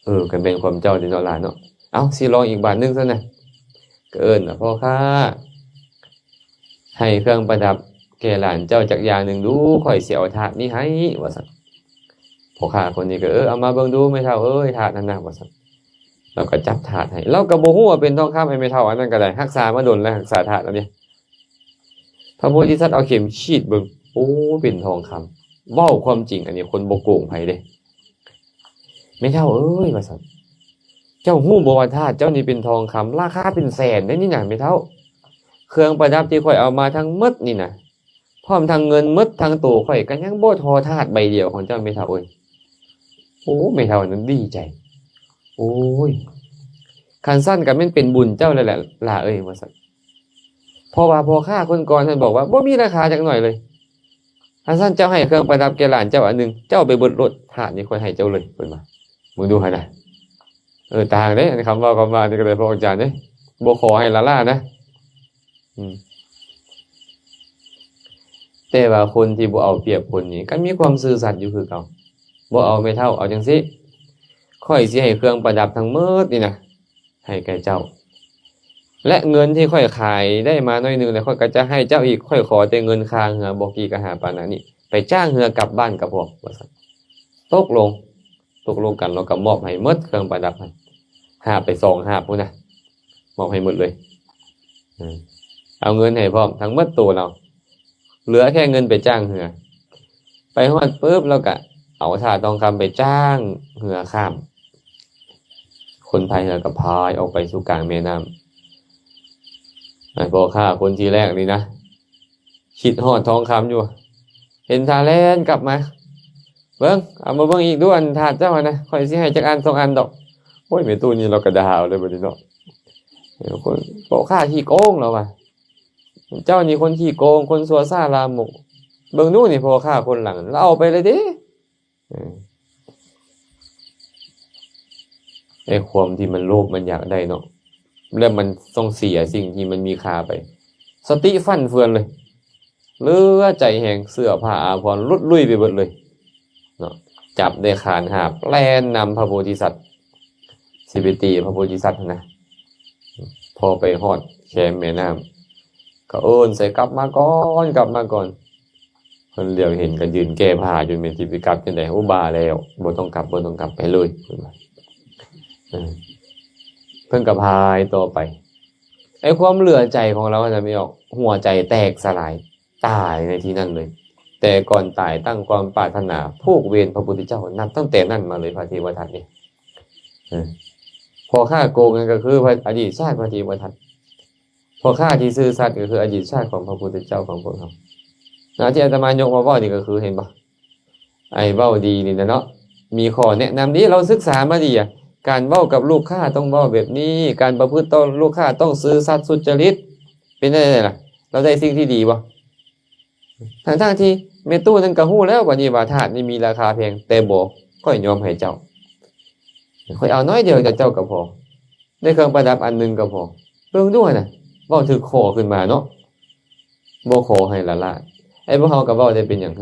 ເອີ ກໍແມ່ນຄວາມເຈົ້າເດເນາະຫຼານເນາະ. ເອົ້າ ຊິລອງອີກບາດໜຶ່ງຊັ້ນນະ. ກໍເອີ້ນວ່າ ພໍ່ຄ້າ ໃຫ້ເຄື່ອງປະດັບແກ່ຫຼານເຈົ້າຈັກຢ່າງໜຶ່ງດູ, ຂ້ອຍຊິເອົາທາດນີ້ໃຫ້ ວ່າຊັ້ນ. ພໍ່ຄ້າຄົນນີ້ກໍ ເອີ ເອົາມາເບິ່ງດູແມ່ເຖົ້າເອີຍ ທາດນັ້ນນະ ວ່າຊັ້ນ. ລາວກໍຈັບທາດໃຫ້, ລາວກໍບໍ່ຮູ້ວ່າເປັນທອງຄຳ. ໄອ້ແມ່ເຖົ້າອັນນັ້ນກໍໄດ້ ຮັກສາມາດົນແລ້ວ ຮັກສາທາດອັນນີ້. ພະໂພທິສັດເອົາເຂັມສີດເບິ່ງ, ໂອ້ ເປັນທອງຄຳ. ເວົ້າຄວາມຈິງ, ອັນນີ້ຄົນບໍ່ໂກງໃຜເດ້. ແມ່ເຖົ້າເອີຍ ວ່າຊັ້ນ, ເຈົ້າຮູ້ບໍ່ວ່າທາດເຈົ້ານີ້ເປັນທອງຄຳ ລາຄາເປັນແສນເດ້ນີ້ນະແມ່ເຖົ້າ. ເຄື່ອງປະດັບທີ່ຂ້ອຍເອົາມາທັງໝົດນີ້ນະ ພ້ອມທັງເງິນໝົດທັງໂຕຂ້ອຍ ກໍຍັງບໍ່ທໍ່ທາດໃບດຽວຂອງເຈົ້າແມ່ເຖົ້າເອີຍ. ໂອ້ ແມ່ເຖົ້ານັ້ນດີໃຈ. ໂອ້ຍ ຄັນຊັ້ນກໍແມ່ນເປັນບຸນເຈົ້າແລ້ວແຫຼະຫຼ້າເອີຍ ວ່າຊັ້ນ. ເພາະວ່າພໍ່ຄ້າຄົນກ່ອນນັ້ນບອກວ່າບໍ່ມີລາຄາຈັກໜ້ອຍເລີຍ. ຄັນຊັ້ນເຈົ້າໃຫ້ເຄື່ອງປະດັບແກ່ຫຼານເຈົ້າອັນໜຶ່ງ ເຈົ້າເອົາໄປເບິດໂລດ ທາດນີ້ຂ້ອຍໃຫ້ເຈົ້າເລີຍ ເພິ່ນວ່າ. ເບິ່ງດູຫັ້ນນະ. ເອີ ຕ່າງເດ້ ອັນຄຳເວົ້າຄຳວ່ານີ້ກໍໄດ້ ພວກອາຈານເດ້ ບໍ່ຂໍໃຫ້ຫຼ້າໆນະ. ອືມ ແຕ່ວ່າຄົນທີ່ບໍ່ເອົາປຽບຄົນນີ້ ກໍມີຄວາມຊື່ສັດຢູ່ຄືເກົ່າ. ບໍ່ເອົາແມ່ເຖົ້າ ເອົາຈັ່ງຊີ້ ຂ້ອຍຊິໃຫ້ເຄື່ອງປະດັບທັງໝົດນີ້ນະ ໃຫ້ແກ່ເຈົ້າ ແລະ ເງິນທີ່ຂ້ອຍຂາຍໄດ້ມາໜ້ອຍໜຶ່ງ ແລ້ວຂ້ອຍກໍຈະໃຫ້ເຈົ້າອີກ. ຂ້ອຍຂໍແຕ່ເງິນຄ່າເຮືອ ບໍ່ກີກະຫາປານະນີ້ ໄປຈ້າງເຮືອກັບບ້ານກໍພໍ ວ່າຊັ້ນ. ຕົກລົງ ຕົກລົງກັນ ແລ້ວກໍມອບໃຫ້ໝົດເຄື່ອງປະດັບຫັ້ນ ຫາບໄປສອງຫາບພຸ້ນນະ ມອບໃຫ້ໝົດເລີຍ. ເອີ ເອົາເງິນໃຫ້ພ້ອມ ທັງໝົດໂຕລາວ ເຫຼືອແຄ່ເງິນໄປຈ້າງເຮືອ. ໄປຮອດປຶບ ລາວກະເອົາຖາດທອງຄຳໄປຈ້າງເຮືອຂ້າມ. ຄົນພາຍເຮືອກໍພາຍອອກໄປສູ່ກາງແມ່ນ້ຳ. ອັນພໍ່ຄ້າຄົນທີແລກນີ້ນະ ຄິດຮອດທອງຄຳຢູ່ ເຫັນທ່າແລ່ນກັບມາ. ເບິ່ງ ເອົາມາເບິ່ງອີກດູ ອັນຖາດເຈົ້າຫັ້ນນະ ຂ້ອຍຊິໃຫ້ຈັກອັນສອງອັນດອກ. ໂອ້ຍ ແມ່ຕູ້ນີ້ລາວກໍດ່າເອົາເລີຍບັດນີ້ເນາະ. ເອີ ຄົນ ພໍ່ຄ້າຂີ້ໂກງ ລາວວ່າ ເຈົ້ານີ້ຄົນຂີ້ໂກງ ຄົນຊົ່ວຊ້າລາມົກ. ເບິ່ງດູນີ້ ພໍ່ຄ້າຄົນຫຼັງລາວເອົາໄປເລີຍເດ້. ເອີ ໄອ້ຄວາມທີ່ມັນໂລບມັນຢາກໄດ້ເນາະ ແລ້ວມັນຕ້ອງເສຍສິ່ງທີ່ມັນມີຄ່າໄປ ສະຕິຟັ່ນເຟືອນເລີຍ ເຫຼືອໃຈແຮງ ເສື້ອຜ້າອາພອນຫຼຸດລຸຍໄປເບິດເລີຍເນາະ. ຈັບໄດ້ຂານຫາບ ແລ່ນນຳພະໂພທິສັດ ຊິໄປຕີພະໂພທິສັດຫັ້ນນະ. ພໍໄປຮອດແຄມແມ່ນ້ຳ ກໍເອີ້ນໃສ່ ກັບມາກ່ອນ ກັບມາກ່ອນ. ເພິ່ນຫຼຽວເຫັນກໍຢືນແກ້ຜ້າຢູ່ ແມ່ນຊິໄປກັບຈັ່ງໃດ. ໂອ້ ບ້າແລ້ວ ບໍ່ຕ້ອງກັບ ບໍ່ຕ້ອງກັບ ໄປເລີຍ ເພິ່ນວ່າ. ເອີ ເພິ່ນກໍພາຍຕໍ່ໄປ. ໄອ້ຄວາມເຫຼືອໃຈຂອງລາວນັ້ນ ແມ່ນອອກ ຫົວໃຈແຕກສະຫຼາຍ ຕາຍໃນທີ່ນັ້ນເລີຍ. ແຕ່ກ່ອນຕາຍຕັ້ງຄວາມປາດຖະໜາຜູກເວນພະພຸດທະເຈົ້າ ນັບຕັ້ງແຕ່ນັ້ນມາເລີຍ ພະເທວະທັດນີ້. ເອີ ພໍ່ຄ້າໂກງນັ້ນກໍຄືພະ ອະດີດຊາດພະເທວະທັດ. ພໍ່ຄ້າທີ່ຊື່ສັດກໍຄືອະດີດຊາດຂອງພະພຸດທະເຈົ້າຂອງພວກເຮົານະ. ທີ່ອາດຕະມາຍົກມາເວົ້ານີ້ກໍຄື ເຫັນບໍ່ ໄອ້ເວົ້າດີນີ້ນະເນາະ ມີຂໍ້ແນະນຳດີ. ເຮົາສຶກສາມາດີອະ ການເວົ້າກັບລູກຄ້າຕ້ອງເວົ້າແບບນີ້ ການປະພຶດຕໍ່ລູກຄ້າຕ້ອງຊື່ສັດສຸດຈະລິດ. ເປັນຈັ່ງໃດລະ ເຮົາໄດ້ສິ່ງທີ່ດີບໍ່? ທັງໆທີ່ແມ່ຕູ້ນັ້ນກໍຮູ້ແລ້ວວ່ານີ້ວ່າທາດນີ້ມີລາຄາແພງ ແຕ່ບໍ່ ຂ້ອຍຍອມໃຫ້ເຈົ້າ ຂ້ອຍເອົາໜ້ອຍດຽວຈາກເຈົ້າກໍພໍ ໄດ້ເຄື່ອງປະດັບອັນໜຶ່ງກໍພໍ. ເບິ່ງດູຫັ້ນນະ ເວົ້າຖືກຂໍ້ຂຶ້ນມາເນາະ ບໍ່ຂໍໃຫ້ຫຼ້າໆ. ໄອ້ພວກເຮົາກໍເວົ້າໄດ້ ເປັນຫຍັງ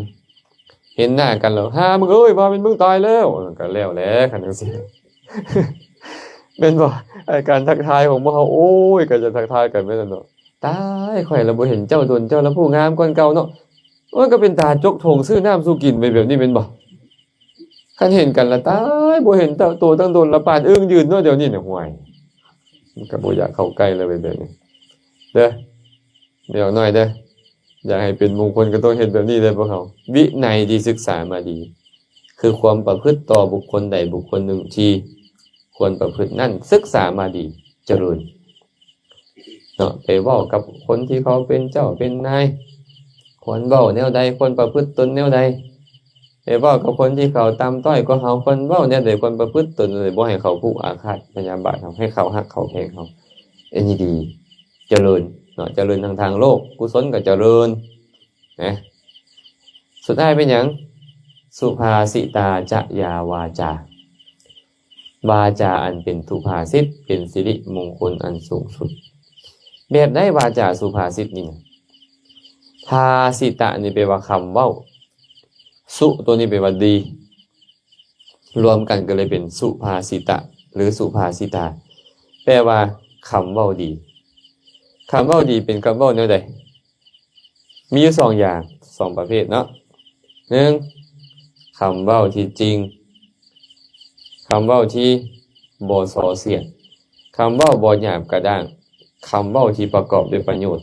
ເຫັນໜ້າກັນແລ້ວ ຫາມຶງເອີຍ ວ່າແມ່ນມຶງຕາຍແລ້ວ ກໍແລ້ວແຫຼະ ຄັນຈັ່ງຊີ້ ແມ່ນບໍ່? ໄອ້ການທັກທາຍຂອງພວກເຮົາ ໂອ້ຍ ກໍຈະທັກທາຍກັນແມ່ນແຫຼະເນາະ. ຕາຍ ຂ້ອຍລະບໍ່ເຫັນເຈົ້າດົນ ເຈົ້າລະຜູ້ງາມກ່ອນເກົ່າເນາະ. ໂອ້ຍ ກໍເປັນຕາຈົກຖົງຊື້ນ້ຳສູ່ກິນໄປແບບນີ້ແມ່ນບໍ່? ຄັນເຫັນກັນລະຕາຍ ບໍ່ເຫັນໂຕຕັ້ງດົນລະປານອຶ່ງຢືນເນາະ ດຽວນີ້ນະ. ຫ້ວຍ ມັນກໍບໍ່ຢາກເຂົ້າໃກ້ເລີຍແບບນີ້ເດີ ແມ່ນອກນ້ອຍເດີ. ຢາກໃຫ້ເປັນມຸງຄົນກໍຕ້ອງເຮັດແບບນີ້ເດີພວກເຮົາ. ວິໄນທີ່ສຶກສາມາດີ ຄືຄວາມປະພຶດຕໍ່ບຸກຄົນໃດບຸກຄົນໜຶ່ງທີ່ຄວນປະພຶດນັ້ນ ສຶກສາມາດີ ຈະເລີນ ເນາະ. ໄປເວົ້າກັບຄົນທີ່ເຂົາເປັນເຈົ້າເປັນນາຍ ຄວນເວົ້າແນວໃດ ຄວນປະພຶດຕົນແນວໃດ. ໄປເວົ້າກັບຄົນທີ່ເຂົາຕ່ຳຕ້ອຍກວ່າເຮົາ ຄວນເວົ້າແນວໃດ ຄວນປະພຶດຕົນແນວໃດ ບໍ່ໃຫ້ເຂົາຜູກອາຄາດພະຍາບາດເຮົາ ໃຫ້ເຂົາຮັກເຂົາແພງເຮົາ. ອັນນີ້ດີ ຈະເລີນເນາະ ຈະເລີນທັງທາງໂລກ ກຸສົນກໍຈະເລີນນະ. ສຸດທ້າຍເປັນຫຍັງ? ສຸພາສິຕາຈະຍາວາຈາ ວາຈາອັນເປັນສຸພາສິດ ເປັນສິລິມົງຄົນອັນສູງສຸດ. ແບບໃດວາຈາສຸພາສິດນີ້ນະ? ພາສິຕະນີ້ແປວ່າຄຳເວົ້າ ສຸໂຕນີ້ແປວ່າດີ ລວມກັນກໍເລີຍເປັນສຸພາສິຕະ ຫຼື ສຸພາສິຕາ ແປວ່າຄຳເວົ້າດີ. ຄຳເວົ້າດີເປັນຄຳເວົ້າແນວໃດ? ມີຢູ່ສອງຢ່າງ ສອງປະເພດເນາະ. ໜຶ່ງ ຄຳເວົ້າທີ່ຈິງ ຄຳເວົ້າທີ່ບໍ່ສໍ້ສຽດ ຄຳເວົ້າບໍ່ຫຍາບກະດ້າງ ຄຳເວົ້າທີ່ປະກອບດ້ວຍປະໂຫຍດ.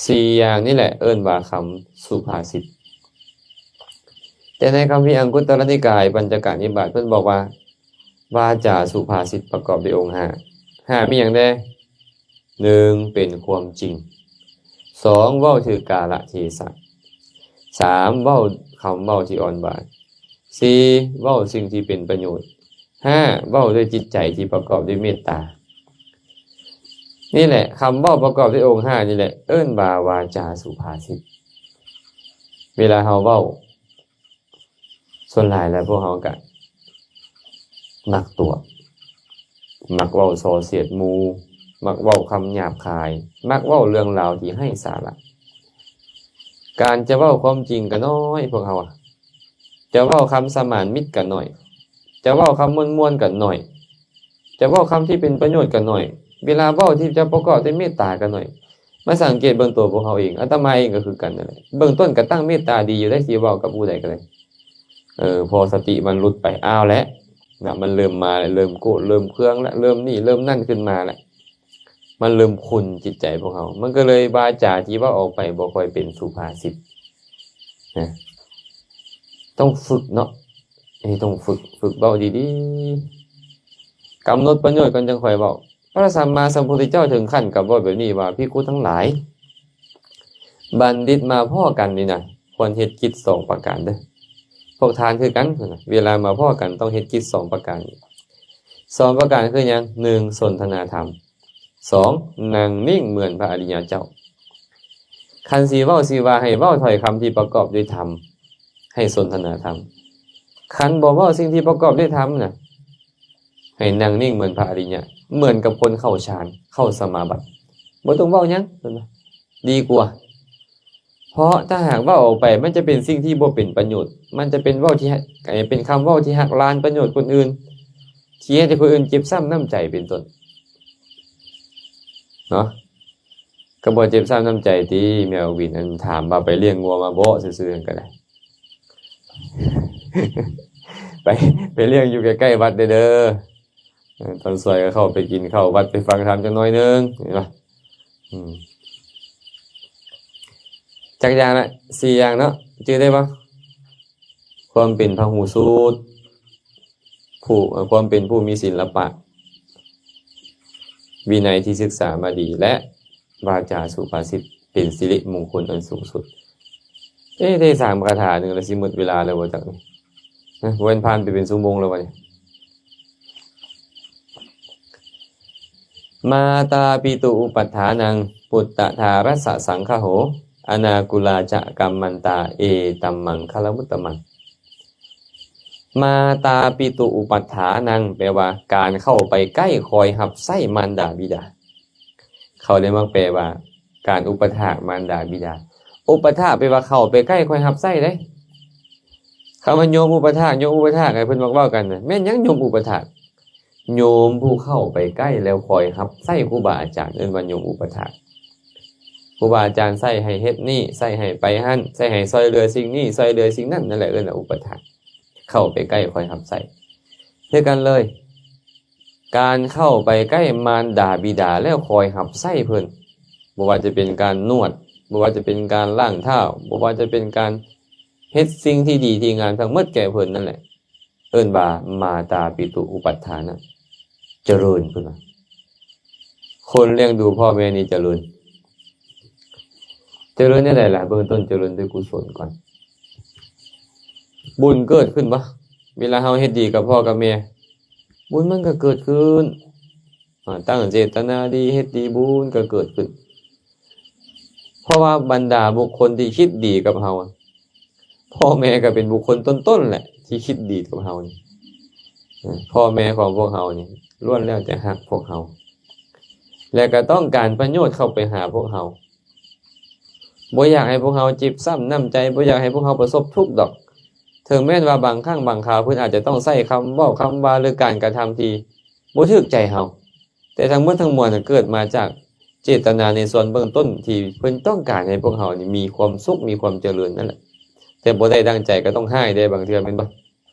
ສີ່ຢ່າງນີ້ແຫຼະເອີ້ນວ່າຄຳສຸພາສິດ. ແຕ່ໃນຄຳພີອັງຄຸດຕະລະນິກາຍ ປັນຈະກະນິບາດ ເພິ່ນບອກວ່າ ວາຈາສຸພາສິດປະກອບດ້ວຍອົງຫ້າ. ຫ້າມີຫຍັງແດ່? ໜຶ່ງ ເປັນຄວາມຈິງ. ສອງ ເວົ້າຖືກກາລະເທສະ. ສາມ ເວົ້າຄຳເວົ້າທີ່ອ່ອນຫວານ. ສີ່ ເວົ້າສິ່ງທີ່ເປັນປະໂຫຍດ. ຫ້າ ເວົ້າດ້ວຍຈິດໃຈທີ່ປະກອບດ້ວຍເມດຕາ. ນີ້ແຫຼະ ຄຳເວົ້າປະກອບດ້ວຍອົງຫ້ານີ້ແຫຼະ ເອີ້ນວ່າວາຈາສຸພາສິດ. ເວລາເຮົາເວົ້າ ສ່ວນຫຼາຍແລ້ວພວກເຮົາກະມັກຕົວະ ມັກເວົ້າສໍ້ສຽດໝູ່ ມັກເວົ້າຄຳຫຍາບຄາຍ ມັກເວົ້າເລື່ອງລາວທີ່ໄຮ້ສາລະ. ການຈະເວົ້າຄວາມຈິງກະໜ້ອຍ ພວກເຮົາ ຈະເວົ້າຄຳສະໝານມິດກະໜ້ອຍ ຈະເວົ້າຄຳມ່ວນໆກະໜ້ອຍ ຈະເວົ້າຄຳທີ່ເປັນປະໂຫຍດກະໜ້ອຍ ເວລາເວົ້າທີ່ຈະປະກອບດ້ວຍເມດຕາກະໜ້ອຍ. ມາສັງເກດເບິ່ງໂຕພວກເຮົາເອງ ອາດຕະມາເອງກະຄືກັນນັ້ນແຫຼະ ເບື້ອງຕົ້ນກະຕັ້ງເມດຕາດີຢູ່ໄດ໋ ຊິເວົ້າກັບຜູ້ໃດກະໄດ້ ເອີ ພໍສະຕິມັນຫຼຸດໄປ ອ້າວແຫຼະນະ ມັນເລີ່ມມາແລ້ວ ເລີ່ມໂກດ ເລີ່ມເຄືອງແລ້ວ ເລີ່ມນີ້ເລີ່ມນັ້ນຂຶ້ນມາແລ້ວ ມັນເລີ່ມຂຸ່ນຈິດໃຈພວກເຮົາ ມັນກະເລີຍວາຈາທີ່ເວົ້າອອກໄປບໍ່ຄ່ອຍເປັນສຸພາສິດນະ. ຕ້ອງຝຶກເນາະ ເອີ ຕ້ອງຝຶກ ຝຶກເວົ້າດີໆ ກຳນົດປະໂຫຍດກ່ອນຈັ່ງຄ່ອຍເວົ້າ. ພະສຳມາສຳພຸດທະເຈົ້າເຖິງຂັ້ນກັບເວົ້າແບບນີ້ວ່າ ພິກຂຸທັງຫຼາຍ ບັນດິດມາພໍ້ກັນນີ້ນະ ຄວນເຮັດກິດສອງປະການເດີ້. ພວກທ່ານຄືກັນ ເວລາມາພໍ້ກັນຕ້ອງເຮັດກິດສອງປະການ. ສອງປະການຄືຫຍັງ? ໜຶ່ງ ສົນທະນາທຳ. ສອງ ນັ່ງນິ່ງເໝືອນພະອະລິຍະເຈົ້າ. ຄັນຊິເວົ້າຊິວ່າ ໃຫ້ເວົ້າຖ້ອຍຄຳທີ່ປະກອບດ້ວຍທຳ ໃຫ້ສົນທະນາທຳ. ຄັນບໍ່ເວົ້າສິ່ງທີ່ປະກອບດ້ວຍທຳນະ ໃຫ້ນັ່ງນິ່ງເໝືອນພະອະລິຍະ ເໝືອນກັບຄົນເຂົ້າฌານ ເຂົ້າສະມາບັດ ບໍ່ຕ້ອງເວົ້າຫຍັງ ເພິ່ນວ່າ ດີກວ່າ. ເພາະຖ້າຫາກເວົ້າອອກໄປ ມັນຈະເປັນສິ່ງທີ່ບໍ່ເປັນປະໂຫຍດ ມັນຈະເປັນເວົ້າທີ່ ເປັນຄຳເວົ້າທີ່ຫັກລ້າງປະໂຫຍດຄົນອື່ນ ທີ່ເຮັດໃຫ້ຄົນອື່ນເຈັບຊ້ຳນ້ຳໃຈເປັນຕົ້ນເນາະ. ກະບໍ່ເຈັບຊ້ຳນ້ຳໃຈຕິ ແມ່ອອກວິນ ອັນຖາມວ່າໄປລ້ຽງງົວມາບໍ່ ຊື່ໆ ຫັ້ນກະໄດ້ ໄປ ໄປລ້ຽງຢູ່ໃກ້ໆວັດເດີ້ ເອີ ຕອນສວຍກະເຂົ້າໄປກິນເຂົ້າວັດ ໄປຟັງທຳຈັກໜ້ອຍໜຶ່ງ ເຫັນບໍ່? ອືມ ຈັກຢ່າງລະ ສີ່ຢ່າງເນາະ ຈື່ໄດ້ບໍ່? ຄວາມເປັນພະຫູສູດ ຜູ້ ເອີ ຄວາມເປັນຜູ້ມີສິນລະປະ ວິໄນທີ່ສຶກສາມາດີ ແລະ ວາຈາສຸພາສິດ ເປັນສິລິມຸງຄຸນອັນສູງສຸດ. ເອ ໄດ້ສາມຄາຖາໜຶ່ງລະ ຊິໝົດເວລາແລ້ວບໍ່ຈັກນີ້ ນະ ບໍ່ແມ່ນຜ່ານໄປເປັນຊົ່ວໂມງແລ້ວວະນີ້. ມາຕາປິຕຸອຸປັດຖານັງ ປຸດຕະທາຣັດສະສັງຄະໂຫ ອະນາກຸລາຈະກັມມັນຕາ ເອຕັມມັງຄະລະມຸດຕະມັງ. ມາຕາປິຕຸອຸປັດຖານັງ ແປວ່າ ການເຂົ້າໄປໃກ້ຄອຍຮັບໃຊ້ມານດາບິດາ. ເຂົາໄດ້ມັກແປວ່າ ການອຸປະຖາກມານດາບິດາ. ອຸປະຖາກແປວ່າເຂົ້າໄປໃກ້ຄອຍຮັບໃຊ້ເດ້. ຄຳວ່າໂຍມອຸປະຖາກ ໂຍມອຸປະຖາກ ໃຫ້ເພິ່ນມັກເວົ້າກັນນະ ແມ່ນຫຍັງໂຍມອຸປະຖາກ? ໂຍມຜູ້ເຂົ້າໄປໃກ້ແລ້ວຄອຍຮັບໃຊ້ຄູບາອາຈານ ເອີ້ນວ່າໂຍມອຸປະຖາກ. ຄູບາອາຈານໃຊ້ໃຫ້ເຮັດນີ້ ໃຊ້ໃຫ້ໄປຫັ້ນ ໃຊ້ໃຫ້ຊ່ອຍເຫຼືອສິ່ງນີ້ ຊ່ອຍເຫຼືອສິ່ງນັ້ນ ນັ້ນແຫຼະເອີ້ນວ່າອຸປະຖາກ ເຂົ້າໄປໃກ້ຄອຍຮັບໃຊ້. ຄືກັນເລີຍ ການເຂົ້າໄປໃກ້ມານດາບິດາແລ້ວຄອຍຮັບໃຊ້ເພິ່ນ ບໍ່ວ່າຈະເປັນການນວດ ບໍ່ວ່າຈະເປັນການລ້າງເທົ້າ ບໍ່ວ່າຈະເປັນການເຮັດສິ່ງທີ່ດີທີ່ງາມທັງໝົດແກ່ເພິ່ນນັ້ນແຫຼະ ເອີ້ນວ່າມາຕາປິຕຸອຸປັດຖານະ ຈະເລີນ ເພິ່ນວ່າ ຄົນລ້ຽງດູພໍ່ແມ່ນີ້ຈະເລີນ. ຈະເລີນແນວໃດລະ? ເບື້ອງຕົ້ນຈະເລີນດ້ວຍກຸສົນກ່ອນ. ບຸນເກີດຂຶ້ນບໍ່? ເວລາເຮົາເຮັດດີກັບພໍ່ກັບແມ່ ບຸນມັນກະເກີດຂຶ້ນ. ອາ ຕັ້ງເຈດຕະນາດີ ເຮັດດີ ບຸນກະເກີດຂຶ້ນ. ເພາະວ່າບັນດາບຸກຄົນທີ່ຄິດດີກັບເຮົາ ພໍ່ແມ່ກະເປັນບຸກຄົນຕົ້ນໆແຫຼະ ທີ່ຄິດດີກັບເຮົານີ້. ເອີ ພໍ່ແມ່ຂອງພວກເຮົານີ້ ລ້ວນແລ້ວແຕ່ຮັກພວກເຮົາ ແລະກະຕ້ອງການປະໂຫຍດເຂົ້າໄປຫາພວກເຮົາ. ບໍ່ຢາກໃຫ້ພວກເຮົາເຈັບຊ້ຳນ້ຳໃຈ ບໍ່ຢາກໃຫ້ພວກເຮົາປະສົບທຸກດອກ. ເຖິງແມ່ນວ່າບາງຄັ້ງບາງຄາວ ເພິ່ນອາດຈະຕ້ອງໃຊ້ຄຳເວົ້າຄຳວ່າ ຫຼື ການກະທຳທີ່ບໍ່ຖືກໃຈເຮົາ ແຕ່ທັງໝົດທັງມວນເກີດມາຈາກເຈດຕະນາໃນສ່ວນເບື້ອງຕົ້ນ ທີ່ເພິ່ນຕ້ອງການໃຫ້ພວກເຮົານີ້ມີຄວາມສຸກ ມີຄວາມຈະເລີນນັ້ນແຫຼະ. ແຕ່ບໍ່ໄດ້ດັ່ງໃຈກະຕ້ອງຮ້າຍເດ້ ບາງເທື່ອແມ່ນບໍ່?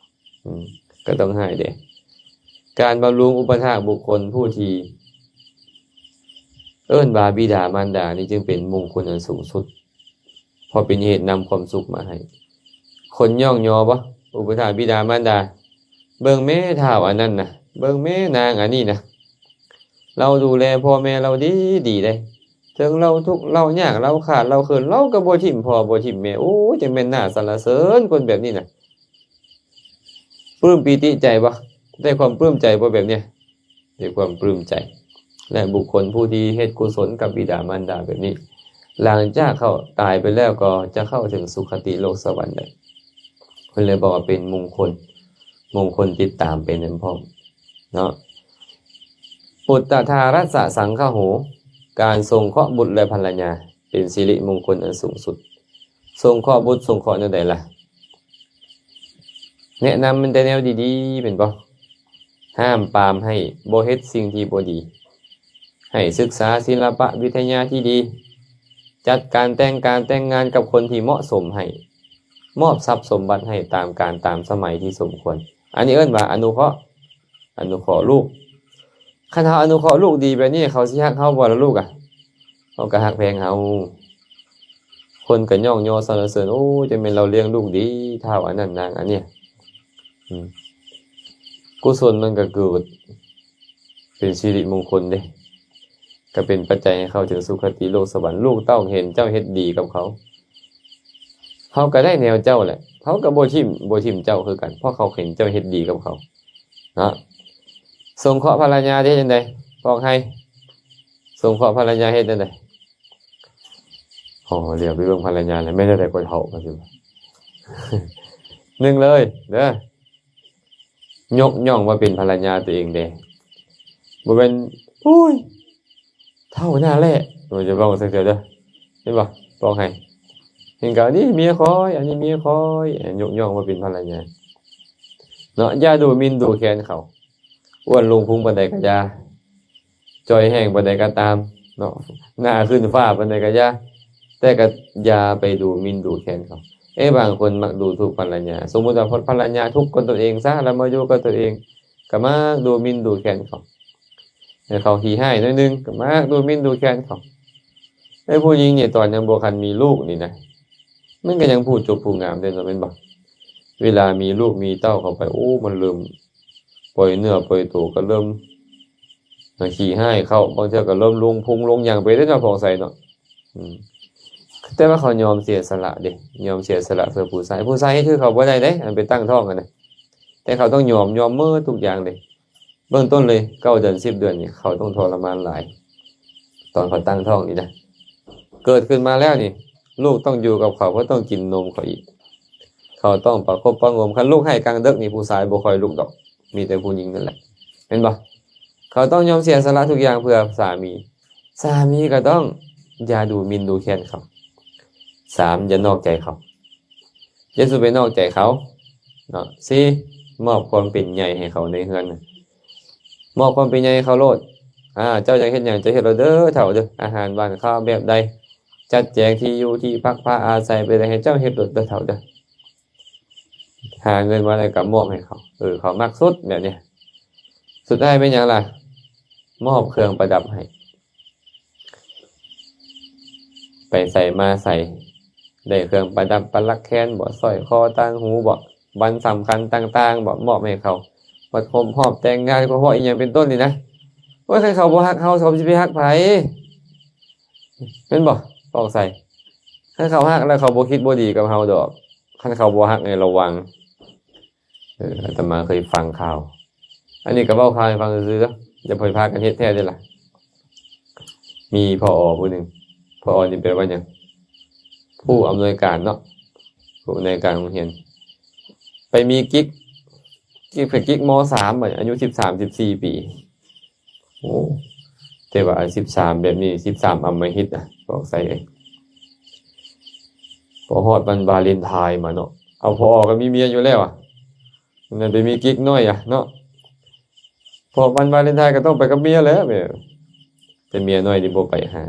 ອືມ ກະຕ້ອງຮ້າຍເດ້. ການບຳລຸງອຸປະຖາກບຸກຄົນຜູ້ທີ່ເອີ້ນວ່າບິດາມານດານີ້ ຈຶ່ງເປັນມຸງຄຸນອັນສູງສຸດ ເພາະເປັນເຫດນຳຄວາມສຸກມາໃຫ້. ຄົນຍ້ອງຍໍບໍ່? ອຸປະຖາກບິດາມານດາ ເບິ່ງແມ້ທ້າວອັນນັ້ນນະ ເບິ່ງແມ້ນາງອັນນີ້ນະ ລາວດູແລພໍ່ແມ່ລາວດີດີເດ້. ເຖິງລາວທຸກລາວຍາກລາວຂາດລາວເຂີນ ລາວກະບໍ່ຖິ້ມພໍ່ບໍ່ຖິ້ມແມ່. ໂອ້ຍ ຈັ່ງແມ່ນໜ້າສັນລະເສີນຄົນແບບນີ້ນະ. ປຶ້ມປີຕິໃຈບໍ່? ໄດ້ຄວາມປຶ້ມໃຈບໍ່ແບບນີ້? ດ້ວຍຄວາມປຶ້ມໃຈ ແລະ ບຸກຄົນຜູ້ທີ່ເຮັດກຸສົນກັບບິດາມານດາແບບນີ້ ຫຼັງຈາກເຂົາຕາຍໄປແລ້ວກໍຈະເຂົ້າເຖິງສຸຄະຕິໂລກສະຫວັນໄດ້. ເພິ່ນເລີຍບອກວ່າເປັນມຸງຄົນ, ມຸງຄົນຕິດຕາມໄປນຳພ້ອມເນາະ. ປຸດຕະທາຣັດສະສັງຄະໂຫ, ການສົງເຄາະບຸດ ແລະ ພັນລະຍາ ເປັນສິລິມຸງຄົນອັນສູງສຸດ. ສົງເຄາະບຸດສົງເຄາະແນວໃດລະ? ແນະນຳມັນແຕ່ແນວດີໆ ແມ່ນບໍ່? ຫ້າມປາມໃຫ້ບໍ່ເຮັດສິ່ງທີ່ບໍ່ດີ, ໃຫ້ສຶກສາສິລະປະວິທະຍາທີ່ດີ, ຈັດການແຕ່ງການແຕ່ງງານກັບຄົນທີ່ເໝາະສົມໃຫ້, ມອບຊັບສົມບັດໃຫ້ຕາມການຕາມສະໄໝທີ່ສົມຄວນ. ອັນນີ້ເອີ້ນວ່າອະນຸເຄາະ, ອະນຸເຄາະລູກ. ຄັນເຮົາອະນຸເຄາະລູກດີແບບນີ້ ເຂົາຊິຮັກເຮົາບໍ່ລະລູກອະ? ເຂົາກໍຮັກແພງເຮົາ. ຄົນກໍຍ້ອງຍໍສັນລະເສີນ, ໂອ້ຍ ຈັ່ງແມ່ນລາວລ້ຽງລູກດີ ທ້າວອັນນັ້ນນາງອັນນີ້. ອືມ ກຸສົນມັນກໍເກີດເປັນສິລິມຸງຄົນເດ້, ກໍເປັນປັດໄຈໃຫ້ເຂົ້າເຖິງສຸຄະຕິໂລກສະຫວັນ. ລູກເຕົ້າເຫັນເຈົ້າເຮັດດີກັບເຂົາ, ເຂົາກໍໄດ້ແນວເຈົ້າແຫຼະ, ເຂົາກໍບໍ່ຖິ້ມ ບໍ່ຖິ້ມເຈົ້າຄືກັນ ເພາະເຂົາເຫັນເຈົ້າເຮັດດີກັບເຂົາເນາະ. ສົງເຄາະພັນລະຍາເຮັດຈັ່ງໃດ? ບອກໃຫ້ ສົງເຄາະພັນລະຍາເຮັດຈັ່ງໃດ? ໂອ້ ຫຼຽວໄປເບິ່ງພັນລະຍາແລ້ວ ແມ່ນແນວໃດກໍເຖົ້າວ່າຊິ. ໜຶ່ງເລີຍເດີ, ຍົກຍ້ອງວ່າເປັນພັນລະຍາຕົວເອງເດ້, ບໍ່ແມ່ນ ໂອ້ຍ ເຖົ້າໜ້າແຫຼະ. ໂອ້ຍ ຢ່າເວົ້າຊັ້ນເດີ, ເຫັນບໍ່? ບອກໃຫ້ ເຫັນກໍ ອັນນີ້ເມຍຂ້ອຍ ອັນນີ້ເມຍຂ້ອຍ, ຍົກຍ້ອງວ່າເປັນພັນລະຍາເນາະ. ຢ່າດູໝິ່ນດູແຄນເຂົາ, ອ້ວນລົງພຸງປານໃດກໍຢ່າ, ຈ່ອຍແຫ້ງປານໃດກໍຕາມເນາະ, ໜ້າຂຶ້ນຟ້າປານໃດກໍຢ່າ, ແຕ່ກໍຢ່າໄປດູໝິ່ນດູແຄນເຂົາ. ເອີ ບາງຄົນມັກດູຖູກພັນລະຍາ, ສົມມຸດວ່າພັນລະຍາທຸກກັບຕົນເອງຊະ ແລ້ວມາຢູ່ກັບຕົນເອງ, ກໍມັກດູໝິ່ນດູແຄນເຂົາ. ໃຫ້ເຂົາຂີ້ຮ້າຍໜ້ອຍໜຶ່ງ ກໍມັກດູໝິ່ນດູແຄນເຂົາ. ເອີ ຜູ້ຍິງນີ້ ຕອນຍັງບໍ່ທັນມີລູກນີ້ນະ ມັນກໍຍັງຜູ້ຈົບຜູ້ງາມເດ້ເນາະ ແມ່ນບໍ່? ເວລາມີລູກມີເຕົ້າເຂົ້າໄປ ໂອ້ ມັນເລີ່ມປ່ອຍເນື້ອປ່ອຍໂຕ, ກໍເລີ່ມຂີ້ຮ້າຍເຂົ້າ, ບາງເທື່ອກໍເລີ່ມລົງພຸງລົງຫຍັງໄປເດ້ເນາະ ພວກໃສເນາະ. ອືມ ແຕ່ວ່າເຂົາຍອມເສຍສະຫຼະເດ້, ຍອມເສຍສະຫຼະເພື່ອຜູ້ຊາຍ. ຜູ້ຊາຍເຮັດຄືເຂົາບໍ່ໄດ້ເດ້ ອັນໄປຕັ້ງທ້ອງຫັ້ນນະ, ແຕ່ເຂົາຕ້ອງຍອມ, ຍອມໝົດທຸກຢ່າງເດ້. ເບື້ອງຕົ້ນເລີຍ ເກົ້າເດືອນ ສິບເດືອນນີ້ ເຂົາຕ້ອງທໍລະມານຫຼາຍ. ຕອນເຂົາຕັ້ງທ້ອງນີ້ນະ ເກີດຂຶ້ນມາແລ້ວນີ້ ລູກຕ້ອງຢູ່ກັບເຂົາ, ເພາະຕ້ອງກິນນົມເຂົາອີກ, ເຂົາຕ້ອງປະຄົບປະຫງົມ. ຄັນລູກໄຫ້ກາງດຶກນີ້ ຜູ້ຊາຍບໍ່ຄ່ອຍລຸກດອກ, ມີແຕ່ຜູ້ຍິງນັ້ນແຫຼະ ແມ່ນບໍ່? ເຂົາຕ້ອງຍອມເສຍສະຫຼະທຸກຢ່າງເພື່ອສາມີ. ສາມີກໍຕ້ອງຢ່າດູໝິ່ນດູແຄນເຂົາ. ສາມ ຢ່ານອກໃຈເຂົາ, ຢ່າສູ່ໄປນອກໃຈເຂົາເນາະ. ສີ່ ມອບຄວາມເປັນໃຫຍ່ໃຫ້ເຂົາໃນເຮືອນນະ, ມອບຄວາມເປັນໃຫຍ່ໃຫ້ເຂົາໂລດ. ອາ ເຈົ້າຢາກເຮັດຫຍັງ ເຈົ້າເຮັດໂລດເດີເຖົ້າເດີ, ອາຫານຫວານຄາວແບບໃດ ຈັດແຈງທີ່ຢູ່ທີ່ພັກພາອາໄສໄປໃດ ໃຫ້ເຈົ້າເຮັດໂລດເດີເຖົ້າເດີ. ຫາເງິນມາແລ້ວກໍມອບໃຫ້ເຂົາ, ເອີ ເຂົາມັກສຸດແບບນີ້. ສຸດທ້າຍເປັນຫຍັງລະ? ມອບເຄື່ອງປະດັບໃຫ້. ໄປໃສມາໃສ ໄດ້ເຄື່ອງປະດັບປະຫຼັກແຂນບໍ ສ້ອຍຄໍຕ່າງຫູບໍ ວັນສຳຄັນຕ່າງໆບໍ ມອບໃຫ້ເຂົາ. ວັນຄົບຮອບແຕ່ງງານ ຄົບຮອບອີ່ຫຍັງເປັນຕົ້ນນີ້ນະ. ໂອ້ຍ ຄັນເຂົາບໍ່ຮັກເຮົາ ເຂົາຊິໄປຮັກໃຜ? ແມ່ນບໍ່? ເວົ້າໃສ່ ຄັນເຂົາຮັກແລ້ວ ເຂົາບໍ່ຄິດບໍ່ດີກັບເຮົາດອກ. ຄັນເຂົາບໍ່ຮັກໃຫ້ລະວັງ. ເອີ ອາດຕະມາເຄີຍຟັງຂ່າວ, ອັນນີ້ກໍເວົ້າຂ່າວໃຫ້ຟັງຊື່ໆ ຢ່າໄປພາກັນເຮັດແທ້ເດີ້ລະ. ມີ ຜອ ຜູ້ໜຶ່ງ, ຜອ ນີ້ແປວ່າຫຍັງ? ຜູ້ອຳນວຍການເນາະ, ຜູ້ອຳນວຍການໂຮງຮຽນ. ໄປມີກິກ, ກິກ ໄປກິກ ມໍສາມ ບັດອາຍຸສິບສາມ ສິບສີ່ປີ. ໂອ້ ແຕ່ວ່າອັນສິບສາມແບບນີ້ ສິບສາມອຳມະຫິດນະ ບອກໃສ່ເອີຍ. ພໍຮອດວັນວາເລັນທາຍມາເນາະ, ເອົາ ຜອ ກໍມີເມຍຢູ່ແລ້ວອະ, ນັ້ນໄປມີກິກນ້ອຍອະເນາະ. ພໍວັນວາເລັນທາຍກໍຕ້ອງໄປກັບເມຍແຫຼະ, ແມ່ ແຕ່ເມຍນ້ອຍນີ້ບໍ່ໄປຫາ,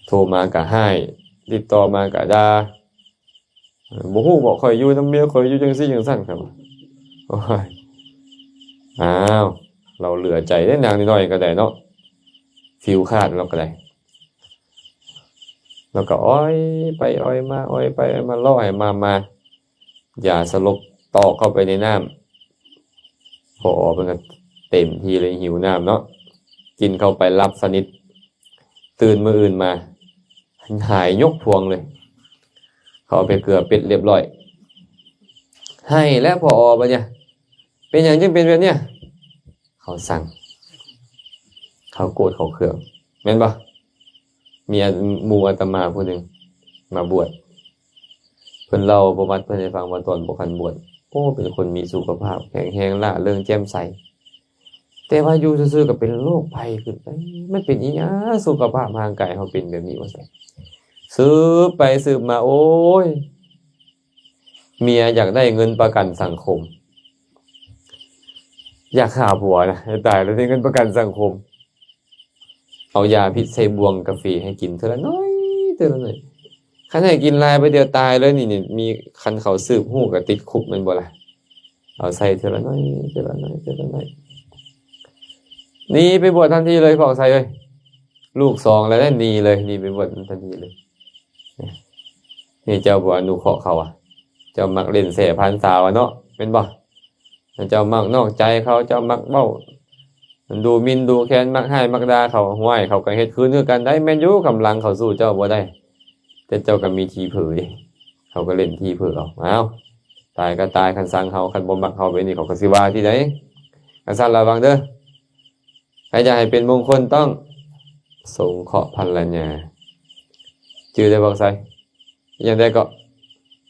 ໂທມາກໍຮ້າຍ, ຕິດຕໍ່ມາກໍດ່າ. ບໍ່ຮູ້ບໍ ຂ້ອຍຢູ່ນຳເມຍ ຂ້ອຍຢູ່ຈັ່ງຊີ້ຈັ່ງຊັ້ນ. ໂອ້ຍ ອ້າວ ລາວເຫຼືອໃຈເດ້ ນາງນ້ອຍໆກໍໄດ້ເນາະ, ຟິວຂາດລາວກໍໄດ້. ລາວກໍອອຍໄປອອຍມາ ອອຍໄປອອຍມາ ລໍໃຫ້ມາມາ ຢາສະຫຼົບຕອກເຂົ້າໄປໃນນ້ຳ. ພໍເພິ່ນກໍເຕັມທີ່ເລີຍ ຫິວນ້ຳເນາະ, ກິນເຂົ້າໄປຫຼັບສະໜິດ. ຕື່ນມື້ອື່ນມາ ຫາຍຍົກພວງເລີຍ. ເຂົາເອົາໄປເກືອເປັດລຽບຮ້ອຍ. ໄຫ້ແລ້ວ ພໍ ບັດນີ້ ເປັນຫຍັງຈຶ່ງເປັນແບບນີ້? ເຂົາຊັງ, ເຂົາໂກດ ເຂົາເຄືອງ, ແມ່ນບໍ່? ມີອັນ ໝູ່ອາດຕະມາຜູ້ໜຶ່ງມາບວດ ເພິ່ນເລົ່າປະຫວັດເພິ່ນໃຫ້ຟັງວ່າຕອນບໍ່ທັນບວດ ໂອ້ ເປັນຄົນມີສຸຂະພາບແຂງແຮງ ລ່າເລີງແຈ່ມໃສ ແຕ່ວ່າຢູ່ຊື່ໆກໍເປັນໂລກໄພຂຶ້ນໄປ ມັນເປັນອີ່ຫຍັງ ສຸຂະພາບຮ່າງກາຍເຮົາເປັນແບບນີ້ວ່າຊັ້ນ. ສືບໄປສືບມາ ໂອ້ຍ ເມຍຢາກໄດ້ເງິນປະກັນສັງຄົມ ຢາກຂ້າຜົວນະ ໃຫ້ຕາຍແລ້ວໄດ້ເງິນປະກັນສັງຄົມ ເອົາຢາພິດໃສ່ບ່ວງກາເຟໃຫ້ກິນເທື່ອລະໜ້ອຍ ເທື່ອລະໜ້ອຍ ຄັນໃຫ້ກິນຫຼາຍໄປດຽວຕາຍເລີຍນີ້ ນີ້ມີ ຄັນເຂົາສືບຮູ້ກໍຕິດຄຸກແມ່ນບໍ່ລະ? ເອົາໃສ່ເທື່ອລະໜ້ອຍ ເທື່ອລະໜ້ອຍ ເທື່ອລະໜ້ອຍ ໜີໄປບວດທັນທີເລີຍພວກໃສ່ເອີຍ ລູກສອງແລ້ວ ໜີເລີຍ ໜີໄປບວດທັນທີເລີຍ. ນີ້ເຈົ້າບໍ່ອະນຸເຄາະເຂົາອະ ເຈົ້າມັກຫຼິ້ນແສ້ພານສາວອະເນາະ ແມ່ນບໍ່? ເຈົ້າມັກນອກໃຈເຂົາ ເຈົ້າມັກເວົ້າດູໝິ່ນດູແຄນ ມັກຮ້າຍມັກດ່າເຂົາ ຫ້ວຍ ເຂົາກໍເຮັດຄືນຄືກັນໄດ໋ ແມ່ນຢູ່ ກຳລັງເຂົາສູ້ເຈົ້າບໍ່ໄດ້ ແຕ່ເຈົ້າກໍມີທີ່ເຜີເດ້ ເຂົາກໍຫຼິ້ນທີ່ເຜີເອົາ ອ້າວ ຕາຍກໍຕາຍ ຄັນຊັງເຮົາ ຄັນບໍ່ມັກເຮົາແບບນີ້ ເຂົາກໍຊິວ່າທີ່ໃດ໋ ຄັນຊັ້ນລະວັງເດີ້. ໃຜຢາກໃຫ້ເປັນມົງຄົນຕ້ອງສົງເຄາະພັນລະຍາ ຈື່ໄດ້ບໍ່ໃສ? ຢ່າງໃດເກາະ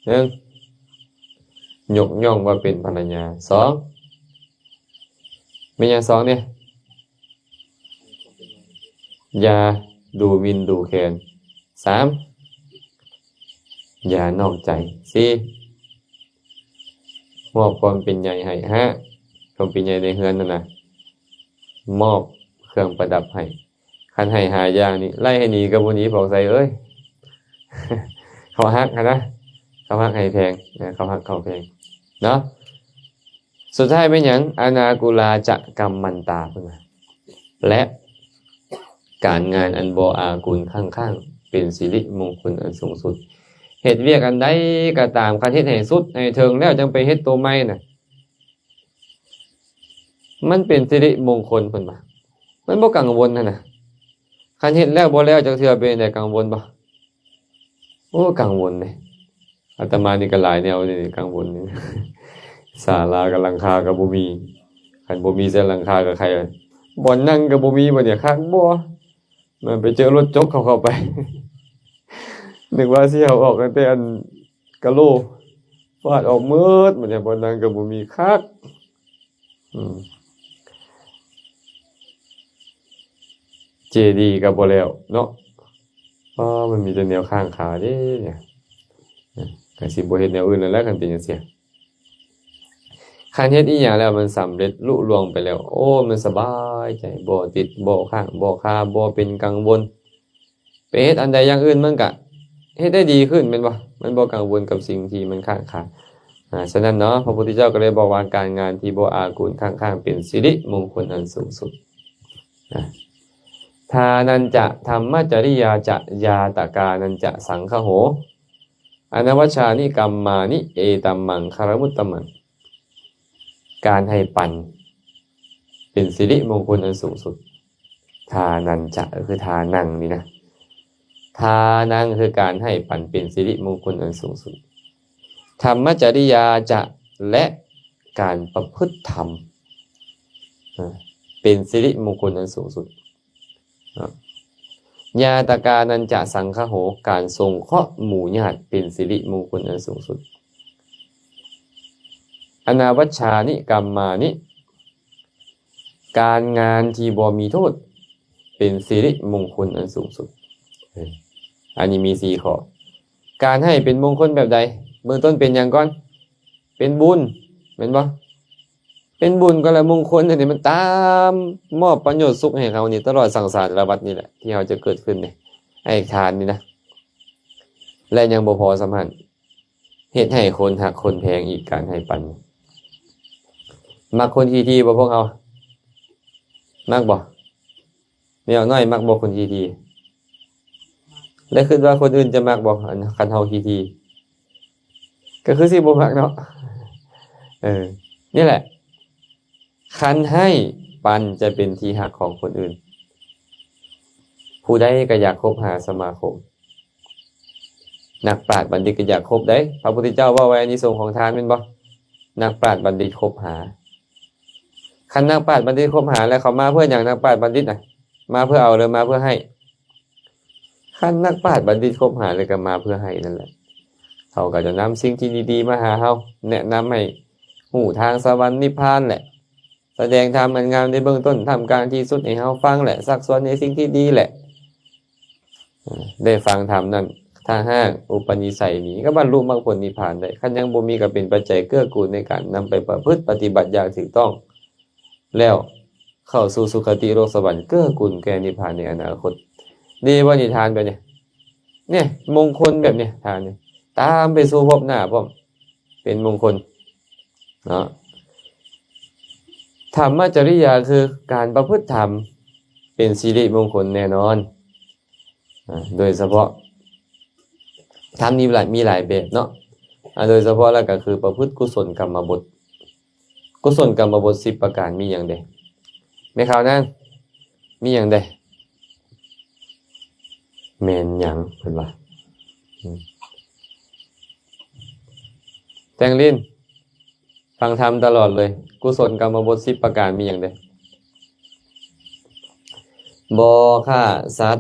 ໜຶ່ງ ຍົກຍ້ອງວ່າເປັນພັນລະຍາ ສອງ ແມ່ນຫຍັງສອງນີ້? ຢ່າດູໝິ່ນດູແຄນ ສາມ ຢ່ານອກໃຈ ສີ່ ມອບຄວາມເປັນໃຫຍ່ໃຫ້ ຫ້າ ຄວາມເປັນໃຫຍ່ໃນເຮືອນນັ້ນນະ ມອບເຄື່ອງປະດັບໃຫ້ ຄັນໃຫ້ຫ້າຢ່າງນີ້ ໄລ່ໃຫ້ໜີກໍບໍ່ໜີພວກໃສເອີຍ ເຂົາຮັກຫັ້ນນະ ເຂົາຮັກໃຫ້ແພງ ເຂົາຮັກເຂົາແພງເນາະ. ສຸດທ້າຍແມ່ນຫຍັງ? ອະນາກຸລາຈະກັມມັນຕາ ເພິ່ນວ່າ ແລະ ການງານອັນບໍ່ອາກຸນຄັ່ງຂ້າງ ເປັນສິລິມົງຄຸນອັນສູງສຸດ. ເຮັດວຽກອັນໃດກໍຕາມ ຄັນເຮັດໃຫ້ສຸດໃຫ້ເຖິງແລ້ວ ຈັ່ງໄປເຮັດໂຕໃໝ່ນະ ມັນເປັນສິລິມົງຄົນ ເພິ່ນວ່າ ມັນບໍ່ກັງວົນຫັ້ນນະ. ຄັນເຮັດແລ້ວບໍ່ແລ້ວຈັກເທື່ອ ເປັນໃດ ກັງວົນບໍ່? ໂອ້ ກັງວົນເດ້. ອາດຕະມານີ້ກໍຫຼາຍແນວເດ້ ກັງວົນນີ້ ສາລາກັບຫຼັງຄາກໍບໍ່ມີ ຄັນບໍ່ມີໃສ່ຫຼັງຄາກໍໄຄ ບ່ອນນັ່ງກໍບໍ່ມີ ບັດນີ້ຄັກບໍ່ ມັນໄປເຈີລົດຈົກເຂົາເຂົ້າໄປ ນຶກວ່າຊິເອົາອອກຕັ້ງແຕ່ອັນກະໂຫຼ ຟາດອອກໝົດ ບັດນີ້ບ່ອນນັ່ງກໍບໍ່ມີ ຄັກ ອືມ ເຈດີກໍບໍ່ແລ້ວເນາະ. ອໍ ມັນມີແຕ່ແນວຄ້າງຄາເດ້ ກໍຊິບໍ່ເຮັດແນວອື່ນແລ້ວແຫຼະ ຄັນເປັນຈັ່ງຊີ້. ຄັນເຮັດອີ່ຫຍັງແລ້ວມັນສຳເລັດລຸລ່ວງໄປແລ້ວ ໂອ້ ມັນສະບາຍໃຈ ບໍ່ຕິດ ບໍ່ຄ້າງ ບໍ່ຄາ ບໍ່ເປັນກັງວົນ. ໄປເຮັດອັນໃດຢ່າງອື່ນ ມັນກະເຮັດໄດ້ດີຂຶ້ນແມ່ນບໍ່? ມັນບໍ່ກັງວົນກັບສິ່ງທີ່ມັນຄ້າງຄາ. ອາ ສະນັ້ນເນາະ ພະພຸດທະເຈົ້າກໍເລີຍບອກວ່າ ການງານທີ່ບໍ່ອາກຸນຄ້າງໆ ເປັນສິລິມົງຄຸນອັນສູງສຸດ. ອາ ທານັນຈະ ທຳມະຈະລິຍາຈະ ຍາຕະການັນຈະ ສັງຄະໂຫ ອະນະວັດຊານິກັມມານິ ເອຕັມມັງຄະລະມຸດຕະມັງ. ການໃຫ້ປັນເປັນສິລິມົງຄຸນອັນສູງສຸດ. ທານັນຈະ ກໍຄືທານັງນີ້ນະ ທານັງ ຄືການໃຫ້ປັນເປັນສິລິມົງຄຸນອັນສູງສຸດ. ທຳມະຈະລິຍາຈະ ແລະ ການປະພຶດທຳ ເປັນສິລິມົງຄຸນອັນສູງສຸດ. ຍາຕະການັນຈະ ສັງຄະໂຫ ການສົງເຄາະໝູ່ຍາດເປັນສິລິມົງຄຸນອັນສູງສຸດ. ອະນາວັດຊານິກັມມານິ ການງານທີ່ບໍ່ມີໂທດ ເປັນສິລິມົງຄຸນອັນສູງສຸດ. ເອີ ອັນນີ້ມີສີ່ຂໍ້. ການໃຫ້ເປັນມົງຄົນແບບໃດ? ເບື້ອງຕົ້ນເປັນຫຍັງກ່ອນ? ເປັນບຸນ ແມ່ນບໍ່? ເປັນບຸນກໍລະມົງຄົນ ອັນນີ້ມັນຕາມມອບປະໂຫຍດສຸກໃຫ້ເຮົານີ້ ຕະຫຼອດສັງສາລະວັດນີ້ແຫຼະ ທີ່ເຮົາຈະເກີດຂຶ້ນນີ້ ໃຫ້ທານນີ້ນະ. ແລະ ຍັງບໍ່ພໍສ່ຳຫັ້ນ ເຮັດໃຫ້ຄົນຮັກຄົນແພງອີກ ການໃຫ້ປັນ. ມັກຄົນຂີ້ຖີ່ບໍ່ພວກເຮົາ? ມັກບໍ່? ແມວນ້ອຍມັກບໍ່ຄົນຂີ້ຖີ່? ແລະ ຄິດວ່າຄົນອື່ນຈະມັກບໍ່ ອັນ ຄັນເຮົາຂີ້ຖີ່? ກໍຄືຊິບໍ່ມັກເນາະ. ເອີ ນີ້ແຫຼະ ຄັນໃຫ້ປັນຈະເປັນທີ່ຮັກຂອງຄົນອື່ນ. ຜູ້ໃດກໍຢາກຄົບຫາສະມາຄົມ. ນັກປາດບັນດິດກໍຢາກຄົບໄດ໋. ພະພຸດທະເຈົ້າເວົ້າໄວ້ອານິສົງຂອງທານແມ່ນບໍ່? ນັກປາດບັນດິດຄົບຫາ. ຄັນນັກປາດບັນດິດຄົບຫາແລ້ວ ເຂົາມາເພື່ອຫຍັງ? ນັກປາດບັນດິດນະ ມາເພື່ອເອົາ ຫຼື ມາເພື່ອໃຫ້? ອັນນັກປາດບັນດິດຄົບຫາ ແລ້ວກໍມາເພື່ອໃຫ້ນັ້ນແຫຼະ. ເຂົາກໍຈະນຳສິ່ງທີ່ດີໆມາຫາເຮົາ, ແນະນຳໃຫ້ຮູ້ທາງສະຫວັນນິບພານແຫຼະ, ສະແດງທຳອັນງາມໃນເບື້ອງຕົ້ນ, ທ່າມກາງທີ່ສຸດໃຫ້ເຮົາຟັງແຫຼະ, ຊັກຊວນໃນສິ່ງທີ່ດີແຫຼະ. ເອີ ໄດ້ຟັງທຳນັ້ນ, ຖ້າຫາກອຸປະນິໄສມີ, ກໍບັນລຸມັກຜົນນິບພານໄດ້. ຄັນຍັງບໍ່ມີ, ກໍເປັນປັດໄຈເກື້ອກູນໃນການນຳໄປປະພຶດປະຕິບັດຢ່າງຖືກຕ້ອງ ແລ້ວເຂົ້າສູ່ສຸຄະຕິໂລກສະຫວັນ ເກື້ອກູນແກ່ນິບພານໃນອະນາຄົດ. ດີບໍ່ນິທານແບບນີ້? ນີ້ ມົງຄົນແບບນີ້ ທານນີ້ ຕາມໄປສູ່ພົບໜ້າພ້ອມ ເປັນມົງຄົນເນາະ. ທຳມະຈະລິຍາ ຄືການປະພຶດທຳ ເປັນສິລິມົງຄົນແນ່ນອນ. ອາ ໂດຍສະເພາະ ທຳນີ້ຫຼາຍ ມີຫຼາຍແບບເນາະ. ອາ ໂດຍສະເພາະແລ້ວກໍຄືປະພຶດກຸສົນກຳມະບົດ. ກຸສົນກຳມະບົດສິບປະການມີຫຍັງແດ່? ແມ່ຂາວນາງ ມີຫຍັງແດ່? ແມ່ນຫຍັງ ເພິ່ນວ່າ? ອືມ ແຕງລິນ ຟັງທຳຕະຫຼອດເລີຍ. ກຸສົນກຳມະບົດສິບປະການມີຫຍັງແດ່? ບໍ່ຂ້າສັດ,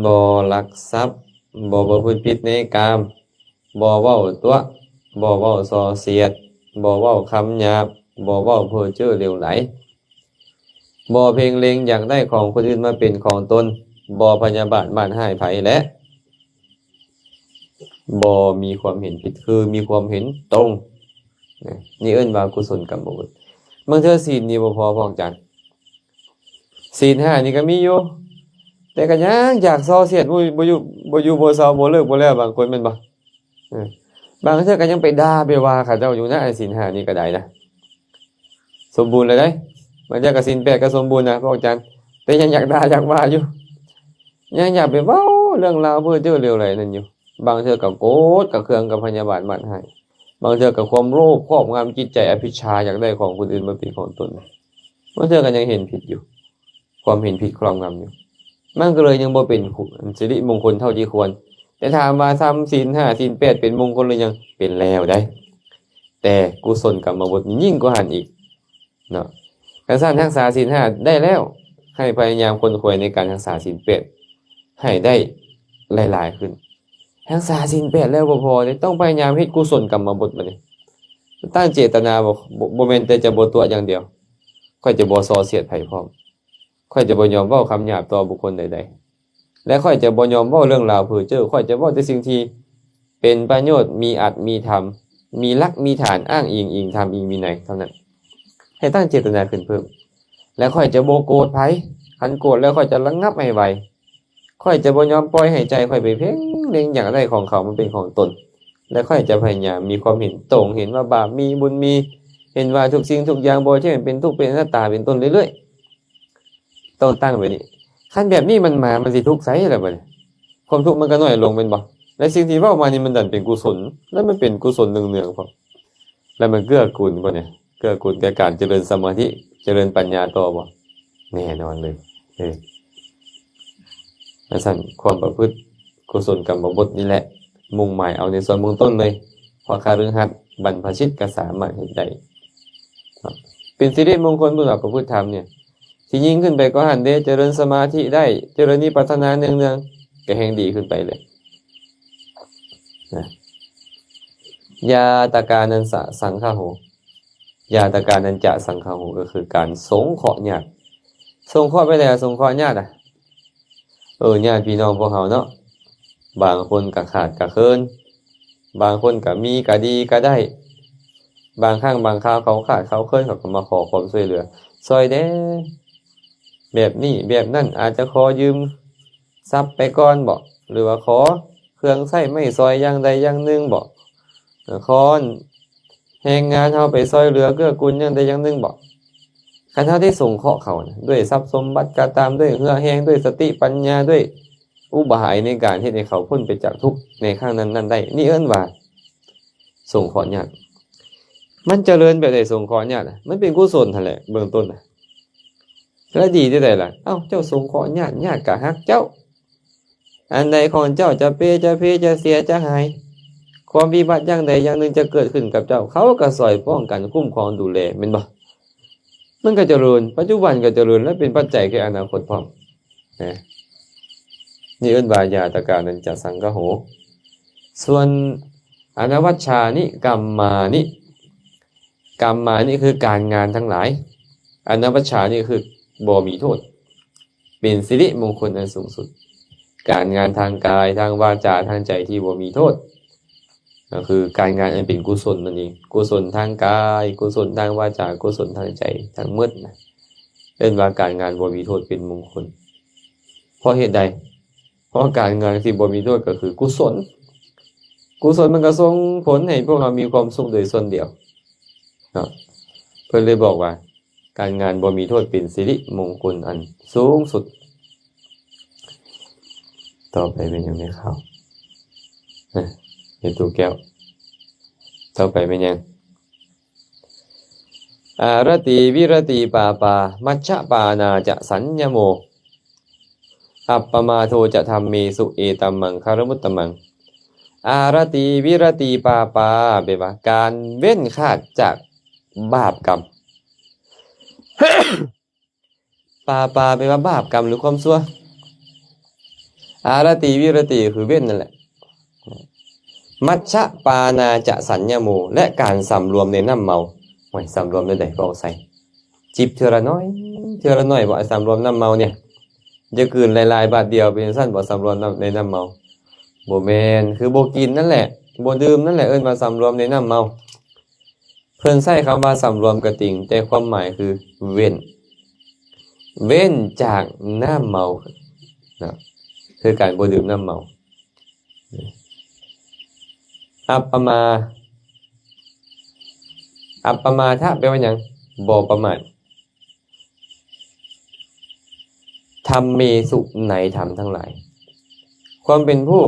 ບໍ່ລັກຊັບ, ບໍ່ປະພຶດຜິດໃນກາມ, ບໍ່ເວົ້າຕົວະ, ບໍ່ເວົ້າສ່ອສຽດ, ບໍ່ເວົ້າຄຳຫຍາບ, ບໍ່ເວົ້າເພີ້ເຈີ້ເຫຼວໄຫຼ, ບໍ່ເພງເລັງຢາກໄດ້ຂອງຄົນອື່ນມາເປັນຂອງຕົນ, ບໍ່ພະຍາບາດມາດຮ້າຍໃຜ ແລະ ບໍ່ມີຄວາມເຫັນຜິດ ຄືມີຄວາມເຫັນຕົງນະ. ນີ້ເອີ້ນວ່າກຸສົນກຳມະບົດ. ບາງເທື່ອສິນນີ້ບໍ່ພໍພວກອາຈານ, ສິນຫ້ານີ້ກໍມີຢູ່ ແຕ່ກໍຍັງຢາກສ່ອສຽດ ບໍ່ ບໍ່ຢູ່ ບໍ່ຢູ່ບໍ່ເຊົາ ບໍ່ເລີກບໍ່ແລ້ວ ບາງຄົນແມ່ນບໍ່? ເອີ ບາງເທື່ອກໍຍັງໄປດ່າໄປວ່າເຂົາເຈົ້າຢູ່ນະ. ສິນຫ້ານີ້ກໍໄດ້ນະ ສົມບູນແລ້ວເດ້. ບາງເທື່ອກໍສິນແປດກໍສົມບູນນະພວກອາຈານ, ແຕ່ຍັງຢາກດ່າຢາກວ່າຢູ່, ຍັງຢາກໄປເວົ້າເລື່ອງລາວເພີ້ເຈີ້ເຫຼວໄຫຼນັ້ນຢູ່. ບາງເທື່ອກໍໂກດກໍເຄືອງກັບພະຍາບາດມາດຮ້າຍ, ບາງເທື່ອກໍຄວາມໂລບຄອບງຳຈິດໃຈ ອະພິດຊາ ຢາກໄດ້ຂອງຄົນອື່ນມາເປັນຂອງຕົນ, ບາງເທື່ອກໍຍັງເຫັນຜິດຢູ່. ຄວາມເຫັນຜິດຄອບງຳຢູ່ ມັນກໍເລີຍຍັງບໍ່ເປັນ ສິລິມົງຄົນເທົ່າທີ່ຄວນ. ແຕ່ຖາມວ່າທຳສິນຫ້າສິນແປດເປັນມົງຄົນຫຼືຍັງ? ເປັນແລ້ວໃດ໋, ແຕ່ກຸສົນກຳມະບົດນີ້ຍິ່ງກວ່າຫັ້ນອີກເນາະ. ຄັນຊັ້ນຮັກສາສິນຫ້າໄດ້ແລ້ວ, ໃຫ້ພະຍາຍາມຂົນຂວາຍໃນການຮັກສາສິນແປດໃຫ້ໄດ້ຫຼາຍໆຂຶ້ນ. ຮັກສາສິນແປດແລ້ວບໍ່ພໍເດ້, ຕ້ອງພະຍາຍາມເຮັດກຸສົນກຳມະບົດບັດນີ້. ຕັ້ງເຈດຕະນາບໍ່ ບໍ່ ບໍ່ແມ່ນແຕ່ຈະບໍ່ຕົວະຢ່າງດຽວ, ຂ້ອຍຈະບໍ່ສ່ອສຽດໃຜພ້ອມ. ຂ້ອຍຈະບໍ່ຍອມເວົ້າຄຳຫຍາບຕໍ່ບຸກຄົນໃດໆ ແລະ ຂ້ອຍຈະບໍ່ຍອມເວົ້າເລື່ອງລາວເພີ້ເຈີ້. ຂ້ອຍຈະເວົ້າແຕ່ສິ່ງທີ່ເປັນປະໂຫຍດ, ມີອັດມີທຳ, ມີຫຼັກມີຖານ, ອ້າງອີງ ອີງທຳ, ອີງວິໄນເທົ່ານັ້ນ. ໃຫ້ຕັ້ງເຈດຕະນາຂຶ້ນເພີ່ມ. ແລະ ຂ້ອຍຈະບໍ່ໂກດໃຜ, ຄັນໂກດແລ້ວຂ້ອຍຈະລະງັບໃຫ້ໄວ. ຂ້ອຍຈະບໍ່ຍອມປ່ອຍໃຫ້ໃຈຂ້ອຍໄປເພງເລັງຢາກໄດ້ຂອງເຂົາມາເປັນຂອງຕົນ, ແລະ ຂ້ອຍຈະພະຍາຍາມມີຄວາມເຫັນຕົງ, ເຫັນວ່າບາບມີ, ບຸນມີ, ເຫັນວ່າທຸກສິ່ງທຸກຢ່າງບໍ່ໃຊ່ເປັນທຸກ, ເປັນອະນັດຕາ, ເປັນຕົ້ນເລື້ອຍໆ. ຕ້ອງຕັ້ງແບບນີ້. ຄັນແບບນີ້ມັນມາ, ມັນຊິທຸກໃສລະບັດນີ້? ຄວາມທຸກມັນກໍນ້ອຍລົງແມ່ນບໍ່? ແລະ ສິ່ງທີ່ເວົ້າມານີ້ມັນດັນເປັນກຸສົນ, ແລະ ມັນເປັນກຸສົນເນືອງໆ ພ້ອມ. ແລ້ວມັນເກື້ອກູນບໍ່ນີ້? ເກື້ອກູນແກ່ການຈະເລີນສະມາທິ, ຈະເລີນປັນຍາຕໍ່ບໍ່? ແນ່ນອນເລີຍ. ເອີ ຈັ່ງຊັ້ນ ຄວາມປະພຶດກຸສົນກຳມະບົດນີ້ແຫຼະ, ມຸ່ງໝາຍເອົາໃນສ່ວນເບື້ອງຕົ້ນເລີຍ, ເພາະຄະລືຫັດບັນພະຊິດກໍສາມາດເຮັດໄດ້. ເປັນສິລິມົງຄົນບຸນວ່າປະພຶດທຳນີ້, ທີ່ຍິ່ງຂຶ້ນໄປກວ່າຫັ້ນເດ້, ຈະເລີນສະມາທິໄດ້, ຈະເລີນວິປັດສະນາເນືອງໆ, ກໍແຮ່ງດີຂຶ້ນໄປເລີຍນະ. ຍາຕະການັນສະສັງຄະໂຫ, ຍາຕະການັນຈະສັງຄະໂຫ ກໍຄືການສົງເຄາະຍາດ. ສົງເຄາະແບບໃດ? ສົງເຄາະຍາດນະ, ເອີ ຍາດພີ່ນ້ອງພວກເຮົາເນາະ, ບາງຄົນກໍຂາດກໍເຂີນ, ບາງຄົນກໍມີກໍດີກໍໄດ້, ບາງຄັ້ງບາງຄາວເຂົາຂາດເຂົາເຂີນ ເຂົາກໍມາຂໍຄວາມຊ່ວຍເຫຼືອ ຊ່ອຍແດ່ ແບບນີ້ແບບນັ້ນ, ອາດຈະຂໍຢືມຊັບໄປກ່ອນບໍ ຫຼືວ່າຂໍເຄື່ອງໃຊ້ໄມ້ສອຍຢ່າງໃດຢ່າງໜຶ່ງບໍ, ຂໍ ແຮງງານເຮົາໄປຊ່ອຍເຫຼືອເກື້ອກູນຢ່າງໃດຢ່າງໜຶ່ງບໍ? ຄັນເຮົາໄດ້ສົງເຄາະເຂົານະ ດ້ວຍຊັບສົມບັດກໍຕາມ, ດ້ວຍເຫື່ອແຮງ, ດ້ວຍສະຕິປັນຍາ, ດ້ວຍອຸບາຍໃນການເຮັດໃຫ້ເຂົາພົ້ນໄປຈາກທຸກໃນຄັ້ງນັ້ນໆໄດ້, ນີ້ເອີ້ນວ່າສົງເຄາະຍາດ. ມັນຈະເລີນແບບໃດສົງເຄາະຍາດນະ? ມັນເປັນກຸສົນຫັ້ນແຫຼະເບື້ອງຕົ້ນນະ. ແລ້ວດີແນວໃດລະ? ເອົ້າ ເຈົ້າສົງເຄາະຍາດ, ຍາດກໍຮັກເຈົ້າ. ອັນໃດຂອງເຈົ້າຈະເປຈະເພ ຈະເສຍຈະຫາຍ, ຄວາມວິບັດຢ່າງໃດຢ່າງໜຶ່ງຈະເກີດຂຶ້ນກັບເຈົ້າ, ເຂົາກໍຊ່ອຍປ້ອງກັນຄຸ້ມຄອງດູແລ ແມ່ນບໍ່? ມັນກໍຈະເລີນ, ປັດຈຸບັນກໍຈະເລີນ ແລະ ເປັນປັດໄຈແກ່ອະນາຄົດພ້ອມນະ. ນີ້ເອີ້ນວ່າ ຢາຕະການັນຈະສັງຄະໂຫ. ສ່ວນ ອະນະວັດຊານິກຳມານິ ກຳມານິຄືການງານທັງຫຼາຍ ອະນະວັດຊານິຄືບໍ່ມີໂທດ ເປັນສິລິມົງຄົນອັນສູງສຸດ ການງານທາງກາຍ ທາງວາຈາ ທາງໃຈທີ່ບໍ່ມີໂທດ ກໍຄືການງານອັນເປັນກຸສົນນັ້ນເອງ ກຸສົນທາງກາຍ ກຸສົນທາງວາຈາ ກຸສົນທາງໃຈ ທັງໝົດນະ ເອີ້ນວ່າການງານບໍ່ມີໂທດ ເປັນມົງຄົນ. ເພາະເຫດໃດ? ເພາະການງານທີ່ບໍ່ມີໂທດກໍຄືກຸສົນ ກຸສົນມັນກໍສົ່ງຜົນໃຫ້ພວກເຮົາມີຄວາມສຸກໂດຍສ່ວນດຽວເນາະ. ເພິ່ນເລີຍບອກວ່າ ການງານບໍ່ມີໂທດເປັນສິລິມົງຄົນອັນສູງສຸດ. ຕໍ່ໄປແມ່ນຫຍັງແມ່ເຂົ້າ? ເອີ ເຮັດຕູ້ແກ້ວ. ຕໍ່ໄປແມ່ນຫຍັງ? ອາລະຕີວິລະຕີປາປາ ມັດຊະປານາຈະສັນຍະໂມ ອັບປະມາໂທຈະທຳເມສຸ ເອຕັມມັງຄະລະມຸດຕະມັງ. ອາລະຕີວິລະຕີປາປາ ແປວ່າການເວັ້ນຂາດຈາກບາບກຳ. ປາປາແປວ່າບາບກຳ ຫຼື ຄວາມຊົ່ວ. ອາລະຕີວິລະຕີຄືເວັ້ນນັ້ນແຫຼະ. ມັດຊະປານາຈະສັນຍະໂມ ແລະ ການສຳລວມໃນນ້ຳເມົາ. ໂອ້ຍ ສຳລວມແນວໃດ? ເວົ້າໃສ່ ຈິບເທື່ອລະໜ້ອຍ ເທື່ອລະໜ້ອຍ ບໍ່ ສຳລວມນ້ຳເມົານີ້ ຢ່າກືນຫຼາຍໆບາດດຽວ ເປັນຈັ່ງຊັ້ນບໍ່? ສຳລວມນ້ຳ ໃນນ້ຳເມົາ ບໍ່ແມ່ນ ຄືບໍ່ກິນນັ້ນແຫຼະ ບໍ່ດື່ມນັ້ນແຫຼະ ເອີ້ນວ່າສຳລວມໃນນ້ຳເມົາ. ເພິ່ນໃຊ້ຄຳວ່າສຳລວມກໍຈິງ ແຕ່ຄວາມໝາຍຄືເວັ້ນ ເວັ້ນຈາກນ້ຳເມົານະ ຄືການບໍ່ດື່ມນ້ຳເມົາ. ອັບປະມາ ອັບປະມາທະ ແປວ່າຫຍັງ? ບໍ່ປະໝາດ. ທຳເມສຸ ໃນທຳທັງຫຼາຍ ຄວາມເປັນຜູ້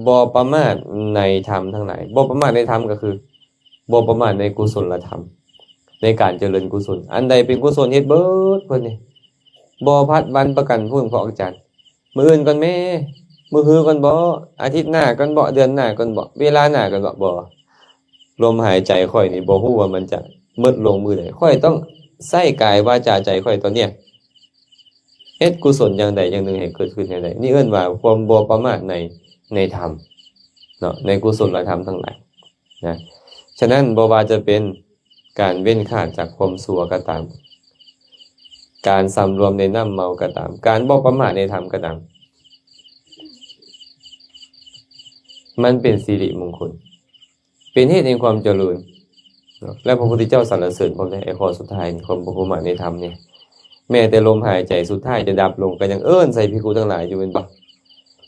ບໍ່ປະໝາດໃນທຳທັງຫຼາຍ. ບໍ່ປະໝາດໃນທຳກໍຄື ບໍ່ປະໝາດໃນກຸສົນລະທຳ ໃນການຈະເລີນກຸສົນ ອັນໃດເປັນກຸສົນເຮັດເບີດ. ເພິ່ນນີ້ບໍ່ພັດວັນປະກັນພຸ້ນ ພວກອາຈານ ມື້ອື່ນກ່ອນແມ້ ມື້ຮືກ່ອນບໍ ອາທິດໜ້າກ່ອນບໍ ເດືອນໜ້າກ່ອນບໍ ເວລາໜ້າກ່ອນບໍ ບໍ່ ລົມຫາຍໃຈຂ້ອຍນີ້ບໍ່ຮູ້ວ່າມັນຈະໝົດລົງມື້ໃດ. ຂ້ອຍຕ້ອງໃຊ້ກາຍວາຈາໃຈຂ້ອຍຕອນເນີ້ຍ ເຮັດກຸສົນຢ່າງໃດຢ່າງໜຶ່ງໃຫ້ເກີດຂຶ້ນໃຫ້ໄດ້. ນີ້ເອີ້ນວ່າຄວາມບໍ່ປະໝາດໃນ ໃນທຳເນາະ ໃນກຸສົນລະທຳທັງຫຼາຍນະ. ສະນັ້ນ ບໍ່ວ່າຈະເປັນການເວັ້ນຂາດຈາກຄວາມຊົ່ວກໍຕາມ, ການສຳລວມໃນນ້ຳເມົາກໍຕາມ, ການບໍ່ປະໝາດໃນທຳກໍຕາມ, ມັນເປັນສິລິມົງຄົນ. ເປັນເຫດແຫ່ງຄວາມຈະເລີນເນາະ ແລະ ພະພຸດທະເຈົ້າສັນລະເສີນພ້ອມເດ້. ໄອ້ຂໍ້ສຸດທ້າຍນີ້ ຄວາມບໍ່ປະໝາດໃນທຳນີ້ ແມ້ແຕ່ລົມຫາຍໃຈສຸດທ້າຍຈະດັບລົງ ກໍຍັງເອີ້ນໃສ່ພິກຂຸທັງຫຼາຍຢູ່ແມ່ນບໍ່?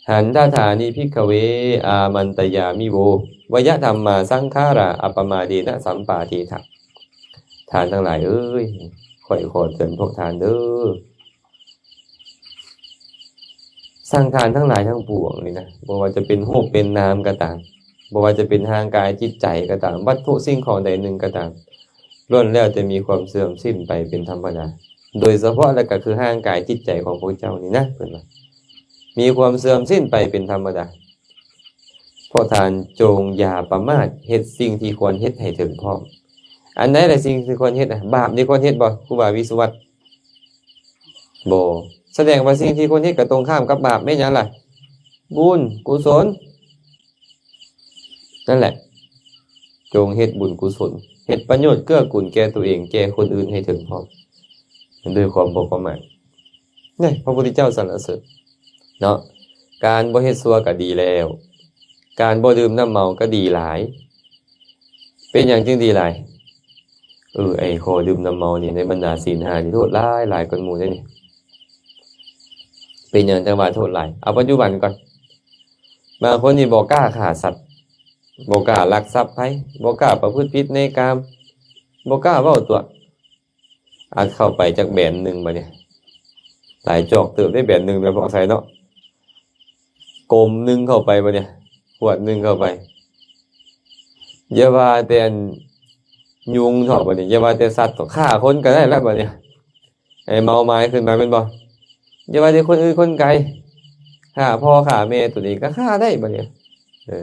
ຫັນທະຖານິ ພິກຂະເວ ອາມັນຕະຍາມິໂວ ວະຍະທຳມາ ສັງຂາຣາ ອັບປະມາເດນະ ສຳປາເທຖະ. ທ່ານທັງຫຼາຍເອີຍ, ຂ້ອຍຂໍເຕືອນພວກທ່ານເດີ້. ສັງຂານທັງຫຼາຍທັງປວງນີ້ນະ, ບໍ່ວ່າຈະເປັນຮູບເປັນນາມກໍຕາມ, ບໍ່ວ່າຈະເປັນຮ່າງກາຍຈິດໃຈກໍຕາມ, ວັດຖຸສິ່ງຂອງໃດໜຶ່ງກໍຕາມ, ລ້ວນແລ້ວແຕ່ມີຄວາມເສື່ອມສິ້ນໄປເປັນທຳມະດາ. ໂດຍສະເພາະແລ້ວກໍຄືຮ່າງກາຍຈິດໃຈຂອງພວກເຈົ້ານີ້ນະ, ເພິ່ນວ່າ ມີຄວາມເສື່ອມສິ້ນໄປເປັນທຳມະດາ. ພວກທ່ານຈົ່ງຢ່າປະໝາດ, ເຮັດສິ່ງທີ່ຄວນເຮັດໃຫ້ເຖິງພ້ອມ. ອັນໃດລະສິ່ງທີ່ຄວນເຮັດນະ? ບາບນີ້ຄວນເຮັດບໍ່, ຄູບາວິສຸວັດ? ບໍ່. ສະແດງວ່າສິ່ງທີ່ຄວນເຮັດກໍຕົງຂ້າມກັບບາບ. ແມ່ນຫຍັງລະ? ບຸນ, ກຸສົນ. ນັ້ນແຫຼະ, ຈົ່ງເຮັດບຸນກຸສົນ, ເຮັດປະໂຫຍດເກື້ອກູນແກ່ຕົວເອງ, ແກ່ຄົນອື່ນໃຫ້ເຖິງພ້ອມ, ດ້ວຍຄວາມບໍ່ປະໝາດ. ນີ້ ພະພຸດທະເຈົ້າສັນລະເສີນເນາະ, ການບໍ່ເຮັດຊົ່ວກໍດີແລ້ວ, ການບໍ່ດື່ມນ້ຳເມົາກໍດີຫຼາຍ. ເປັນຫຍັງຈຶ່ງດີຫຼາຍ? ເອີ ໄອ້ຂໍ້ດື່ມນ້ຳເມົານີ້ ໃນບັນດາສິນຫ້ານີ້ໂທດຫຼາຍ, ຫຼາຍກວ່າໝູ່ເດ້ນີ້. ເປັນຫຍັງຈັ່ງວ່າໂທດຫຼາຍ? ເອົາປັດຈຸບັນກ່ອນ, ບາງຄົນນີ້ບໍ່ກ້າຂ້າສັດ, ບໍ່ກ້າລັກຊັບໃຜ, ບໍ່ກ້າປະພຶດຜິດໃນກາມ, ບໍ່ກ້າເວົ້າຕົວະ. ອັດເຂົ້າໄປຈັກແບນໜຶ່ງບາດນີ້, ຫຼາຍຈອກເຕີບໄດ້ແບນໜຶ່ງແລ້ວ ພວກໄຊເນາະ, ກົມໜຶ່ງເຂົ້າໄປບາດນີ້, ຂວດໜຶ່ງເຂົ້າໄປ. ຢ່າວ່າແຕ່ອັນຍຸງເຖາະບາດນີ້, ຢ່າວ່າແຕ່ສັດເຖາະ, ຂ້າຄົນກໍໄດ້ລະບາດນີ້. ໄອ້ເມົາໝາຍຂຶ້ນມາແມ່ນບໍ່? ຢ່າວ່າແຕ່ຄົນອື່ນຄົນໄກ, ຂ້າພໍ່ຂ້າແມ່ຕົວເອງກໍຂ້າໄດ້ບາດນີ້. ເອີ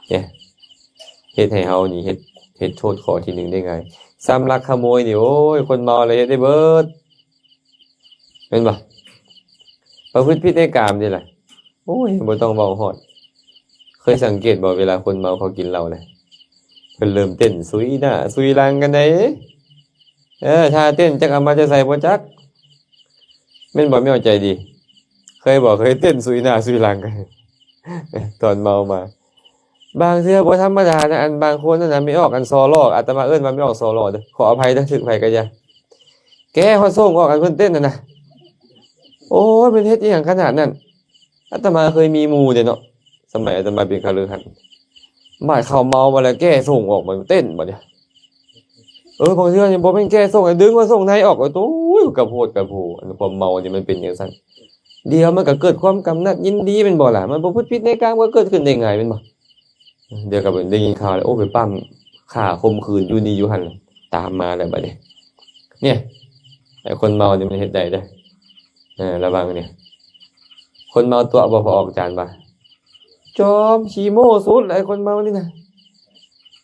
ເນຍ ເຮັດໃຫ້ເຮົານີ້ ເຮັດ ເຮັດໂທດຂໍ້ທີໜຶ່ງໄດ້ງ່າຍ. ສຳລັກຂະໂມຍນີ້ ໂອ້ຍ ຄົນເມົາລະເຮັດໄດ້ເບີດ ແມ່ນບໍ່? ປະພຶດຜິດໃນກາມນີ້ລະ, ໂອ້ຍ ບໍ່ຕ້ອງເວົ້າຮອດ. ເຄີຍສັງເກດບໍ່ ເວລາຄົນເມົາເຂົາກິນເຫຼົ້ານະ ເພິ່ນເລີ່ມເຕັ້ນສຸຍໜ້າສຸຍຫຼັງກັນໃດ໋. ເອີ ທ່າເຕັ້ນຈັກເອົາມາແຕ່ໃສບໍ່ຈັກ ແມ່ນບໍ່ ແມ່ນໃຈດີ? ເຄີຍບໍ່ ເຄີຍເຕັ້ນສຸຍໜ້າສຸຍຫຼັງກັນ ຕອນເມົາມາ? ບາງເທື່ອບໍ່ທຳມະດານະ ອັນບາງຄົນນັ້ນນະ ແມ່ອອກອັນສໍຫຼໍ່ ອາດຕະມາເອີ້ນວ່າແມ່ອອກສໍຫຼໍ່ເດີ້ ຂໍອະໄພເດີ້ ຖືກໃຜກະຢ່າ ແກຮອດສົ່ງອອກ ອັນເພິ່ນເຕັ້ນຫັ້ນນະ. ໂອ້ຍ ແມ່ນເຮັດອີ່ຫຍັງຂະໜາດນັ້ນ? ອາດຕະມາເຄີຍມີໝູ່ເດ້ເນາະ ສະໄໝອາດຕະມາເປັນຄະລືຫັດ ບາດເຂົາເມົາມາແລ້ວແກສົ່ງອອກ ມາເຕັ້ນບາດນີ້. ເອີ ບາງເທື່ອນີ້ບໍ່ແມ່ນແກສົ່ງ ດຶງຮອດສົ່ງໃນອອກ. ໂອ້ຍ ກະໂພດກະໂພ ອັນຄວາມເມົານີ້ມັນເປັນຈັ່ງຊັ້ນ. ດຽວມັນກະເກີດຄວາມກຳໜັດຍິນດີແມ່ນບໍ່ລະ? ມັນປະພຶດຜິດໃນກາມ ມັນກະເກີດຂຶ້ນໄດ້ງ່າຍແມ່ນບໍ່? ດຽວກໍໄດ້ຍິນຂ່າວແລ້ວ ໂອ້ ໄປປ້ຳຂ້າຂົ່ມຂືນຢູ່ນີ້ຢູ່ຫັ້ນ ຕາມມາແລ້ວບາດນີ້. ເນີ້ຍ ໄອ້ຄົນເມົານີ້ມັນເຮັດໄດ້ເດີ້. ເອີ ລະວັງເນີ້ຍ ຄົນເມົາຕົວະບໍ່ ພໍອອກຈານວ່າ ຈອມຂີ້ໂມ້ສຸດ ໄອ້ຄົນເມົານີ້ນະ.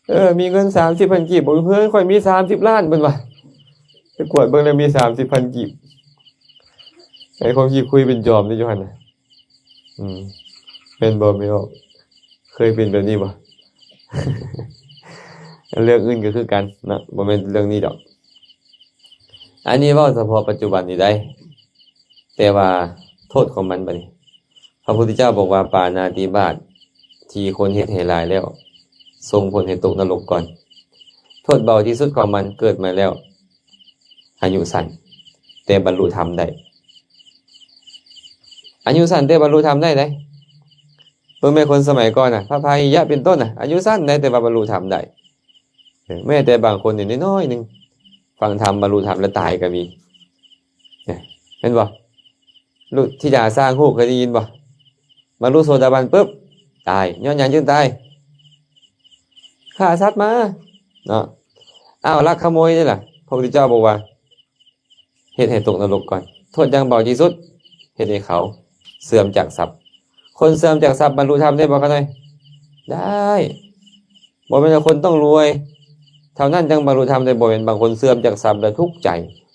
ເອີ ມີເງິນສາມສິບພັນກີບ ບໍ່ ເຮືອນຂ້ອຍມີສາມສິບລ້ານ ເພິ່ນວ່າ. ໄປກວດເບິ່ງແລ້ວມີສາມສິບພັນກີບ. ໄອ້ຄົນຂີ້ຄຸຍເປັນຈອມນີ້ຢູ່ຫັ້ນນະ. ອືມ ແມ່ນບໍ່ ແມ່ນບໍ່? ເຄີຍເປັນແບບນີ້ບໍ່? ເລື່ອງອື່ນກໍຄືກັນເນາະ ບໍ່ແມ່ນເລື່ອງນີ້ດອກ. ອັນນີ້ເວົ້າສະເພາະປັດຈຸບັນນີ້ໄດ໋ ແຕ່ວ່າໂທດຂອງມັນບາດນີ້ ພະພຸດທະເຈົ້າບອກວ່າ ປານາຕິບາດທີ່ຄົນເຮັດໃຫ້ຫຼາຍແລ້ວ ສົ່ງຜົນໃຫ້ຕົກນະລົກກ່ອນ. ໂທດເບົາທີ່ສຸດຂອງມັນ ເກີດມາແລ້ວ ອາຍຸສັ້ນ ແຕ່ບັນລຸທຳໄດ້. ອາຍຸສັ້ນແຕ່ບັນລຸທຳໄດ້ໃດ໋. ເບິ່ງແມ່ນຄົນສະໄໝກ່ອນນະ ພະພາຫິຍະເປັນຕົ້ນນະ ອາຍຸສັ້ນໄດ໋ ແຕ່ວ່າບັນລຸທຳໄດ້. ເອີ ແມ້ແຕ່ບາງຄົນນີ້ນ້ອຍໆໜຶ່ງ ຟັງທຳ ບັນລຸທຳແລ້ວຕາຍກໍມີ. ເຫັນບໍ່? ລຸທິດາສ້າງຮູບ ເຄີຍໄດ້ຍິນບໍ່? ບັນລຸໂສດາບັນປຶບ ຕາຍ. ຍ້ອນຫຍັງຈຶ່ງຕາຍ? ຂ້າສັດມາເນາະ. ອ້າວ ລັກຂະໂມຍນີ້ລະ ພະພຸດທະເຈົ້າບອກວ່າ ເຮັດໃຫ້ຕົກນະລົກກ່ອນ. ໂທດຢ່າງເບົາທີ່ສຸດ ເຮັດໃຫ້ເຂົາເສື່ອມຈາກຊັບ. ຄົນເສື່ອມຈາກຊັບບັນລຸທຳໄດ້ບໍ່ຂະນ້ອຍ? ໄດ້. ບໍ່ແມ່ນວ່າຄົນຕ້ອງລວຍເທົ່ານັ້ນຈັ່ງບັນລຸທຳໄດ້, ບໍ່ແມ່ນ. ບາງຄົນເສື່ອມຈາກຊັບແລ້ວທຸກໃຈ,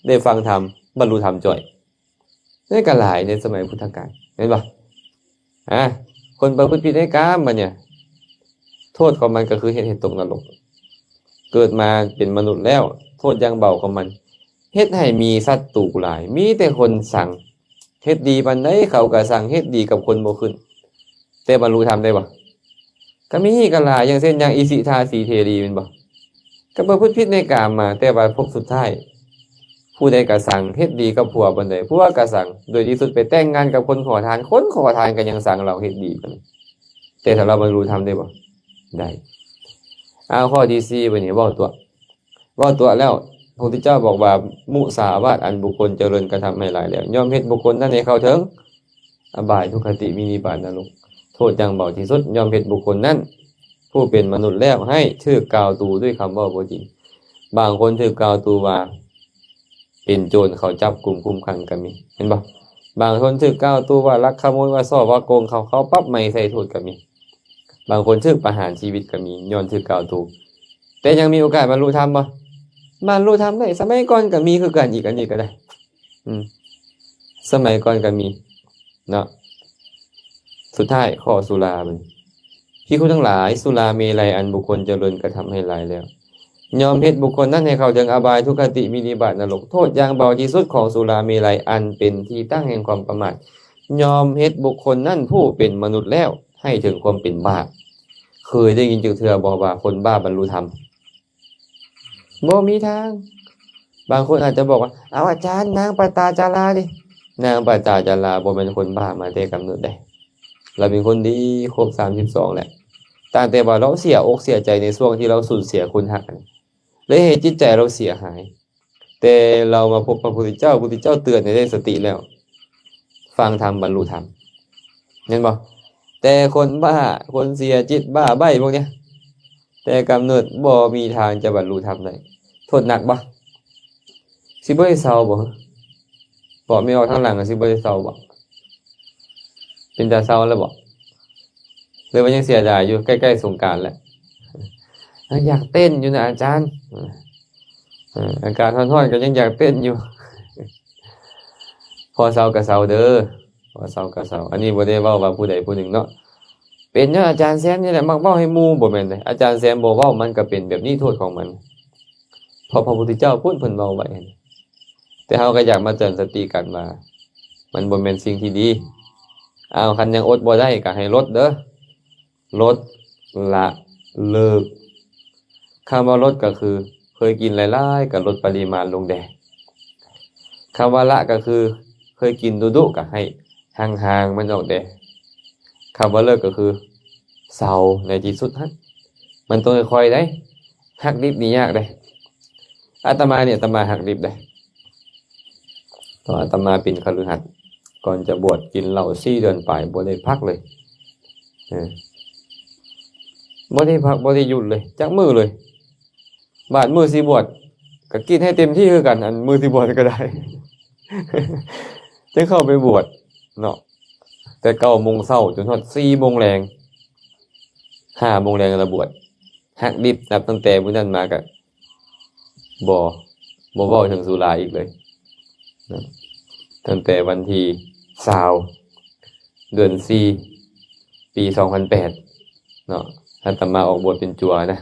ໄດ້ຟັງທຳ ບັນລຸທຳຈ້ອຍ. ນີ້ກໍຫຼາຍໃນສະໄໝພຸດທະການ ແມ່ນບໍ່? ອາ ຄົນປະພຶດຜິດໃນກາມ ບັດນີ້ ໂທດຂອງມັນກໍຄືເຮັດໃຫ້ຕົກນະລົກ. ເກີດມາເປັນມະນຸດແລ້ວ ໂທດຢ່າງເບົາຂອງມັນ ເຮັດໃຫ້ມີສັດຕູຫຼາຍ, ມີແຕ່ຄົນຊັງ. ເຮັດດີປານໃດເຂົາກໍຊັງ, ເຮັດດີກັບຄົນບໍ່ຂຶ້ນ. ແຕ່ບັນລຸທຳໄດ້ບໍ່? ກໍມີ ກໍຫຼາຍ, ຢ່າງເຊັ່ນ ຢ່າງອີສິທາສີເທລີ ແມ່ນບໍ່? ກໍປະພຶດຜິດໃນກາມມາ, ແຕ່ວ່າພົບສຸດທ້າຍ ຜູ້ໃດກໍຊັງ, ເຮັດດີກັບຜົວປານໃດ ຜົວກໍຊັງ, ໂດຍທີ່ສຸດໄປແຕ່ງງານກັບຄົນຂໍທານ, ຄົນຂໍທານກໍຍັງຊັງລາວເຮັດດີປານນັ້ນ. ແຕ່ຖ້າລາວບັນລຸທຳໄດ້ບໍ່? ໄດ້. ເອົາ ຂໍ້ທີສີ່ ບັດນີ້ເວົ້າຕົວະ ເວົ້າຕົວະແລ້ວ ພະພຸດທະເຈົ້າບອກວ່າ ມຸສາວາດອັນບຸກຄົນຈະເລີນກະທຳໃຫ້ຫຼາຍແລ້ວ ຍ່ອມເຮັດບຸກຄົນນັ້ນໃຫ້ເຂົ້າເຖິງອະບາຍ ທຸກຄະຕິ ມີນິບາດ ນະລົກ. ໂທດຢ່າງເບົາທີ່ສຸດ ຍ່ອມເຮັດບຸກຄົນນັ້ນ ຜູ້ເປັນມະນຸດແລ້ວ ໃຫ້ຖືກກ່າວຕູດ້ວຍຄຳເວົ້າບໍ່ຈິງ. ບາງຄົນຖືກກ່າວຕູວ່າເປັນໂຈນ ເຂົາຈັບກຸມຄຸມຂັງກໍມີ ແມ່ນບໍ່? ບາງຄົນຖືກກ່າວຕູວ່າລັກຂະໂມຍ ວ່າສໍ້ ວ່າໂກງເຂົາ, ເຂົາປັບໃໝໃສ່ໂທດກໍມີ. ບາງຄົນຖືກປະຫານຊີວິດກໍມີ ຍ້ອນຖືກກ່າວຕູ. ແຕ່ຍັງມີໂອກາດບັນລຸທຳບໍ່? ບັນລຸທຳໄດ້. ສະໄໝກ່ອນກໍມີຄືກັນອີກ ອັນນີ້ກໍໄດ້. ອືມ ສະໄໝກ່ອນກໍມີເນາະ. ສຸດທ້າຍ ຂໍ້ສຸລາບັດນີ້ ພິກຂຸທັງຫຼາຍ, ສຸລາເມໄລອັນບຸກຄົນຈະເລີນກະທຳໃຫ້ຫຼາຍແລ້ວ ຍ່ອມເຮັດບຸກຄົນນັ້ນໃຫ້ເຂົ້າເຖິງອະບາຍ ທຸກຄະຕິ ມີນິບາດ ນະລົກ. ໂທດຢ່າງເບົາທີ່ສຸດຂອງສຸລາເມໄລ ອັນເປັນທີ່ຕັ້ງແຫ່ງຄວາມປະໝາດ ຍ່ອມເຮັດບຸກຄົນນັ້ນຜູ້ເປັນມະນຸດແລ້ວ ໃຫ້ເຖິງຄວາມເປັນບ້າ. ເຄີຍໄດ້ຍິນຈັກເທື່ອບໍ່ວ່າຄົນບ້າບັນລຸທຳ? ບໍ່ມີທາງ. ບາງຄົນອາດຈະບອກວ່າ ເອົາ ອາຈານ ນາງປະຕາຈາລາເດ. ນາງປະຕາຈາລາບໍ່ແມ່ນຄົນບ້າມາແຕ່ກຳເນີດໃດ. ລາວເປັນຄົນດີຄົບສາມສິບສອງແຫຼະ. ຕັ້ງແຕ່ວ່າລາວເສຍອົກເສຍໃຈໃນຊ່ວງທີ່ລາວສູນເສຍຄົນຮັກຫັ້ນ ເລີຍເຮັດຈິດໃຈລາວເສຍຫາຍ. ແຕ່ລາວມາພົບພະພຸດທະເຈົ້າ, ພຸດທະເຈົ້າເຕືອນໃຫ້ໄດ້ສະຕິແລ້ວ, ຟັງທຳ ບັນລຸທຳ. ແມ່ນບໍ່? ແຕ່ຄົນບ້າ, ຄົນເສຍຈິດ, ບ້າໃບ້ພວກເນີ້ຍ, ແຕ່ກຳເນີດບໍ່ມີທາງຈະບັນລຸທຳໄດ້. ໂທດໜັກບໍ່? ຊິບໍ່ໄດ້ເຊົາບໍ່? ເພາະແມ່ອອກທາງຫຼັງ ຊິບໍ່ໄດ້ເຊົາບໍ່? ເປັນຕາເຊົາແລ້ວບໍ່? ຫຼືວ່າຍັງເສຍດາຍຢູ່? ໃກ້ໆສົງການແລ້ວ. ອາ ຢາກເຕັ້ນຢູ່ນະອາຈານ. ເອີ ອາກາດຮ້ອນໆກໍຍັງຢາກເຕັ້ນຢູ່. ພໍເຊົາກໍເຊົາເດີ. ວ່າເຊົາກໍເຊົາ. ອັນນີ້ບໍ່ໄດ້ເວົ້າວ່າຜູ້ໃດຜູ້ໜຶ່ງເນາະ, ເປັນຍ້ອນອາຈານແຊມນີ້ແຫຼະມັກເວົ້າໃຫ້ໝູ່, ບໍ່ແມ່ນເດ້. ອາຈານແຊມບໍ່ເວົ້າ ມັນກໍເປັນແບບນີ້ ໂທດຂອງມັນ. ເພາະພະພຸດທະເຈົ້າພຸ້ນເພິ່ນເວົ້າໄວ້. ແຕ່ເຮົາກໍຢາກມາເຕືອນສະຕິກັນວ່າ ມັນບໍ່ແມ່ນສິ່ງທີ່ດີ. ອ້າວ ຄັນຍັງອົດບໍ່ໄດ້ກໍໃຫ້ລົດເດີ້. ລົດ ລະ ເລີກ. ຄຳວ່າລົດກໍຄື ເຄີຍກິນຫຼາຍໆ ກໍລົດປະລິມານລົງແດ່. ຄຳວ່າລະກໍຄື ເຄີຍກິນດຸໆ ກໍໃຫ້ຫ່າງໆມັນອອກແດ່. ຄຳວ່າເລີກກໍຄື ເຊົາໃນທີ່ສຸດຫັ້ນ. ມັນຕ້ອງຄ່ອຍໆເດ້. ຫັກດິບນີ້ຍາກເດ້. ອາຕມານີ້ ອາຕມາຫັກດິບເດ້. ຕອນອາຕມາເປັນຄະລືຫັດ ກ່ອນຈະບວດກິນເຫຼົ້າສີ່ເດືອນປາຍ ບໍ່ໄດ້ພັກເລີຍ. ເອີ ບໍ່ໄດ້ພັກ ບໍ່ໄດ້ຢຸດເລີຍ ຈັກມື້ເລີຍ. ບາດມື້ຊິບວດ ກໍກິນໃຫ້ເຕັມທີ່ຄືກັນ, ອັນມື້ຊິບວດກໍໄດ້ ຈຶ່ງເຂົ້າໄປບວດເນາະ. ແຕ່ເກົ້າໂມງເຊົ້າຈົນຮອດສີ່ໂມງແລງ, ຫ້າໂມງແລງລະບວດ. ຫັກດິບ ນັບຕັ້ງແຕ່ມື້ນັ້ນມາກໍ ບໍ່ ບໍ່ເວົ້າເຖິງສຸລາອີກເລີຍເນາະ. ຕັ້ງແຕ່ວັນທີຊາວ ເດືອນສີ່ ປີສອງພັນແປດເນາະ, ອາດຕະມາອອກບວດເປັນຈົວນະ,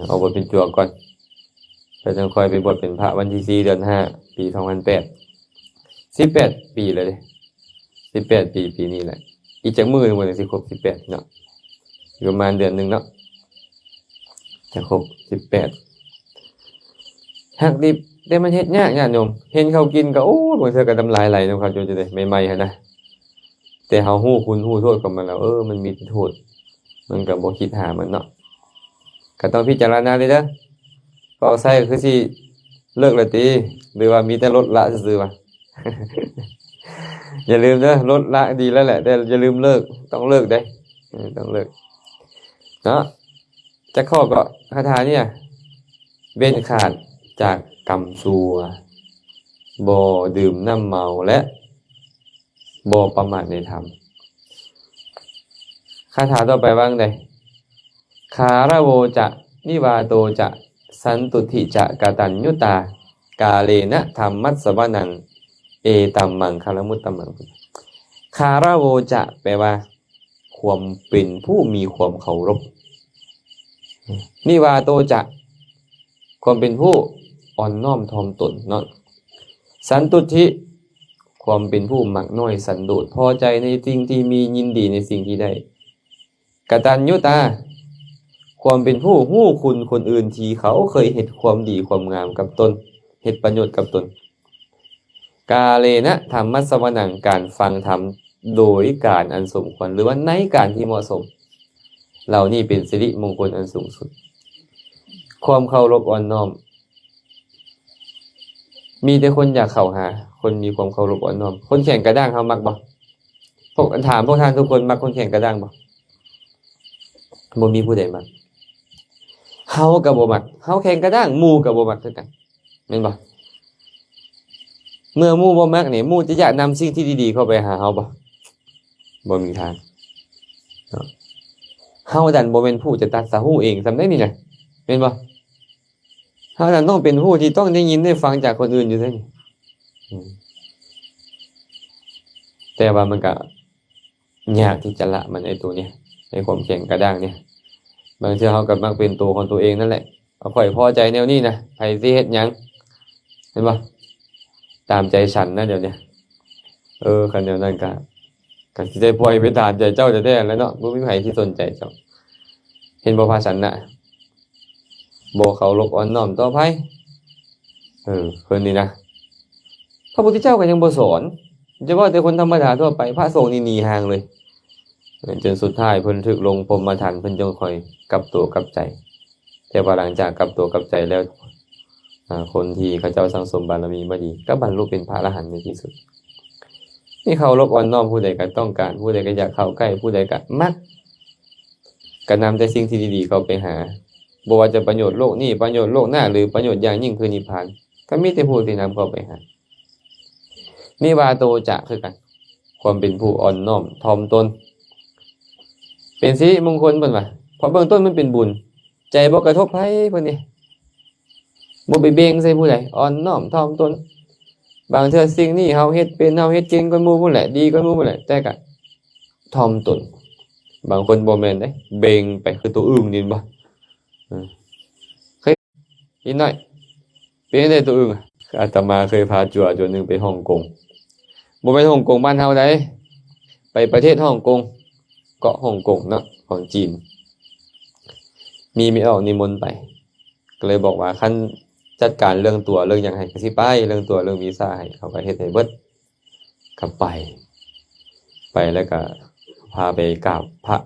ອອກບວດເປັນຈົວກ່ອນ ແລ້ວຈັ່ງຄ່ອຍໄປບວດເປັນພະວັນທີສີ່ ເດືອນຫ້າ ປີສອງພັນແປດ. ສິບແປດປີແລ້ວເດ້ ສິບແປດປີ ປີນີ້ແຫຼະ. ອີກຈັກມື້ໜຶ່ງ ມັນຊິຄົບສິບແປດເນາະ, ຢູ່ປະມານເດືອນໜຶ່ງເນາະ ຈະຄົບສິບແປດ. ຫັກດິບ ແຕ່ມັນເຮັດຍາກ ຍາດໂຍມ. ເຫັນເຂົາກິນກໍ ໂອ້ຍ ບາງເທື່ອກໍນ້ຳລາຍໄຫຼນຳເຂົາຢູ່ເດ້ ໃໝ່ໆຫັ້ນນະ. ແຕ່ເຮົາຮູ້ຄຸນຮູ້ໂທດຂອງມັນແລ້ວ ເອີ ມັນມີແຕ່ໂທດ, ມັນກໍບໍ່ຄິດຫາມັນເນາະ. ກໍຕ້ອງພິຈາລະນາເລີຍເດີ. ເວົ້າໃສ່ຄືຊິເລີກແລ້ວຕິ ຫຼືວ່າມີແຕ່ລົດລະຊື່ໆວະ? ຢ່າລືມເດີ ລົດລະດີແລ້ວແຫຼະ ແຕ່ຢ່າລືມເລີກ, ຕ້ອງເລີກເດ້ ເອີ ຕ້ອງເລີກເນາະ. ຈັກຂໍ້ກໍຄາຖານີ້ ເວັ້ນຂາດຈາກກຳຊົ່ວ, ບໍ່ດື່ມນ້ຳເມົາ ແລະ ບໍ່ປະໝາດໃນທຳ. ຄາຖາຕໍ່ໄປວ່າຈັ່ງໃດ? ຄາລະໂວຈະ ນິວາໂຕຈະ ສັນຕຸດຖິຈະ ກະຕັນຍຸຕາ ກາເລນະ ທຳມັດສະວະນັງ ເອຕັມ ມັງຄະລະມຸດຕະມັງ. ຄາລະໂວຈະ ແປວ່າ ຄວາມເປັນຜູ້ມີຄວາມເຄົາລົບ. ນິວາໂຕຈະ ຄວາມເປັນຜູ້ອ່ອນນ້ອມຖ່ອມຕົນເນາະ. ສັນຕຸດຖິ ຄວາມເປັນຜູ້ມັກນ້ອຍສັນໂດດ, ພໍໃຈໃນສິ່ງທີ່ມີ, ຍິນດີໃນສິ່ງທີ່ໄດ້. ກະຕັນຍຸຕາ ຄວາມເປັນຜູ້ຮູ້ຄຸນຄົນອື່ນທີ່ເຂົາເຄີຍເຮັດຄວາມດີຄວາມງາມກັບຕົນ, ເຮັດປະໂຫຍດກັບຕົນ. ກາເລນະ ທຳມັດສະວະນັງ ການຟັງທຳໂດຍການອັນສົມຄວນ ຫຼືວ່າໃນການທີ່ເໝາະສົມ. ເຫຼົ່ານີ້ເປັນສິລິມົງຄົນອັນສູງສຸດ. ຄວາມເຄົາລົບອ່ອນນ້ອມ ມີແຕ່ຄົນຢາກເຂົ້າຫາ ຄົນມີຄວາມເຄົາລົບອ່ອນນ້ອມ. ຄົນແຂງກະດ້າງເຮົາມັກບໍ່? ພວກ ຖາມພວກທ່ານທຸກຄົນ ມັກຄົນແຂງກະດ້າງບໍ່? ບໍ່ມີຜູ້ໃດມັກ. ເຮົາກໍບໍ່ມັກ, ເຮົາແຂງກະດ້າງ ໝູ່ກໍບໍ່ມັກຄືກັນ ແມ່ນບໍ່? ເມື່ອໝູ່ບໍ່ມັກນີ້ ໝູ່ຈະຢາກນຳສິ່ງທີ່ດີໆເຂົ້າໄປຫາເຮົາບໍ່? ບໍ່ມີທາງເນາະ. ເຮົານັ້ນບໍ່ແມ່ນຜູ້ຈະຕັດສະຮູ້ເອງສ່ຳໃດນີ້ນະ ແມ່ນບໍ່? ເຮົານັ້ນຕ້ອງເປັນຜູ້ທີ່ຕ້ອງໄດ້ຍິນໄດ້ຟັງຈາກຄົນອື່ນຢູ່ເດ້ນີ້. ອືມ ແຕ່ວ່າມັນກະຍາກທີ່ຈະລະມັນ ໄອ້ໂຕນີ້ ໄອ້ຄວາມແຂງກະດ້າງນີ້. ບາງເທື່ອເຮົາກໍມັກເປັນໂຕຂອງໂຕເອງນັ້ນແຫຼະ, ຂ້ອຍພໍໃຈແນວນີ້ນະ ໃຜຊິເຮັດຫຍັງ ແມ່ນບໍ່? ຕາມໃຈສັນນະດຽວນີ້. ເອີ ຄັນແນວນັ້ນກະ ກະຊິໄດ້ປ່ອຍໄປຕາມໃຈເຈົ້າແທ້ໆແຫຼະເນາະ, ບໍ່ມີໃຜຊິສົນໃຈເຈົ້າ. ເຫັນບໍ່ ພະສັນນະ ບໍ່ເຄົາລົບອ່ອນນ້ອມຕໍ່ໃຜ. ເອີ ເພິ່ນນີ້ນະ ພະພຸດທະເຈົ້າກໍຍັງບໍ່ສອນ, ຈະເວົ້າແຕ່ຄົນທຳມະດາທົ່ວໄປ, ພະສົງນີ້ໜີຫ່າງເລີຍ. ເອີ ຈົນສຸດທ້າຍເພິ່ນຖືກລົງພົມມະທັນ, ເພິ່ນຈຶ່ງຄ່ອຍກັບຕົວກັບໃຈ. ແຕ່ວ່າຫຼັງຈາກກັບຕົວກັບໃຈແລ້ວ ອາ ຄົນທີ່ເຂົາເຈົ້າສັ່ງສົມບາລະມີມາດີ ກໍບັນລຸເປັນພະອະລະຫັນໃນທີ່ສຸດ. ນີ້ເຄົາລົບອ່ອນນ້ອມ, ຜູ້ໃດກໍຕ້ອງການ, ຜູ້ໃດກໍຢາກເຂົ້າໃກ້, ຜູ້ໃດກໍມັກ, ກໍນຳແຕ່ສິ່ງທີ່ດີໆເຂົ້າໄປຫາ, ບໍ່ວ່າຈະປະໂຫຍດໂລກນີ້, ປະໂຫຍດໂລກໜ້າ ຫຼື ປະໂຫຍດຢ່າງຍິ່ງຄືນິບພານ, ກໍມີແຕ່ຜູ້ທີ່ນຳເຂົ້າໄປຫາ. ນິວາໂຕຈະ ຄືກັນ, ຄວາມເປັນຜູ້ອ່ອນນ້ອມຖ່ອມຕົນ ເປັນສິລິມົງຄົນ ເພິ່ນວ່າ, ເພາະເບື້ອງຕົ້ນມັນເປັນບຸນ, ໃຈບໍ່ກະທົບໃຜ ເພິ່ນນີ້, ບໍ່ໄປເບັ່ງໃສ່ຜູ້ໃດ, ອ່ອນນ້ອມຖ່ອມຕົນ. ບາງເທື່ອສິ່ງນີ້ເຮົາເຮັດເປັນ ເຮົາເຮັດເກັ່ງກວ່າໝູ່ພຸ້ນແຫຼະ ດີກວ່າໝູ່ພຸ້ນແຫຼະ ແຕ່ກະຖ່ອມຕົນ. ບາງຄົນບໍ່ແມ່ນເດ້ ເບັ່ງໄປຄືໂຕອຶ່ງນີ້ເຫັນບໍ່? ເອີ ເຄີຍ ອີກໜ້ອຍ ເປັນຈັ່ງໃດໂຕອຶ່ງ? ອາດຕະມາເຄີຍພາຈົວໂຕໜຶ່ງໄປຮົງກົງ ບໍ່ແມ່ນຮົງກົງບ້ານເຮົາໃດ ໄປປະເທດຮົງກົງ ເກາະຮົງກົງເນາະ ຂອງຈີນ. ມີແມ່ອອກນິມົນໄປ ກໍເລີຍບອກວ່າ ຄັນຈັດການເລື່ອງຕົ໋ວເລື່ອງຫຍັງໃຫ້ກໍຊິໄປ ເລື່ອງຕົ໋ວເລື່ອງວີຊາໃຫ້ ເຂົາກໍເຮັດໃຫ້ເບິດ. ກໍໄປ ໄປແລ້ວກໍພາໄປກາບພະ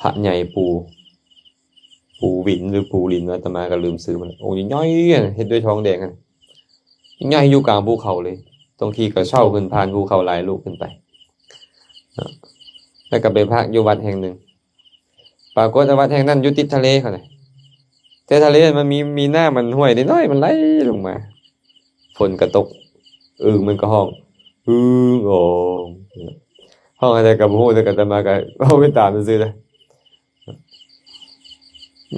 ພະໃຫຍ່ປູ່ ປູ່ວິນ ຫຼື ປູ່ລິນ ອາດຕະມາກໍລືມຊື່ມັນ ອົງໃຫຍ່ໆ ເຮັດດ້ວຍທອງແດງຫັ້ນ ໃຫຍ່ຢູ່ກາງພູເຂົາເລີຍ. ຕ້ອງຂີ່ກະເຊົ້າຂຶ້ນຜ່ານພູເຂົາຫຼາຍລູກຂຶ້ນໄປເນາະ ແລ້ວກໍໄປພັກຢູ່ວັດແຫ່ງໜຶ່ງ. ປາກົດວ່າວັດແຫ່ງນັ້ນຢູ່ຕິດທະເລເຂົານະ ແຕ່ທະເລມັນມີ ມີນ້ຳ ມັນຫ້ວຍນ້ອຍໆ ມັນໄຫຼລົງມາ ຝົນກໍຕົກ ອຶ່ງມັນກໍຮ້ອງ ອຶ່ງ ໂອງ ຮ້ອງອັນໃດກໍບໍ່ຮູ້ ແຕ່ອາດຕະມາກໍເວົ້າໄປຕາມຊື່ໆນະ.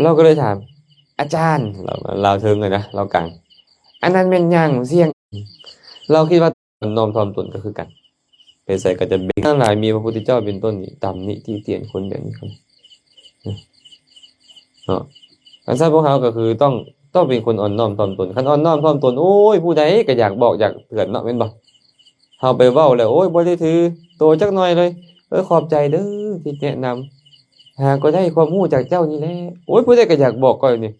ລາວກໍເລີຍຖາມ ອາຈານ ລາວ ລາວເທິງຫັ້ນນະ ລາວກາງ ອັນນັ້ນແມ່ນຫຍັງ? ສຽງ ລາວຄິດວ່າ ອ່ອນນ້ອມຖ່ອມຕົນກໍຄືກັນ ໄປໃສກໍຈະເບັ່ງ. ທັງຫຼາຍມີພະພຸດທະເຈົ້າເປັນຕົ້ນນີ້ ຕຳໜິຕິຕຽນຄົນແບບນີ້ເນາະ. ອັນຊັ້ນພວກເຮົາກໍຄືຕ້ອງ ຕ້ອງເປັນຄົນອ່ອນນ້ອມຖ່ອມຕົນ. ຄັນອ່ອນນ້ອມຖ່ອມຕົນ ໂອ້ຍ ຜູ້ໃດກໍຢາກບອກຢາກເຕືອນເນາະ ແມ່ນບໍ່? ເຮົາໄປເວົ້າແລ້ວ ໂອ້ຍ ບໍ່ໄດ້ຖືໂຕຈັກໜ້ອຍເລີຍ ເອີ ຂອບໃຈເດີທີ່ແນະນຳ ຫາກໍໄດ້ຄວາມຮູ້ຈາກເຈົ້ານີ້ແຫຼະ ໂອ້ຍ ຜູ້ໃດກໍຢາກບອກຂ້ອຍນີ້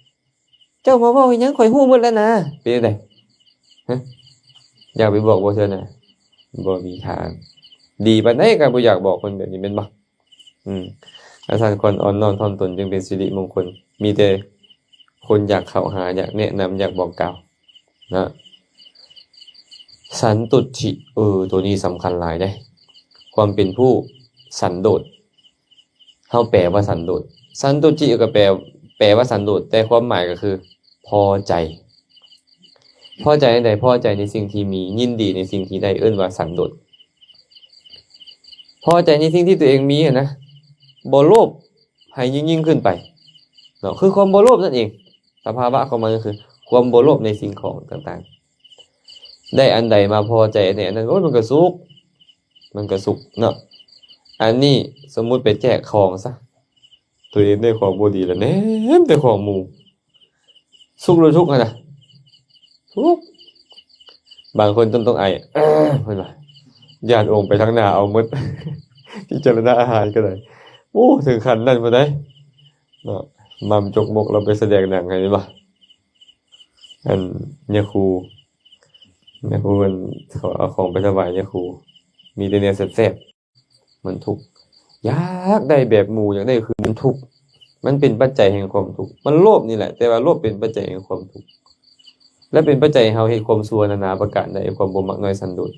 ເຈົ້າມາເວົ້າອີ່ຫຍັງ ຂ້ອຍຮູ້ໝົດແລ້ວນະ. ເປັນຈັ່ງໃດ? ຮະ? ຢາກໄປບອກບໍ່ເທື່ອນະ? ບໍ່ມີທາງ. ດີປານໃດກໍບໍ່ຢາກບອກຄົນແບບນີ້ແມ່ນບໍ່? ອືມ ອັນຊັ້ນຄວນອ່ອນນ້ອມຖ່ອມຕົນຈຶ່ງເປັນສິລິມົງຄົນ. ມີແຕ່ຄົນຢາກເຂົ້າຫາ ຢາກແນະນຳ ຢາກບອກກ່າວນະ. ສັນຕຸດຖິ ເອີ ໂຕນີ້ສຳຄັນຫຼາຍເດ້ ຄວາມເປັນຜູ້ສັນໂດດ. ເຮົາແປວ່າສັນໂດດ ສັນຕຸດຖິກໍແປ ແປວ່າສັນໂດດ ແຕ່ຄວາມໝາຍກໍຄືພໍໃຈ. ພໍໃຈໃດ? ພໍໃຈໃນສິ່ງທີ່ມີ ຍິນດີໃນສິ່ງທີ່ໄດ້ ເອີ້ນວ່າສັນໂດດ. ພໍໃຈໃນສິ່ງທີ່ຕົວເອງມີຫັ້ນນະ ບໍ່ໂລບໃຫ້ຍິ່ງໆຂຶ້ນໄປເນາະ ຄືຄວາມບໍ່ໂລບນັ້ນເອງ. ສະພາວະຂອງມັນກໍຄືຄວາມບໍ່ໂລບໃນສິ່ງຂອງຕ່າງໆ. ໄດ້ອັນໃດມາພໍໃຈໃນອັນນັ້ນ ໂອ້ຍ ມັນກໍສຸກ ມັນກໍສຸກເນາະ. ອັນນີ້ສົມມຸດໄປແຈກຂອງຊະ ຕົວເອງໄດ້ຂອງບໍ່ດີລະແນມແຕ່ຂອງໝູ່ ສຸກລະທຸກຫັ້ນນະ ທຸກ. ບາງຄົນຈົນຕ້ອງໄອ ເພິ່ນວ່າ ຢ້ານອົງໄປທາງໜ້າເອົາໝົດ ພິຈາລະນາອາຫານກໍໄດ້. ໂອ້ ເຖິງຂັ້ນນັ້ນພຸ້ນໃດເນາະ. ໝ່ຳຈົກມົກລາວໄປສະແດງໜັງໃຫ້ແມ່ນບໍ່? ອັນຍາຄູ ຍາຄູ ອັນເຂົາເອົາຂອງໄປຖວາຍຍາຄູ ມີແຕ່ແນວແຊບໆ. ມັນທຸກ ຢາກໄດ້ແບບໝູ່ ຢາກໄດ້ຄືນ ມັນທຸກ ມັນເປັນປັດໄຈແຫ່ງຄວາມທຸກ. ມັນໂລບນີ້ແຫຼະ ແຕ່ວ່າໂລບເປັນປັດໄຈແຫ່ງຄວາມທຸກ ແລະ ເປັນປັດໄຈໃຫ້ເຮົາເຮັດຄວາມຊົ່ວນານາປະການໃດ ຄວາມບໍ່ມັກນ້ອຍສັນໂດດ.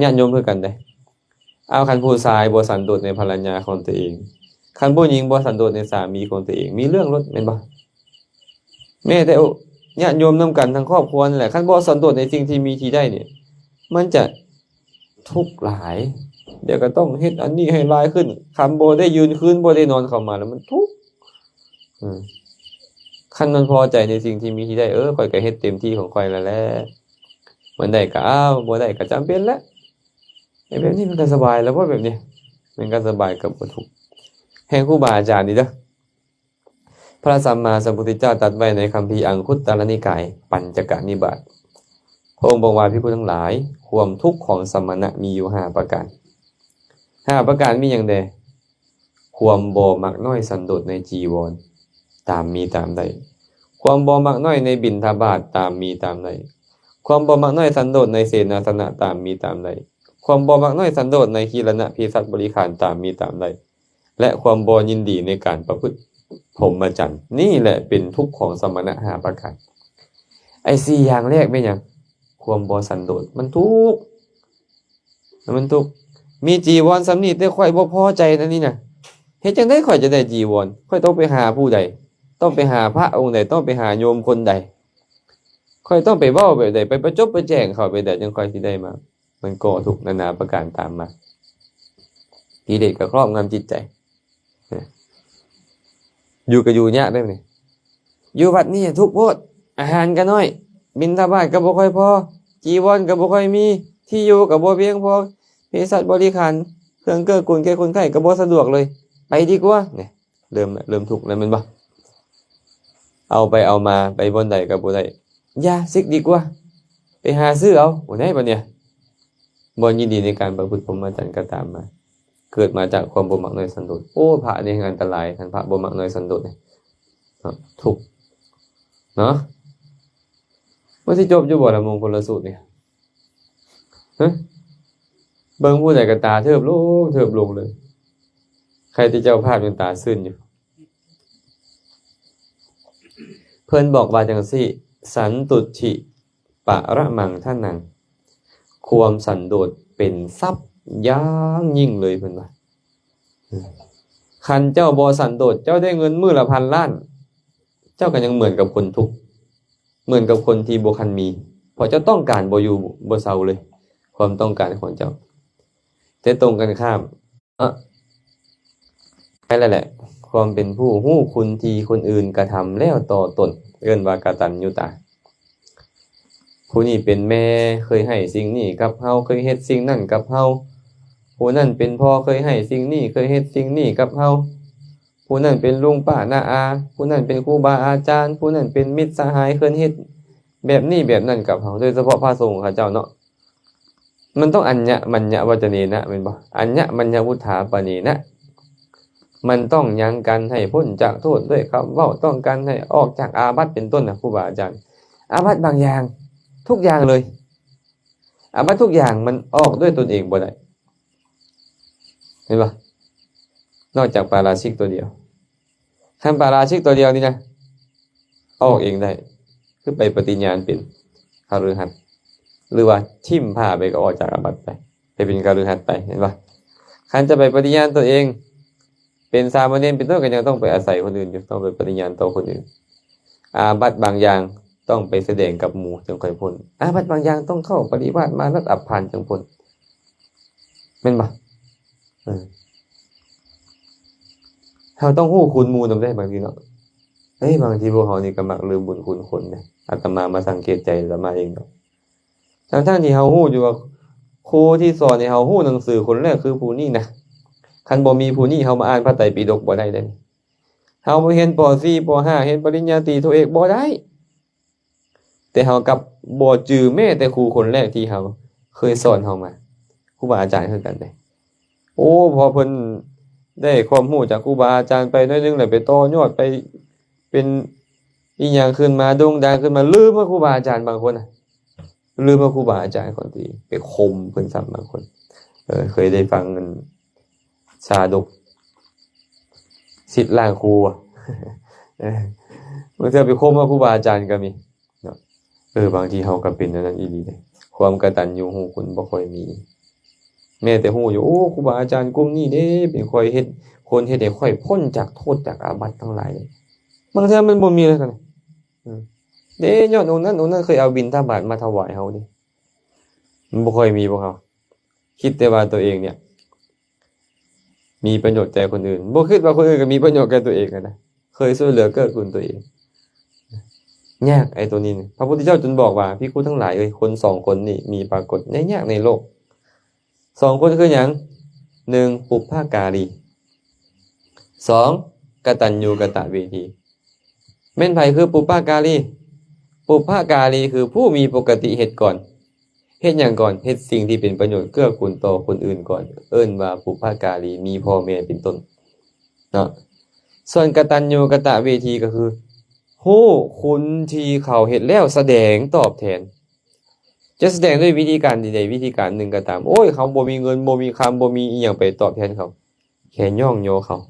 ຍາດໂຍມຄືກັນເດ້. ເອົາ ຄັນຜູ້ຊາຍບໍ່ສັນໂດດໃນພັນລະຍາຂອງຕົວເອງ ຄັນຜູ້ຍິງບໍ່ສັນໂດດໃນສາມີຂອງຕົວເອງ ມີເລື່ອງໂລດແມ່ນບໍ່? ແມ້ແຕ່ຍາດໂຍມນຳກັນທັງຄອບຄົວນີ້ແຫຼະ ຄັນບໍ່ສັນໂດດໃນສິ່ງທີ່ມີທີ່ໄດ້ນີ້ ມັນຈະທຸກຫຼາຍ. ດຽວກໍຕ້ອງເຮັດອັນນີ້ໃຫ້ຫຼາຍຂຶ້ນ ຄັນບໍ່ໄດ້ຢືນຄືນ ບໍ່ໄດ້ນອນເຂົ້າມາແລ້ວມັນທຸກ. ອືມ ຄັນມັນພໍໃຈໃນສິ່ງທີ່ມີທີ່ໄດ້ ເອີ ຂ້ອຍກໍເຮັດເຕັມທີ່ຂອງຂ້ອຍແລ້ວແຫຼະ ມັນໄດ້ກໍເອົາ ບໍ່ໄດ້ກໍຈຳເປັນແຫຼະ. ແບບນີ້ມັນກໍສະບາຍແລ້ວບໍ່? ແບບນີ້ມັນກໍສະບາຍ ກໍບໍ່ທຸກ. ແຫ່ງຄູບາອາຈານນີ້ເດີ. ພະສຳມາສຳພຸດທະເຈົ້າຕັດໄວ້ໃນຄຳພີອັງຄຸດຕະລະນິກາຍ ປັນຈະກະນິບາດ ພະອົງບອກວ່າ ພິກຂຸທັງຫຼາຍ ຄວາມທຸກຂອງສະມະນະມີຢູ່ຫ້າປະການ. ຫ້າປະການມີຫຍັງແດ່? ຄວາມບໍ່ມັກນ້ອຍສັນໂດດໃນຈີວອນ ຕາມມີຕາມໄດ້. ຄວາມບໍ່ມັກນ້ອຍໃນບິນທະບາດ ຕາມມີຕາມໄດ້. ຄວາມບໍ່ມັກນ້ອຍສັນໂດດໃນເສນາສະນະ ຕາມມີຕາມໄດ້. ຄວາມບໍ່ມັກນ້ອຍສັນໂດດໃນຄີລະນະເພສັດບໍລິຂານ ຕາມມີຕາມໄດ້ ແລະ ຄວາມບໍ່ຍິນດີໃນການປະພຶດພົມມະຈັນ. ນີ້ແຫຼະເປັນທຸກຂອງສະມະນະຫ້າປະການ. ໄອ້ສີ່ຢ່າງແລກແມ່ນຫຍັງ? ຄວາມບໍ່ສັນໂດດ. ມັນທຸກ ມັນທຸກ. ມີຈີວອນສ່ຳນີ້ ແຕ່ຂ້ອຍບໍ່ພໍໃຈນຳນີ້ນະ. ເຮັດຈັ່ງໃດຂ້ອຍຈະໄດ້ຈີວອນ? ຂ້ອຍຕ້ອງໄປຫາຜູ້ໃດ? ຕ້ອງໄປຫາພະອົງໃດ? ຕ້ອງໄປຫາໂຍມຄົນໃດ? ຂ້ອຍຕ້ອງໄປເວົ້າແບບໃດ? ໄປປະຈົບປະແຈງເຂົາແບບໃດ ຈັ່ງຂ້ອຍຊິໄດ້ມາ? ມັນກໍ່ທຸກນານາປະການຕາມມາ. ກິເລດກໍຄອບງຳຈິດໃຈ. ຢູ່ກໍຢູ່ຍາກເດ້ນີ້. ຢູ່ວັດນີ້ທຸກໂພດ, ອາຫານກໍໜ້ອຍ, ບິນທະບາດກໍບໍ່ຄ່ອຍພໍ, ຈີວອນກໍບໍ່ຄ່ອຍມີ, ທີ່ຢູ່ກໍບໍ່ພຽງພໍ, ເພສັດບໍລິຂານ ເຄື່ອງເກື້ອກູນແກ່ຄົນໄຂ້ກໍບໍ່ສະດວກເລີຍ, ໄປດີກວ່າ. ນີ້ ເລີ່ມ ເລີ່ມທຸກແລ້ວແມ່ນບໍ່? ເອົາໄປເອົາມາ ໄປບ່ອນໃດກໍບໍ່ໄດ້, ຢ່າ ສິກດີກວ່າ, ໄປຫາຊື້ເອົາ. ໂອ້ ໄດ້ປະເນຍ? ບໍ່ຍິນດີໃນການປະພຶດພົມມະຈັນກໍຕາມມາ, ເກີດມາຈາກຄວາມບໍ່ມັກນ້ອຍສັນໂດດ. ໂອ້ ພະນີ້ແຮງອັນຕະລາຍ, ທ່ານພະບໍ່ມັກນ້ອຍສັນໂດດນີ້ ເນາະ ທຸກເນາະ. ມັນຊິຈົບຢູ່ບໍ່ລະ ມົງຄົນລະສູດນີ້? ຮະ? ເບິ່ງຜູ້ໃດກໍຕາເທີບລົງ ເທີບລົງເລີຍ. ໃຄແຕ່ເຈົ້າພາບຍັງຕາຊື່ນຢູ່. ເພິ່ນບອກວ່າຈັ່ງຊີ້, ສັນຕຸດຖິປະຣະມັງທະນັງ, ຄວາມສັນໂດດເປັນຊັບຢ່າງຍິ່ງເລີຍ ເພິ່ນວ່າ. ຄັນເຈົ້າບໍ່ສັນໂດດ, ເຈົ້າໄດ້ເງິນມື້ລະພັນລ້ານ, ເຈົ້າກໍຍັງເໝືອນກັບຄົນທຸກ, ເໝືອນກັບຄົນທີ່ບໍ່ຄັນມີ, ເພາະເຈົ້າຕ້ອງການບໍ່ຢູ່ບໍ່ເຊົາເລີຍ, ຄວາມຕ້ອງການຂອງເຈົ້າ. ແຕ່ຕົງກັນຂ້າມ ເນາະ ໃຫ້ແລ້ວແຫຼະ ຄວາມເປັນຜູ້ຮູ້ຄຸນທີ່ຄົນອື່ນກະທຳແລ້ວຕໍ່ຕົນ ເອີ້ນວ່າກະຕັນຍູຕາ. ຜູ້ນີ້ເປັນແມ່ ເຄີຍໃຫ້ສິ່ງນີ້ກັບເຮົາ, ເຄີຍເຮັດສິ່ງນັ້ນກັບເຮົາ. ຜູ້ນັ້ນເປັນພໍ່ ເຄີຍໃຫ້ສິ່ງນີ້ ເຄີຍເຮັດສິ່ງນີ້ກັບເຮົາ. ຜູ້ນັ້ນເປັນລຸງປ້ານ້າອາ, ຜູ້ນັ້ນເປັນຄູບາອາຈານ, ຜູ້ນັ້ນເປັນມິດສະຫາຍ ເຄີຍເຮັດແບບນີ້ແບບນັ້ນກັບເຮົາ, ໂດຍສະເພາະພະສົງເຂົາເຈົ້າເນາະ. ມັນຕ້ອງອັນຍະມັນຍະວັດຈະເນນະ ແມ່ນບໍ່? ອັນຍະມັນຍະວຸດຖາປະເນນະ ມັນຕ້ອງຍັງກັນໃຫ້ພົ້ນຈາກໂທດດ້ວຍຄຳເວົ້າ, ຕ້ອງການໃຫ້ອອກຈາກອາບັດເປັນຕົ້ນນະ ຄູບາອາຈານ. ອາບັດບາງຢ່າງ, ທຸກຢ່າງເລີຍ, ອາບັດທຸກຢ່າງມັນອອກດ້ວຍຕົນເອງບໍ່ໄດ້ ເຫັນບໍ່? ນອກຈາກປາລາຊິກຕົວດຽວ. ຄັນປາລາຊິກຕົວດຽວນີ້ນະ ອອກເອງໄດ້ ຄືໄປປະຕິຍານເປັນຄະລືຫັດ ຫຼືວ່າຖິ້ມຜ້າໄປກໍອອກຈາກອາບັດໄປ ໄປເປັນຄະລືຫັດໄປ ເຫັນບໍ່? ຄັນຈະໄປປະຕິຍານຕົວເອງເປັນສາມະເນນເປັນຕົ້ນ ກໍຍັງຕ້ອງໄປອາໄສຄົນອື່ນຢູ່ ຕ້ອງໄປປະຕິຍານຕໍ່ຄົນອື່ນ. ອາບັດບາງຢ່າງຕ້ອງໄປສະແດງກັບໝູ່ຈຶ່ງຄ່ອຍພົ້ນ, ອາບັດບາງຢ່າງຕ້ອງເຂົ້າປະລິວາດມາລັດອັບພານຈຶ່ງພົ້ນ. ແມ່ນບໍ່? ເອີ ເຮົາຕ້ອງຮູ້ຄຸນໝູ່ນຳເດ້ບາງທີເນາະ. ເອີ ບາງທີພວກເຮົານີ້ກໍມັກລືມບຸນຄຸນຄົນເດ້. ອາດຕະມາມາສັງເກດໃຈອາດຕະມາເອງດອກ. ທັງໆທີ່ເຮົາຮູ້ຢູ່ວ່າຄູທີ່ສອນໃຫ້ເຮົາຮູ້ໜັງສືຄົນແລກຄືຜູ້ນີ້ນະ. ຄັນບໍ່ມີຜູ້ນີ້ ເຮົາມາອ່ານພະໄຕປິດົກບໍ່ໄດ້ເດ້. ເຮົາບໍ່ຮຽນ ປໍສີ່ ປໍຫ້າ ຮຽນປະລິນຍາຕີ ໂທເອກ ບໍ່ໄດ້. ແຕ່ເຮົາກັບບໍ່ຈື່ແມ້ແຕ່ຄູຄົນແລກທີ່ເຮົາເຄີຍສອນເຮົາມາ, ຄູບາອາຈານຄືກັນເດ້. ໂອ້ ພໍເພິ່ນໄດ້ຄວາມຮູ້ຈາກຄູບາອາຈານໄປໜ້ອຍໜຶ່ງ ແລ້ວໄປຕໍ່ຍອດ ໄປເປັນອີ່ຫຍັງຂຶ້ນມາ ໂດ່ງດັງຂຶ້ນມາ, ລືມວ່າຄູບາອາຈານບາງຄົນນະ, ລືມວ່າຄູບາອາຈານຂອງຕົວເອງ, ໄປຂົ່ມເພິ່ນຊ້ຳບາງຄົນ. ເອີ ເຄີຍໄດ້ຟັງອັນຊາດົກສິດລ້າງຄູ ເອີ ບາງເທື່ອໄປຂົ່ມວ່າຄູບາອາຈານກໍມີ. ເນາະ ເອີ ບາງທີເຮົາກໍເປັນແນວນັ້ນອີ່ຫຼີເດ້. ຄວາມກະຕັນຍູຮູ້ຄຸນບໍ່ຄ່ອຍມີ. ແມ້ແຕ່ຮູ້ຢູ່ ໂອ້ ຄູບາອາຈານກຸ່ມນີ້ເດ້ ເປັນຂ້ອຍເຮັດ ຄົນເຮັດໃຫ້ຂ້ອຍພົ້ນຈາກໂທດຈາກອາບັດທັງຫຼາຍເດ້. ບາງເທື່ອມັນບໍ່ມີເລີຍກັນ. ເດ້ ຍ້ອນອົງນັ້ນອົງນັ້ນເຄີຍເອົາບິນທະບາດມາຖວາຍເຮົາເດ້. ມັນບໍ່ຄ່ອຍມີພວກເຮົາ. ຄິດແຕ່ວ່າຕົວເອງເນຍ ມີປະໂຫຍດແກ່ຄົນອື່ນ, ບໍ່ຄິດວ່າຄົນອື່ນກໍມີປະໂຫຍດແກ່ຕົວເອງຫັ້ນນະ, ເຄີຍຊ່ວຍເຫຼືອເກື້ອກູນຕົວເອງ. ຍາກໄອ້ຕົວນີ້ນະ. ພະພຸດທະເຈົ້າຈຶ່ງບອກວ່າ ພິກຂຸທັງຫຼາຍເອີຍ, ຄົນສອງຄົນນີ້ມີປາກົດຍາກໆໃນໂລກ. ສອງຄົນຄືຫຍັງ? ໜຶ່ງ ປຸບພະກາລີ, ສອງ ກະຕັນຍູກະຕະເວທີ. ແມ່ນໃຜຄືປຸບພະກາລີ? ປຸບພະກາລີຄືຜູ້ມີປົກກະຕິເຮັດກ່ອນ. ເຮັດຫຍັງກ່ອນ? ເຮັດສິ່ງທີ່ເປັນປະໂຫຍດເກື້ອກູນຕໍ່ຄົນອື່ນກ່ອນ, ເອີ້ນວ່າປຸບພະກາລີ, ມີພໍ່ແມ່ເປັນຕົ້ນເນາະ. ສ່ວນກະຕັນຍູກະຕະເວທີກໍຄື ຮູ້ຄຸນທີ່ເຂົາເຮັດແລ້ວສະແດງຕອບແທນ. ຈະສະແດງດ້ວຍວິທີການໃດໆ ວິທີການໜຶ່ງກໍຕາມ. ໂອ້ຍ ເຮົາບໍ່ມີເງິນ ບໍ່ມີຄຳ ບໍ່ມີອີ່ຫຍັງໄປຕອບແທນເຂົາ. ແຄ່ຍ້ອງຍໍເຂົາ,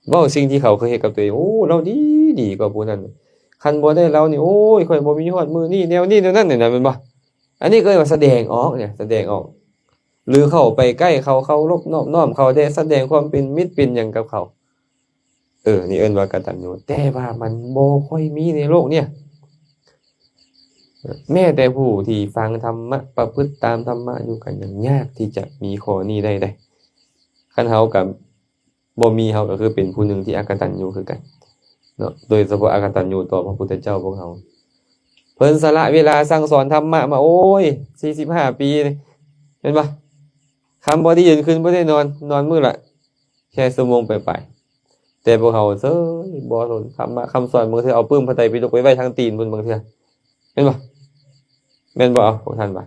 ເວົ້າສິ່ງທີ່ເຂົາເຄີຍເຮັດກັບຕົວເອງ, ໂອ້ ລາວດີ ດີກວ່າຜູ້ນັ້ນ, ຄັນບໍ່ໄດ້ລາວນີ້ ໂອ້ຍ ຂ້ອຍບໍ່ມີຮອດມື້ນີ້, ແນວນີ້ແນວນັ້ນນີ້ນະ, ແມ່ນບໍ່? ອັນນີ້ກໍເອີ້ນວ່າສະແດງອອກເນຍ, ສະແດງອອກ. ຫຼືເຂົ້າໄປໃກ້ເຂົາ, ເຄົາລົບນອບນ້ອມເຂົາ, ໄດ້ສະແດງຄວາມເປັນມິດເປັນຫຍັງກັບເຂົາ. ເອີ ນີ້ເອີ້ນວ່າກະຕັນຍູ, ແຕ່ວ່າມັນບໍ່ຄ່ອຍມີໃນໂລກເນຍ. ແມ້ແຕ່ຜູ້ທີ່ຟັງທຳມະ, ປະພຶດຕາມທຳມະຢູ່ ກໍຍັງຍາກທີ່ຈະມີຂໍ້ນີ້ໄດ້ເດ້. ຄັນເຮົາກໍ ບໍ່ມີ ເຮົາກໍຄືເປັນຜູ້ໜຶ່ງທີ່ອະກະຕັນຍູຄືກັນເນາະ, ໂດຍສະເພາະອະກະຕັນຍູຕໍ່ພະພຸດທະເຈົ້າພວກເຮົາ. ເພິ່ນສະຫຼະເວລາສັ່ງສອນທຳມະມາ ໂອ້ຍ ສີ່ສິບຫ້າປີ ເຫັນບໍ່? ຄ່ຳບໍ່ໄດ້ຢືນ ຄືນບໍ່ໄດ້ນອນ ນອນມື້ລະແຄ່ຊົ່ວໂມງປາຍໆ ແຕ່ພວກເຮົາເຊີຍ ບໍ່ສົນທຳມະຄຳສອນ ບາງເທື່ອເອົາປຶ້ມພະໄຕປິດົກໄປໄວ້ທາງຕີນພຸ້ນ ບາງເທື່ອ ແມ່ນບໍ່? ແມ່ນບໍ່? ເອົາ ພວກທ່ານວ່າ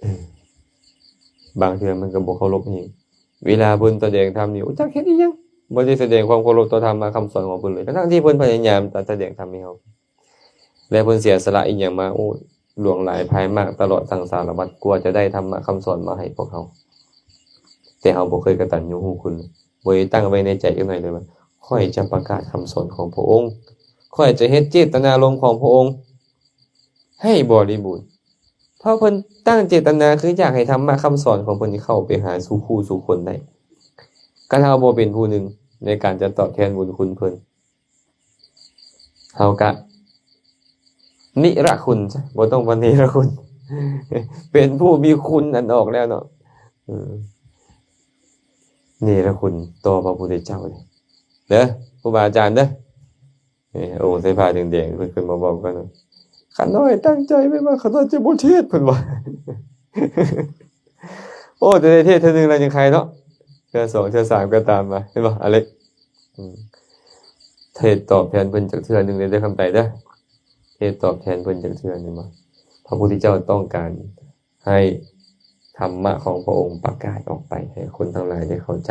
ເອີ ບາງເທື່ອມັນກໍບໍ່ເຄົາລົບແຮງ ເວລາເພິ່ນສະແດງທຳນີ້ ໂອ້ ຈັກເຮັດອີ່ຫຍັງ ບໍ່ໄດ້ສະແດງຄວາມເຄົາລົບຕໍ່ທຳມະຄຳສອນຂອງເພິ່ນເລີຍ ທັງໆທີ່ເພິ່ນພະຍາຍາມຈະສະແດງທຳໃຫ້ເຮົາ ແລະ ເພິ່ນເສຍສະຫຼະອີ່ຫຍັງມາ ໂອ້ ຫຼວງຫຼາຍພາຍມາກ ຕະຫຼອດສັງສາລະວັດ ກວ່າຈະໄດ້ທຳມະຄຳສອນມາໃຫ້ພວກເຮົາ ແຕ່ເຮົາບໍ່ເຄີຍກະຕັນຍູຮູ້ຄຸນ ບໍ່ໄດ້ຕັ້ງໄວ້ໃນໃຈຈັກໜ້ອຍເລີຍວ່າ ຂ້ອຍຈະປະກາດຄຳສອນຂອງພະອົງ ຂ້ອຍຈະເຮັດເຈດຕະນາລົມຂອງພະອົງໃຫ້ບໍລິບູນ ເພາະເພິ່ນຕັ້ງເຈດຕະນາຄືຢາກໃຫ້ທຳມະຄຳສອນຂອງເພິ່ນນີ້ເຂົ້າໄປຫາສູ່ຄູ່ສູ່ຄົນໄດ້. ຄັນເຮົາບໍ່ເປັນຜູ້ໜຶ່ງໃນການຈະຕອບແທນບຸນຄຸນເພິ່ນ ເຮົາກະນິລະຄຸນຊະ ບໍ່ຕ້ອງວ່າເນລະຄຸນ ເປັນຜູ້ມີຄຸນອັນອອກແລ້ວເນາະ ເອີ ເນລະຄຸນຕໍ່ພະພຸດທະເຈົ້າເດ້ ເດີ ຄູບາອາຈານເດີ ເອີ ອົງໃສ່ຜ້າແດງໆ ເພິ່ນຂຶ້ນມາເວົ້າກັນ ຂ້ານ້ອຍຕັ້ງໃຈໄວ້ວ່າຂ້ານ້ອຍຈະບໍ່ເທດ ເພິ່ນວ່າ ໂອ້ ແຕ່ໄດ້ເທດເທື່ອໜຶ່ງແລ້ວຍັງໄຄເນາະ ເທື່ອສອງເທື່ອສາມກໍຕາມມາ ເຫັນບໍ່ ອາເລັກ? ອືມ ເທດຕອບແທນເພິ່ນຈັກເທື່ອໜຶ່ງເດີ ຄຳໄຕເດີ ເທດຕອບແທນເພິ່ນຈັກເທື່ອໜຶ່ງບໍ່? ພະພຸດທະເຈົ້າຕ້ອງການໃຫ້ທຳມະຂອງພະອົງປະກາດອອກໄປໃຫ້ຄົນທັງຫຼາຍໄດ້ເຂົ້າໃຈ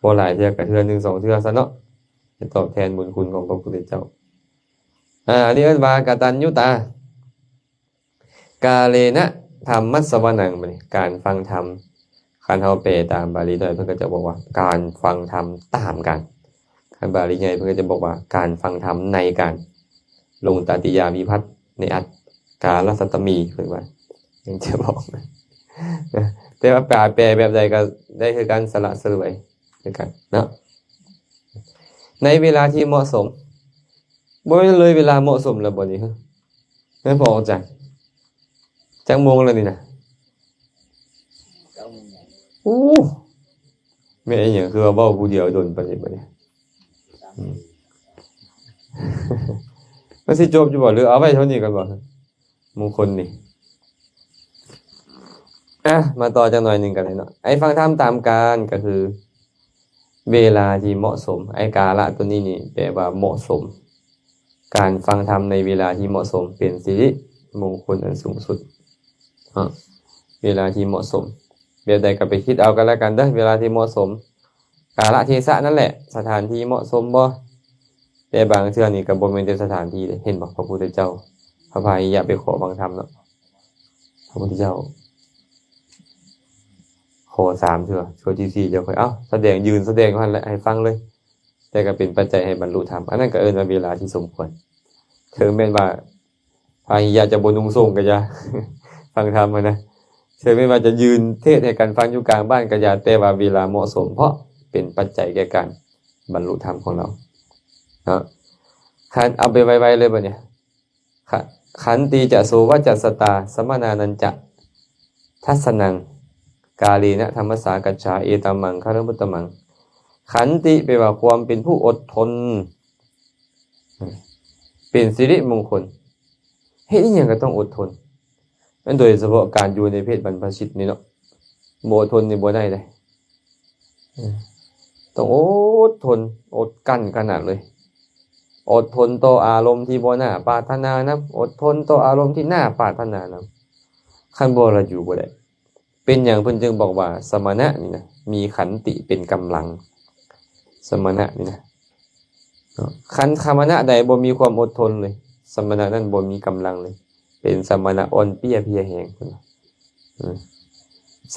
ບໍ່ຫຼາຍເທື່ອກໍເທື່ອໜຶ່ງສອງເທື່ອຊະເນາະ ເພື່ອຕອບແທນບຸນຄຸນຂອງພະພຸດທະເຈົ້າ. ອາ ອັນນີ້ເອີ້ນວ່າກະຕັນຍູຕາ ກາເລນະທຳມັດສະວະນັງ ບາດນີ້ການຟັງທຳ ຄັນເຮົາແປຕາມບາລີໜ້ອຍ ເພິ່ນກໍຈະບອກວ່າການຟັງທຳຕາມການ ຄັນບາລີໃຫຍ່ເພິ່ນກໍຈະບອກວ່າການຟັງທຳໃນການ ລົງຕະຕິຍາວິພັດໃນອັດ ກາລະສັດຕະມີ ເພິ່ນວ່າ ຍັງຈະບອກ ແຕ່ວ່າແປ ແປແບບໃດກໍໄດ້ຄືກັນ ສະຫຼະສະຫຼວຍຄືກັນເນາະ ໃນເວລາທີ່ເໝາະສົມ ບໍ່ແມ່ນເລີຍເວລາເໝາະສົມແລ້ວບໍ່ນີ້? ແມ່ນບໍ່ອາຈານ? ຈັກໂມງແລ້ວນີ້ນະ? ໂອ້ ແມ່ນອີ່ຫຍັງຄືວ່າເວົ້າຜູ້ດຽວດົນປານນີ້ບັດນີ້? ອືມ ມັນຊິຈົບຢູ່ບໍ່ ຫຼືເອົາໄວ້ເທົ່ານີ້ກ່ອນບໍ່? ມຸງຄົນນີ້ ອະ ມາຕໍ່ຈັກໜ້ອຍໜຶ່ງກໍໄດ້ເນາະ ໄອ້ຟັງທຳຕາມການກໍຄື ເວລາທີ່ເໝາະສົມ ໄອ້ກາລະຕົວນີ້ນີ້ແປວ່າເໝາະສົມ ການຟັງທຳໃນເວລາທີ່ເໝາະສົມ ເປັນສິລິມົງຄົນອັນສູງສຸດເນາະ ເວລາທີ່ເໝາະສົມ ແບບໃດກໍໄປຄິດເອົາກັນແລ້ວກັນເດີ ເວລາທີ່ເໝາະສົມ ກາລະເທສະນັ້ນແຫຼະ ສະຖານທີ່ເໝາະສົມບໍ່? ແຕ່ບາງເທື່ອນີ້ກໍບໍ່ແມ່ນແຕ່ສະຖານທີ່ເດ້ ເຫັນບໍ່? ພະພຸດທະເຈົ້າ ພະພາຫິຍະໄປຂໍຟັງທຳເນາະ ພະພຸດທະເຈົ້າ ຂໍສາມເທື່ອ ເທື່ອທີສີ່ ເຈົ້າຄ່ອຍ ເອົ້າ ສະແດງ ຢືນສະແດງຢູ່ຫັ້ນແຫຼະ ໃຫ້ຟັງເລີຍ ແຕ່ກໍເປັນປັດໄຈໃຫ້ບັນລຸທຳ ອັນນັ້ນກໍເອີ້ນວ່າເວລາທີ່ສົມຄວນ ເຖິງແມ່ນວ່າພະຫິຍະຈະບໍ່ນຸ່ງໂສ້ງກໍຢ່າ ຟັງທຳຫັ້ນນະ ເຖິງແມ່ນວ່າຈະຢືນເທດໃຫ້ກັນຟັງຢູ່ກາງບ້ານກໍຢ່າ ແຕ່ວ່າເວລາເໝາະສົມ ເພາະເປັນປັດໄຈແກ່ການບັນລຸທຳຂອງເຮົາເນາະ ຄັນ ເອົາໄປໄວໆເລີຍບັດນີ້ ຂະ ຂັນຕິຈະໂສວະຈັດສະຕາ ສະມະນານັນຈະ ທັດສະນັງ ກາເລນະທຳມັດສາກັດສາ ເອຕັມມັງຄະລະມຸດຕະມັງ ຂັນຕິ ແປວ່າຄວາມເປັນຜູ້ອົດທົນ ເປັນສິລິມົງຄົນ ເຮັດອີ່ຫຍັງກໍຕ້ອງອົດທົນ ແມ່ນໂດຍສະເພາະການຢູ່ໃນເພດບັນພະຊິດນີ້ເນາະ ບໍ່ອົດທົນນີ້ບໍ່ໄດ້ເດ້ ເອີ ຕ້ອງອົດທົນ ອົດກັ້ນຂະໜາດເລີຍ ອົດທົນຕໍ່ອາລົມທີ່ບໍ່ໜ້າປາດຖະໜານຳ ອົດທົນຕໍ່ອາລົມທີ່ໜ້າປາດຖະໜານຳ ຄັນບໍ່ລະຢູ່ບໍ່ໄດ້ ເປັນຫຍັງເພິ່ນຈຶ່ງບອກວ່າສະມະນະນີ້ນະ ມີຂັນຕິເປັນກຳລັງ ສະມະນະນີ້ນະ ເນາະ ຄັນສະມະນະໃດບໍ່ມີຄວາມອົດທົນເລີຍ ສະມະນະນັ້ນບໍ່ມີກຳລັງເລີຍ ເປັນສະມະນະອ່ອນເປ້ຍເພຍແຮງ ເພິ່ນວ່າ ເອີ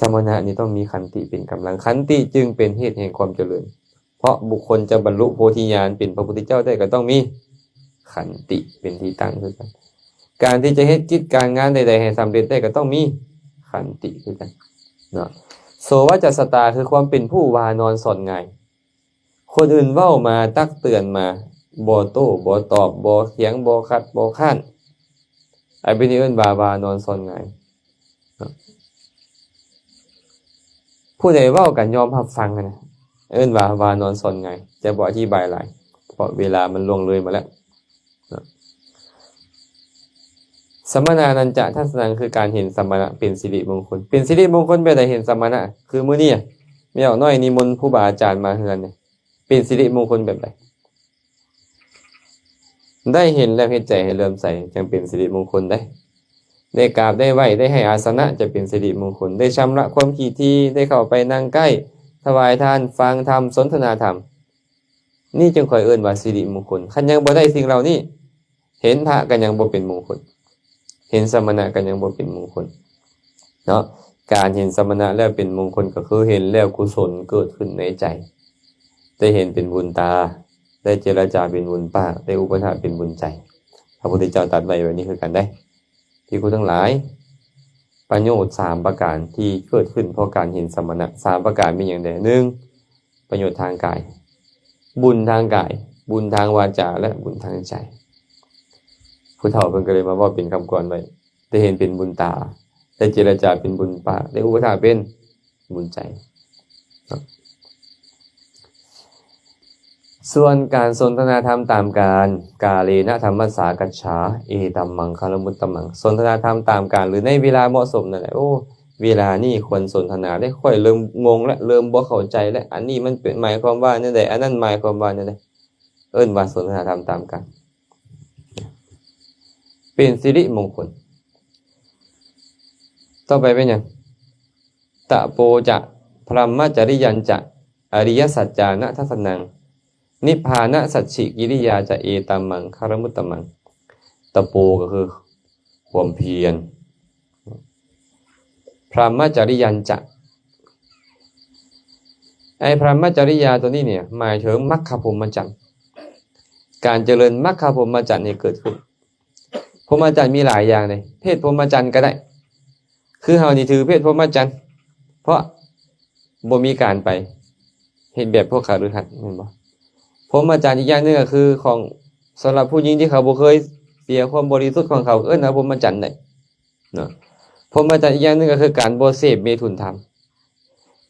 ສະມະນະນີ້ຕ້ອງມີຂັນຕິເປັນກຳລັງ ຂັນຕິຈຶ່ງເປັນເຫດແຫ່ງຄວາມຈະເລີນ ເພາະບຸກຄົນຈະບັນລຸໂພທິຍານເປັນພະພຸດທະເຈົ້າໄດ້ກໍຕ້ອງມີຂັນຕິເປັນທີ່ຕັ້ງຄືກັນ ການທີ່ຈະເຮັດກິດການງານໃດໆໃຫ້ສຳເລັດໄດ້ກໍຕ້ອງມີຂັນຕິຄືກັນເນາະ ໂສວະຈັດສະຕາ ຄືຄວາມເປັນຜູ້ວ່ານອນສອນງ່າຍ ຄົນອື່ນເວົ້າມາ ຕັກເຕືອນມາ ບໍ່ໂຕ້ ບໍ່ຕອບ ບໍ່ຖຽງ ບໍ່ຂັດ ບໍ່ຄ້ານ ໄອ້ແບບນີ້ເອີ້ນວ່າ ວ່ານອນສອນງ່າຍ ຜູ້ໃດເວົ້າກໍຍອມຮັບຟັງຫັ້ນນະ ເອີ້ນວ່າ ວ່ານອນສອນງ່າຍ ຈະບໍ່ອະທິບາຍຫຼາຍ ເພາະເວລາມັນລ່ວງເລີຍມາແລ້ວ. ສະມະນານັນຈະທັດສະນັງ ຄືການເຫັນສະມະນະເປັນສິລິມົງຄົນ. ເປັນສິລິມົງຄົນແບບໃດເຫັນສະມະນະ? ຄືມື້ນີ້ ແມ່ນອກນ້ອຍນິມົນຄູບາອາຈານມາເຮືອນນີ້ ເປັນສິລິມົງຄົນແບບໃດ? ໄດ້ເຫັນແລ້ວເຮັດໃຈໃຫ້ເຫຼື້ອມໃສ ຈັ່ງເປັນສິລິມົງຄົນໄດ໋. ໄດ້ກາບໄດ້ໄຫວ້ ໄດ້ໃຫ້ອາສະນະ ຈະເປັນສິລິມົງຄົນ. ໄດ້ຊຳລະຄວາມຂີ້ຖີ່ ໄດ້ເຂົ້າໄປນັ່ງໃກ້ ຖວາຍທານ ຟັງທຳ ສົນທະນາທຳ ນີ້ຈຶ່ງຄ່ອຍເອີ້ນວ່າສິລິມົງຄົນ. ຄັນຍັງບໍ່ໄດ້ສິ່ງເຫຼົ່ານີ້ ເຫັນພະກໍຍັງບໍ່ເປັນມົງຄົນ ເຫັນສະມະນະກໍຍັງບໍ່ເປັນມົງຄົນເນາະ. ການເຫັນສະມະນະແລ້ວເປັນມົງຄົນ ກໍຄືເຫັນແລ້ວກຸສົນເກີດຂຶ້ນໃນໃຈ ໄດ້ເຫັນເປັນບຸນຕາ ໄດ້ເຈລະຈາເປັນບຸນປາກ ໄດ້ອຸປະຖາເປັນບຸນໃຈ. ພະພຸດທະເຈົ້າຕັດໄວ້ແບບນີ້ຄືກັນໄດ໋ ພິກຂຸທັງຫຼາຍ. ປະໂຫຍດສາມປະການທີ່ເກີດຂຶ້ນເພາະການເຫັນສະມະນະ ສາມປະການມີຫຍັງແດ່? ໜຶ່ງ ປະໂຫຍດທາງກາຍ ບຸນທາງກາຍ ບຸນທາງວາຈາ ແລະ ບຸນທາງໃຈ. ຜູ້ເຖົ້າເພິ່ນກໍເລີຍມາເວົ້າເປັນຄຳກອນໄວ້ ໄດ້ເຫັນເປັນບຸນຕາ ໄດ້ເຈລະຈາເປັນບຸນປາກ ໄດ້ອຸປະຖາເປັນບຸນໃຈ. ສ່ວນການສົນທະນາທຳຕາມການ ກາເລນະທຳມັດສາກັດສາ ເອຕັມມັງຄະລະມຸດຕະມັງ ສົນທະນາທຳຕາມການ ຫຼື ໃນເວລາເໝາະສົມນັ້ນແຫຼະ. ໂອ້ ເວລານີ້ຄວນສົນທະນາເດ້ ຂ້ອຍເລີ່ມງົງແລ້ວ ເລີ່ມບໍ່ເຂົ້າໃຈແລ້ວ ອັນນີ້ມັນເປັນ ໝາຍຄວາມວ່າແນວໃດ ອັນນັ້ນໝາຍຄວາມວ່າແນວໃດ ເອີ້ນວ່າສົນທະນາທຳຕາມການ ເປັນສິລິມົງຄົນ. ຕໍ່ໄປເປັນຫຍັງ? ຕະໂປຈະ ພຣຳມະຈະລິຍັນຈະ ອະລິຍະສັດຈານະທັດສະນັງ ນິບພານະສັດສິກິລິຍາຈະ ເອຕັມມັງຄະລະມຸດຕະມັງ. ຕະໂປກໍຄືຄວາມພຽນ ພຣຳມະຈະລິຍັນຈະ ໄອ້ພຣຳມະຈະລິຍາຕົວນີ້ນີ້ ໝາຍເຖິງມັກຄະພົມມະຈັນ ການຈະເລີນມັກຄະພົມມະຈັນໃຫ້ເກີດຂຶ້ນ. ພົມມະຈັນມີຫຼາຍຢ່າງເດ້ ເພດພົມມະຈັນກໍໄດ້ ຄືເຮົານີ້ຖືເພດພົມມະຈັນ ເພາະບໍ່ມີການໄປເຮັດແບບພວກຄະລືຫັດ ແມ່ນບໍ່? ພົມມະຈັນອີກຢ່າງໜຶ່ງກໍຄືຂອງ ສຳລັບຜູ້ຍິງທີ່ເຂົາບໍ່ເຄີຍເສຍຄວາມບໍລິສຸດຂອງເຂົາ ເອີ້ນວ່າພົມມະຈັນໄດ້ເນາະ. ພົມມະຈັນອີກຢ່າງໜຶ່ງກໍຄືການບໍ່ເສບເມຖຸນທຳ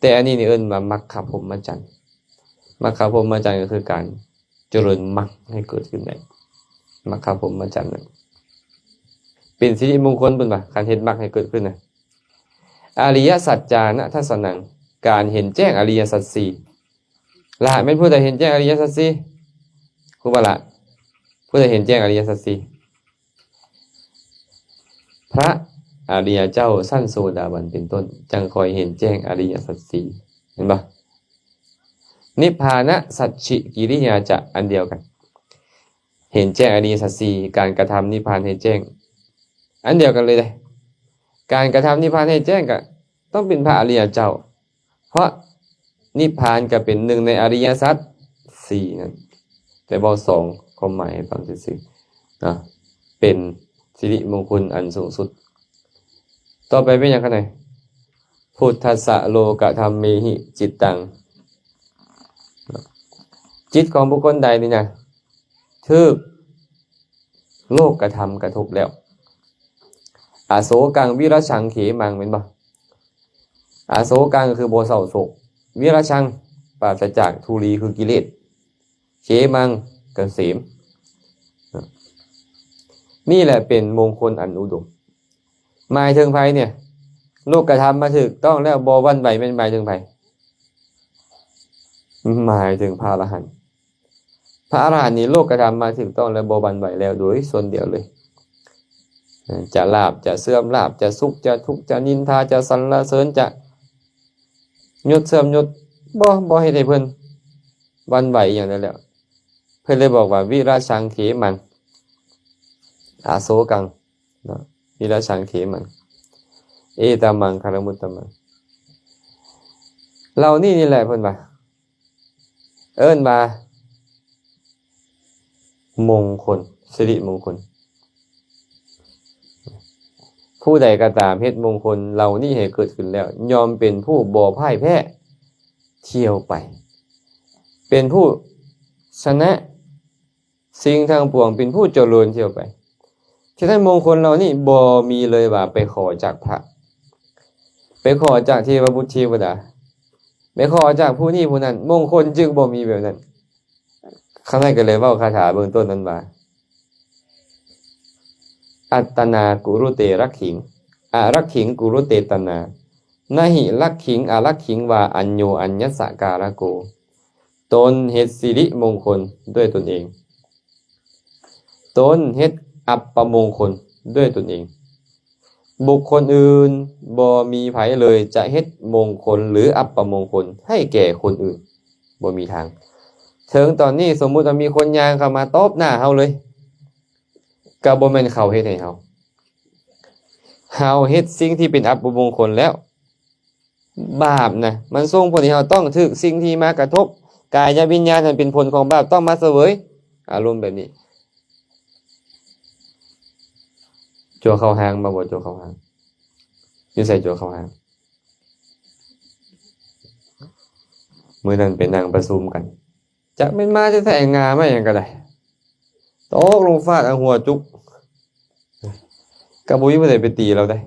ແຕ່ອັນນີ້ນີ້ເອີ້ນວ່າມັກຄະພົມມະຈັນ. ມັກຄະພົມມະຈັນກໍຄືການຈະເລີນມັກໃຫ້ເກີດຂຶ້ນໄດ້ ມັກຄະພົມມະຈັນນັ້ນ ເປັນສິລິມົງຄົນ ເພິ່ນວ່າ ຄັນເຮັດມັກໃຫ້ເກີດຂຶ້ນນະ. ອະລິຍະສັດຈານະທັດສະນັງ ການເຫັນແຈ້ງອະລິຍະສັດສີ່. ລະ ແມ່ນຜູ້ໃດເຫັນແຈ້ງອະລິຍະສັດສີ່? ຄູບາລະ ຜູ້ໃດເຫັນແຈ້ງອະລິຍະສັດສີ່? ພະອະລິຍະເຈົ້າຊັ້ນໂສດາບັນເປັນຕົ້ນ ຈັ່ງຄ່ອຍເຫັນແຈ້ງອະລິຍະສັດສີ່ ເຫັນບໍ່? ນິບພານະສັດສິກິລິຍາຈະ ອັນດຽວກັນ ເຫັນແຈ້ງອະລິຍະສັດສີ່ ການກະທຳນິບພານໃຫ້ແຈ້ງ ອັນດຽວກັນເລີຍເດ້. ການກະທຳນິບພານໃຫ້ແຈ້ງກໍຕ້ອງເປັນພະອະລິຍະເຈົ້າ ເພາະນິບພານກໍເປັນໜຶ່ງໃນອະລິຍະສັດສີ່ນັ້ນ ແຕ່ເວົ້າສອງຄວາມໝາຍໃຫ້ຟັງຊື່ໆເນາະ ເປັນສິລິມົງຄຸນອັນສູງສຸດ. ຕໍ່ໄປເປັນຫຍັງຄັນໃດ? ພຸດທັດສະໂລກະທຳເມຫິຈິດຕັງ ຈິດຂອງບຸກຄົນໃດນີ້ນະ ຖືກໂລກະທຳກະທົບແລ້ວ. ອະໂສກັງວິລະຊັງເຂມັງ ແມ່ນບໍ່? ອະໂສກັງກໍຄືບໍ່ເສົ້າໂສກ ວິລະຊັງ ປາສະຈາກທຸລີຄືກິເລດ ເຂມັງ ກະເສມ. ນີ້ແຫຼະເປັນມົງຄົນອັນອຸດົມ. ໝາຍເຖິງໃຜນີ້? ໂລກະທຳມາຖືກຕ້ອງແລ້ວບໍ່ຫວັ່ນໄຫວ ແມ່ນໝາຍເຖິງໃຜ? ໝາຍເຖິງພະອະລະຫັນ. ພະອະລະຫັນນີ້ໂລກກະທຳມາຖືກຕ້ອງ ແລະ ບໍ່ຫວັ່ນໄຫວແລ້ວໂດຍສ່ວນດຽວເລີຍ. ຈະລາບ ຈະເສື່ອມລາບ ຈະສຸກ ຈະທຸກ ຈະນິນທາ ຈະສັນລະເສີນ ຈະຍົດເສື່ອມຍົດ ບໍ່ ບໍ່ເຮັດໃຫ້ເພິ່ນຫວັ່ນໄຫວອີ່ຫຍັງໃດແລ້ວ. ເພິ່ນເລີຍບອກວ່າ ວິລະຊັງເຂມັງ ອະໂສກັງ ເນາະ ວິລະຊັງເຂມັງ ເອຕະມັງຄາລະມຸດຕະມັງ. ເຫຼົ່ານີ້ນີ້ແຫຼະເພິ່ນວ່າ ເອີ້ນວ່າມົງຄົນ ສິລິມົງຄົນ. ຜູ້ໃດກໍຕາມເຮັດມົງຄົນເຫຼົ່ານີ້ໃຫ້ເກີດຂຶ້ນແລ້ວ ຍ່ອມເປັນຜູ້ບໍ່ພ່າຍແພ້ຖ້ຽວໄປ ເປັນຜູ້ຊະນະ ສິ່ງທັງປວງ ເປັນຜູ້ຈະເລີນທ່ຽວໄປ. ສະນັ້ນ ມົງຄົນເຫຼົ່ານີ້ບໍ່ມີເລີຍວ່າໄປຂໍຈາກພະ ໄປຂໍຈາກເທວະບຸດເທວະດາ ໄປຂໍຈາກຜູ້ນີ້ຜູ້ນັ້ນ ມົງຄົນຈຶ່ງບໍ່ມີແບບນັ້ນ. ຂ້ານ້ອຍກໍເລີຍເວົ້າຄາຖາເບື້ອງຕົ້ນນັ້ນວ່າ ອັດຕະນາກຸລຸເຕລັກຂິງ ອະລັກຂິງກຸລຸເຕຕະນາ ນະຫິລັກຂິງອະລັກຂິງວາ ອັນໂຍອັນຍັດສະກາລະໂກ. ຕົນເຮັດສິລິມົງຄົນດ້ວຍຕົນເອງ. ຕົນເຮັດອັບປະມົງຄົນດ້ວຍຕົນເອງ. ບຸກຄົນອື່ນບໍ່ມີໃຜເລີຍຈະເຮັດມົງຄົນ ຫຼື ອັບປະມົງຄົນໃຫ້ແກ່ຄົນອື່ນ. ບໍ່ມີທາງ. ເຖິງຕອນນີ້ສົມມຸດວ່າມີຄົນຍ່າງເຂົ້າມາຕອບໜ້າເຮົາເລີຍ, ກໍບໍ່ແມ່ນເຂົາເຮັດໃຫ້ເຮົາ. ເຮົາເຮັດສິ່ງທີ່ເປັນອັບປະມົງຄົນແລ້ວ. ບາບນະ ມັນສົ່ງຜົນໃຫ້ເຮົາຕ້ອງຖືກສິ່ງທີ່ມາກະທົບ. ກາຍະວິນຍານນັ້ນເປັນຜົນຂອງບາບ ຕ້ອງມາສະເຫວີຍອາລົມແບບນີ້. ຈົວເຂົ້າຫ້າງ ມາບໍ່ ຈົວເຂົ້າຫ້າງ. ຢູ່ໃສຈົວເຂົ້າຫ້າງ? ມື້ນັ້ນໄປນັ່ງປະຊຸມກັນ. ຈັກແມ່ນມາແທ້ໆ ງາມາຫຍັງກໍໄດ້ ຕົກລົງຟາດເອົາຫົວຈຸກ ກໍບໍ່ມີຜູ້ໃດໄປຕີລາວໄດ້.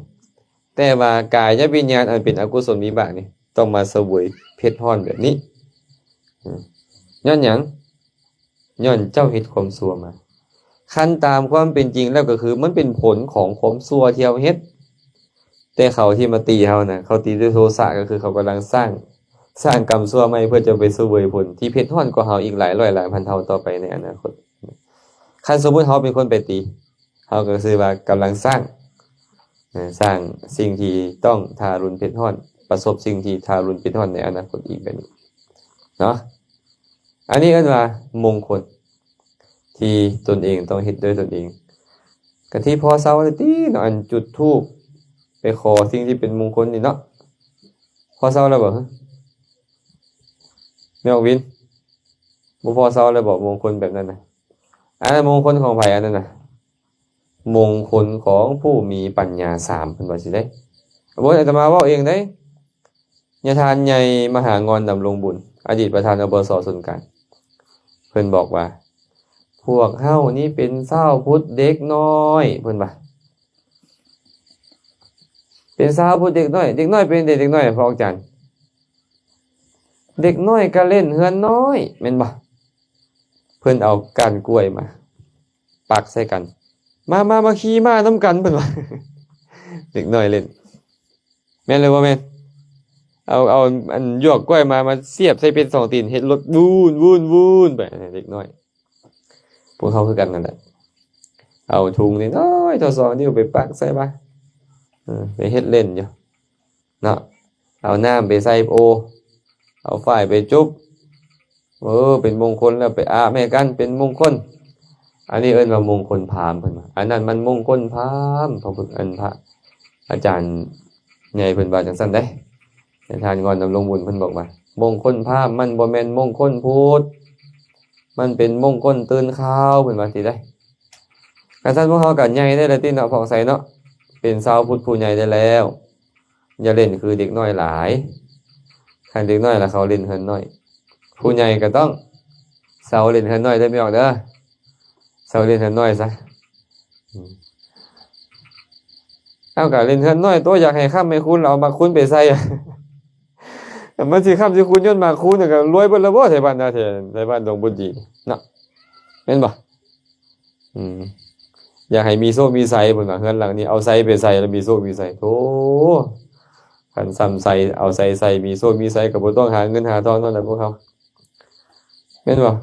ແຕ່ວ່າກາຍະວິນຍານອັນເປັນອະກຸສົນວິບາກນີ້ ຕ້ອງມາສະເຫວີຍເຜັດຮ້ອນແບບນີ້. ອືມ ຍ້ອນຫຍັງ? ຍ້ອນເຈົ້າເຮັດຄວາມຊົ່ວມາ. ຄັນຕາມຄວາມເປັນຈິງແລ້ວກໍຄື ມັນເປັນຜົນຂອງຄວາມຊົ່ວທີ່ເຮົາເຮັດ. ແຕ່ເຂົາທີ່ມາຕີເຮົານະ ເຂົາຕີດ້ວຍໂທສະ ກໍຄືເຂົາກຳລັງສ້າງ ສ້າງກຳຊົ່ວໃໝ່ ເພື່ອຈະໄປສະເຫວີຍຜົນທີ່ເຜັດຮ້ອນກວ່າເຮົາອີກຫຼາຍຮ້ອຍຫຼາຍພັນເທົ່າຕໍ່ໄປໃນອະນາຄົດ. ຄັນສົມມຸດເຮົາເປັນຄົນໄປຕີ ເຮົາກໍຊື່ວ່າກຳລັງສ້າງ ສ້າງສິ່ງທີ່ຕ້ອງທາລຸນເຜັດຮ້ອນ ປະສົບສິ່ງທີ່ທາລຸນເຜັດຮ້ອນໃນອະນາຄົດອີກແບບນີ້ເນາະ. ອັນນີ້ເອີ້ນວ່າມົງຄົນ ທີ່ຕົນເອງຕ້ອງເຮັດດ້ວຍຕົນເອງ. ກະທີ່ພໍເຊົາແລ້ວຕິເນາະ ອັນຈຸດທູບໄປຂໍສິ່ງທີ່ເປັນມົງຄົນນີ້ເນາະ. ພໍເຊົາແລ້ວບໍ່ ແມ່ອອກວິນ? ບໍ່ພໍເຊົາແລ້ວບໍ່ ມົງຄົນແບບນັ້ນນະ? ອັນນັ້ນມົງຄົນຂອງໃຜອັນນັ້ນນະ? ມົງຄົນຂອງຜູ້ມີປັນຍາສາມ ເພິ່ນວ່າຊີ້ເດ້. ບໍ່ແມ່ນອາດຕະມາເວົ້າເອງເດ້. ຍາທ່ານໃຫຍ່ມະຫາງອນ ດຳລົງບຸນ ອະດີດປະທານ ອບສ ສູນກາງ ເພິ່ນບອກວ່າ ພວກເຮົານີ້ເປັນຊາວພຸດເດັກນ້ອຍ ເພິ່ນວ່າ ເປັນຊາວພຸດເດັກນ້ອຍ. ເດັກນ້ອຍເປັນໃດເດັກນ້ອຍ ພະອາຈານ? ເດັກນ້ອຍກໍເລ່ນເຮືອນນ້ອຍ ແມ່ນບໍ່? ເພິ່ນເອົາກ້ານກ້ວຍມາປັກໃສ່ກັນ ມາ ມາ ມາຂີ່ມ້ານຳກັນ ເພິ່ນວ່າ ເດັກນ້ອຍເລ່ນ. ແມ່ນຫຼືບໍ່ແມ່ນ? ເອົາ ເອົາອັນຢວກກ້ວຍມາ ມາສຽບໃສ່ເປັນສອງຕີນ ເຮັດລົດວູນ ວູນ ວູນໄປ ເດັກນ້ອຍ. ພວກເຮົາຄືກັນນັ້ນແຫຼະ ເອົາທຸງນ້ອຍໆ ເທົ່າສອງນິ້ວໄປປັກໃສ່ວ່າ ເອີ ໄປເຮັດເລ່ນຢູ່ເນາະ. ເອົານ້ຳໄປໃສ່ໂອ ເອົາຝ້າຍໄປຈຸບ ເອີ ເປັນມົງຄົນແລ້ວ ໄປອາບໃຫ້ກັນ ເປັນມົງຄົນ. ອັນນີ້ເອີ້ນວ່າມົງຄົນພາມ ເພິ່ນວ່າ ອັນນັ້ນມັນມົງຄົນພາມ. ພະພຸດ ອັນພະອາຈານໃຫຍ່ເພິ່ນວ່າຈັ່ງຊັ້ນເດ້. ທ່ານງອນ ດຳລົງບຸນ ເພິ່ນບອກວ່າ ມົງຄົນພາມມັນບໍ່ແມ່ນມົງຄົນພຸດ ມັນເປັນມົງຄົນຕື່ນຂ່າວ ເພິ່ນວ່າຊີ້ເດ້. ຄັນຊັ້ນພວກເຮົາກໍໃຫຍ່ໄດ້ແລ້ວຕິເນາະ ພອກໄຊເນາະ ເປັນຊາວພຸດຜູ້ໃຫຍ່ໄດ້ແລ້ວ. ຢ່າເລ່ນຄືເດັກນ້ອຍຫຼາຍ. ຄັນເດັກນ້ອຍລະເຂົາຫຼິ້ນເຮືອນນ້ອຍ ຜູ້ໃຫຍ່ກໍຕ້ອງເຊົາຫຼິ້ນເຮືອນນ້ອຍເດີ ແມ່ອອກເດີ. ເຊົາຫຼິ້ນເຮືອນນ້ອຍຊະ. ເອົາ ກໍຫຼິ້ນເຮືອນນ້ອຍໂຕ ຢາກໃຫ້ຄ້ຳໃຫ້ຄູນ ລະເອົາໝາກຄູນໄປໃສ່ ມັນຊິຄ້ຳຊິຄູນຍ້ອນໝາກຄູນ ກໍລວຍເບິດລະບໍ່ ໄທບ້ານນາແທ ໄທບ້ານດອງບຸນດີເນາະ ແມ່ນບໍ່? ອືມ ຢາກໃຫ້ມີໂຊກມີໄຊ ເພິ່ນວ່າ ເຮືອນຫຼັງນີ້ເອົາໄຊໄປໃສ່ ລະມີໂຊກມີໄຊ. ໂທ້ ຄັນຊ້ຳໄຊ ເອົາໄຊໃສ່ ມີໂຊກມີໄຊ ກໍບໍ່ຕ້ອງຫາເງິນຫາທອງນັ້ນແຫຼະພວກເຮົາ ແມ່ນບໍ່?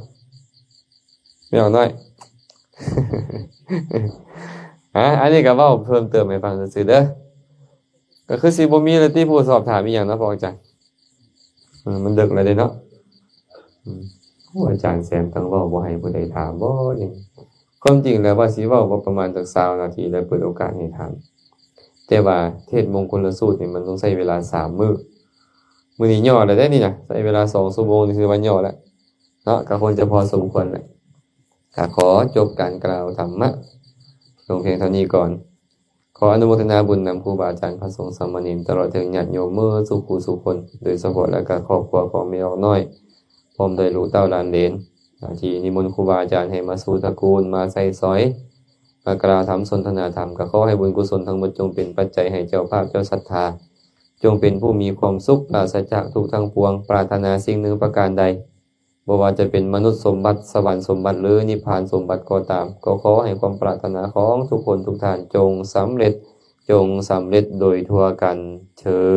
ແມ່ອອກນ້ອຍ ອາ ອັນນີ້ກໍເວົ້າເພີ່ມເຕີມໃຫ້ຟັງຊື່ໆເດີ. ກໍຄືຊິບໍ່ມີແລ້ວຕິຜູ້ສອບຖາມອີ່ຫຍັງເນາະ ພະອາຈານ? ເອີ ມັນເດິກແລ້ວເດ້ເນາະ. ອືມ ໂອ້ ອາຈານແຊມຕັ້ງເວົ້າບໍ່ໃຫ້ຜູ້ໃດຖາມບໍ່ນີ້? ຄວາມຈິງແລ້ວວ່າຊິເວົ້າບໍ່ປະມານຈັກຊາວນາທີ ແລ້ວເປີດໂອກາດໃຫ້ຖາມ. ແຕ່ວ່າເທດມົງຄົນລະສູດນີ້ ມັນຕ້ອງໃຊ້ເວລາສາມມື້. ມື້ນີ້ຫຍໍ້ແລ້ວເດ້ນີ້ນະ, ໃຊ້ເວລາສອງຊົ່ວໂມງນີ້ ຖືວ່າຫຍໍ້ແລ້ວເນາະ, ກໍຄົງຈະພໍສົມຄວນແຫຼະ. ກໍຂໍຈົບການກ່າວທຳມະລົງພຽງເທົ່ານີ້ກ່ອນ. ຂໍອະນຸໂມທະນາບຸນນຳຄູບາອາຈານ, ພະສົງສາມະເນນ, ຕະຫຼອດເຖິງຍາດໂຍມເໝິດສູ່ຄູ່ສູ່ຄົນ, ໂດຍສະເພາະແລ້ວກໍຄອບຄົວຂອງແມ່ອອກນ້ອຍ ພ້ອມດ້ວຍລູກເຕົ້າຫຼານເຫຼນ ທີ່ນິມົນຄູບາອາຈານໃຫ້ມາສູ່ຕະກູນ, ມາໃຊ້ສອຍ, ມາກ່າວທຳສົນທະນາທຳ. ກໍຂໍໃຫ້ບຸນກຸສົນທັງໝົດຈົ່ງເປັນປັດໄຈໃຫ້ເຈົ້າພາບເຈົ້າສັດທາ, ຈົ່ງເປັນຜູ້ມີຄວາມສຸກ, ປາສະຈາກທຸກທັງປວງ, ປາດຖະໜາສິ່ງໜຶ່ງປະການໃດ, ບໍ່ວ່າຈະເປັນມະນຸດສົມບັດ, ສະຫວັນສົມບັດ ຫຼື ນິບພານສົມບັດກໍຕາມ, ກໍຂໍໃຫ້ຄວາມປາດຖະໜາຂອງທຸກຄົນທຸກທ່ານຈົ່ງສຳເລັດ, ຈົ່ງສຳເລັດໂດຍທົ່ວກັນເທີ້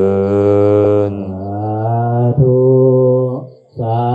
ນ. ສາທຸ ສາ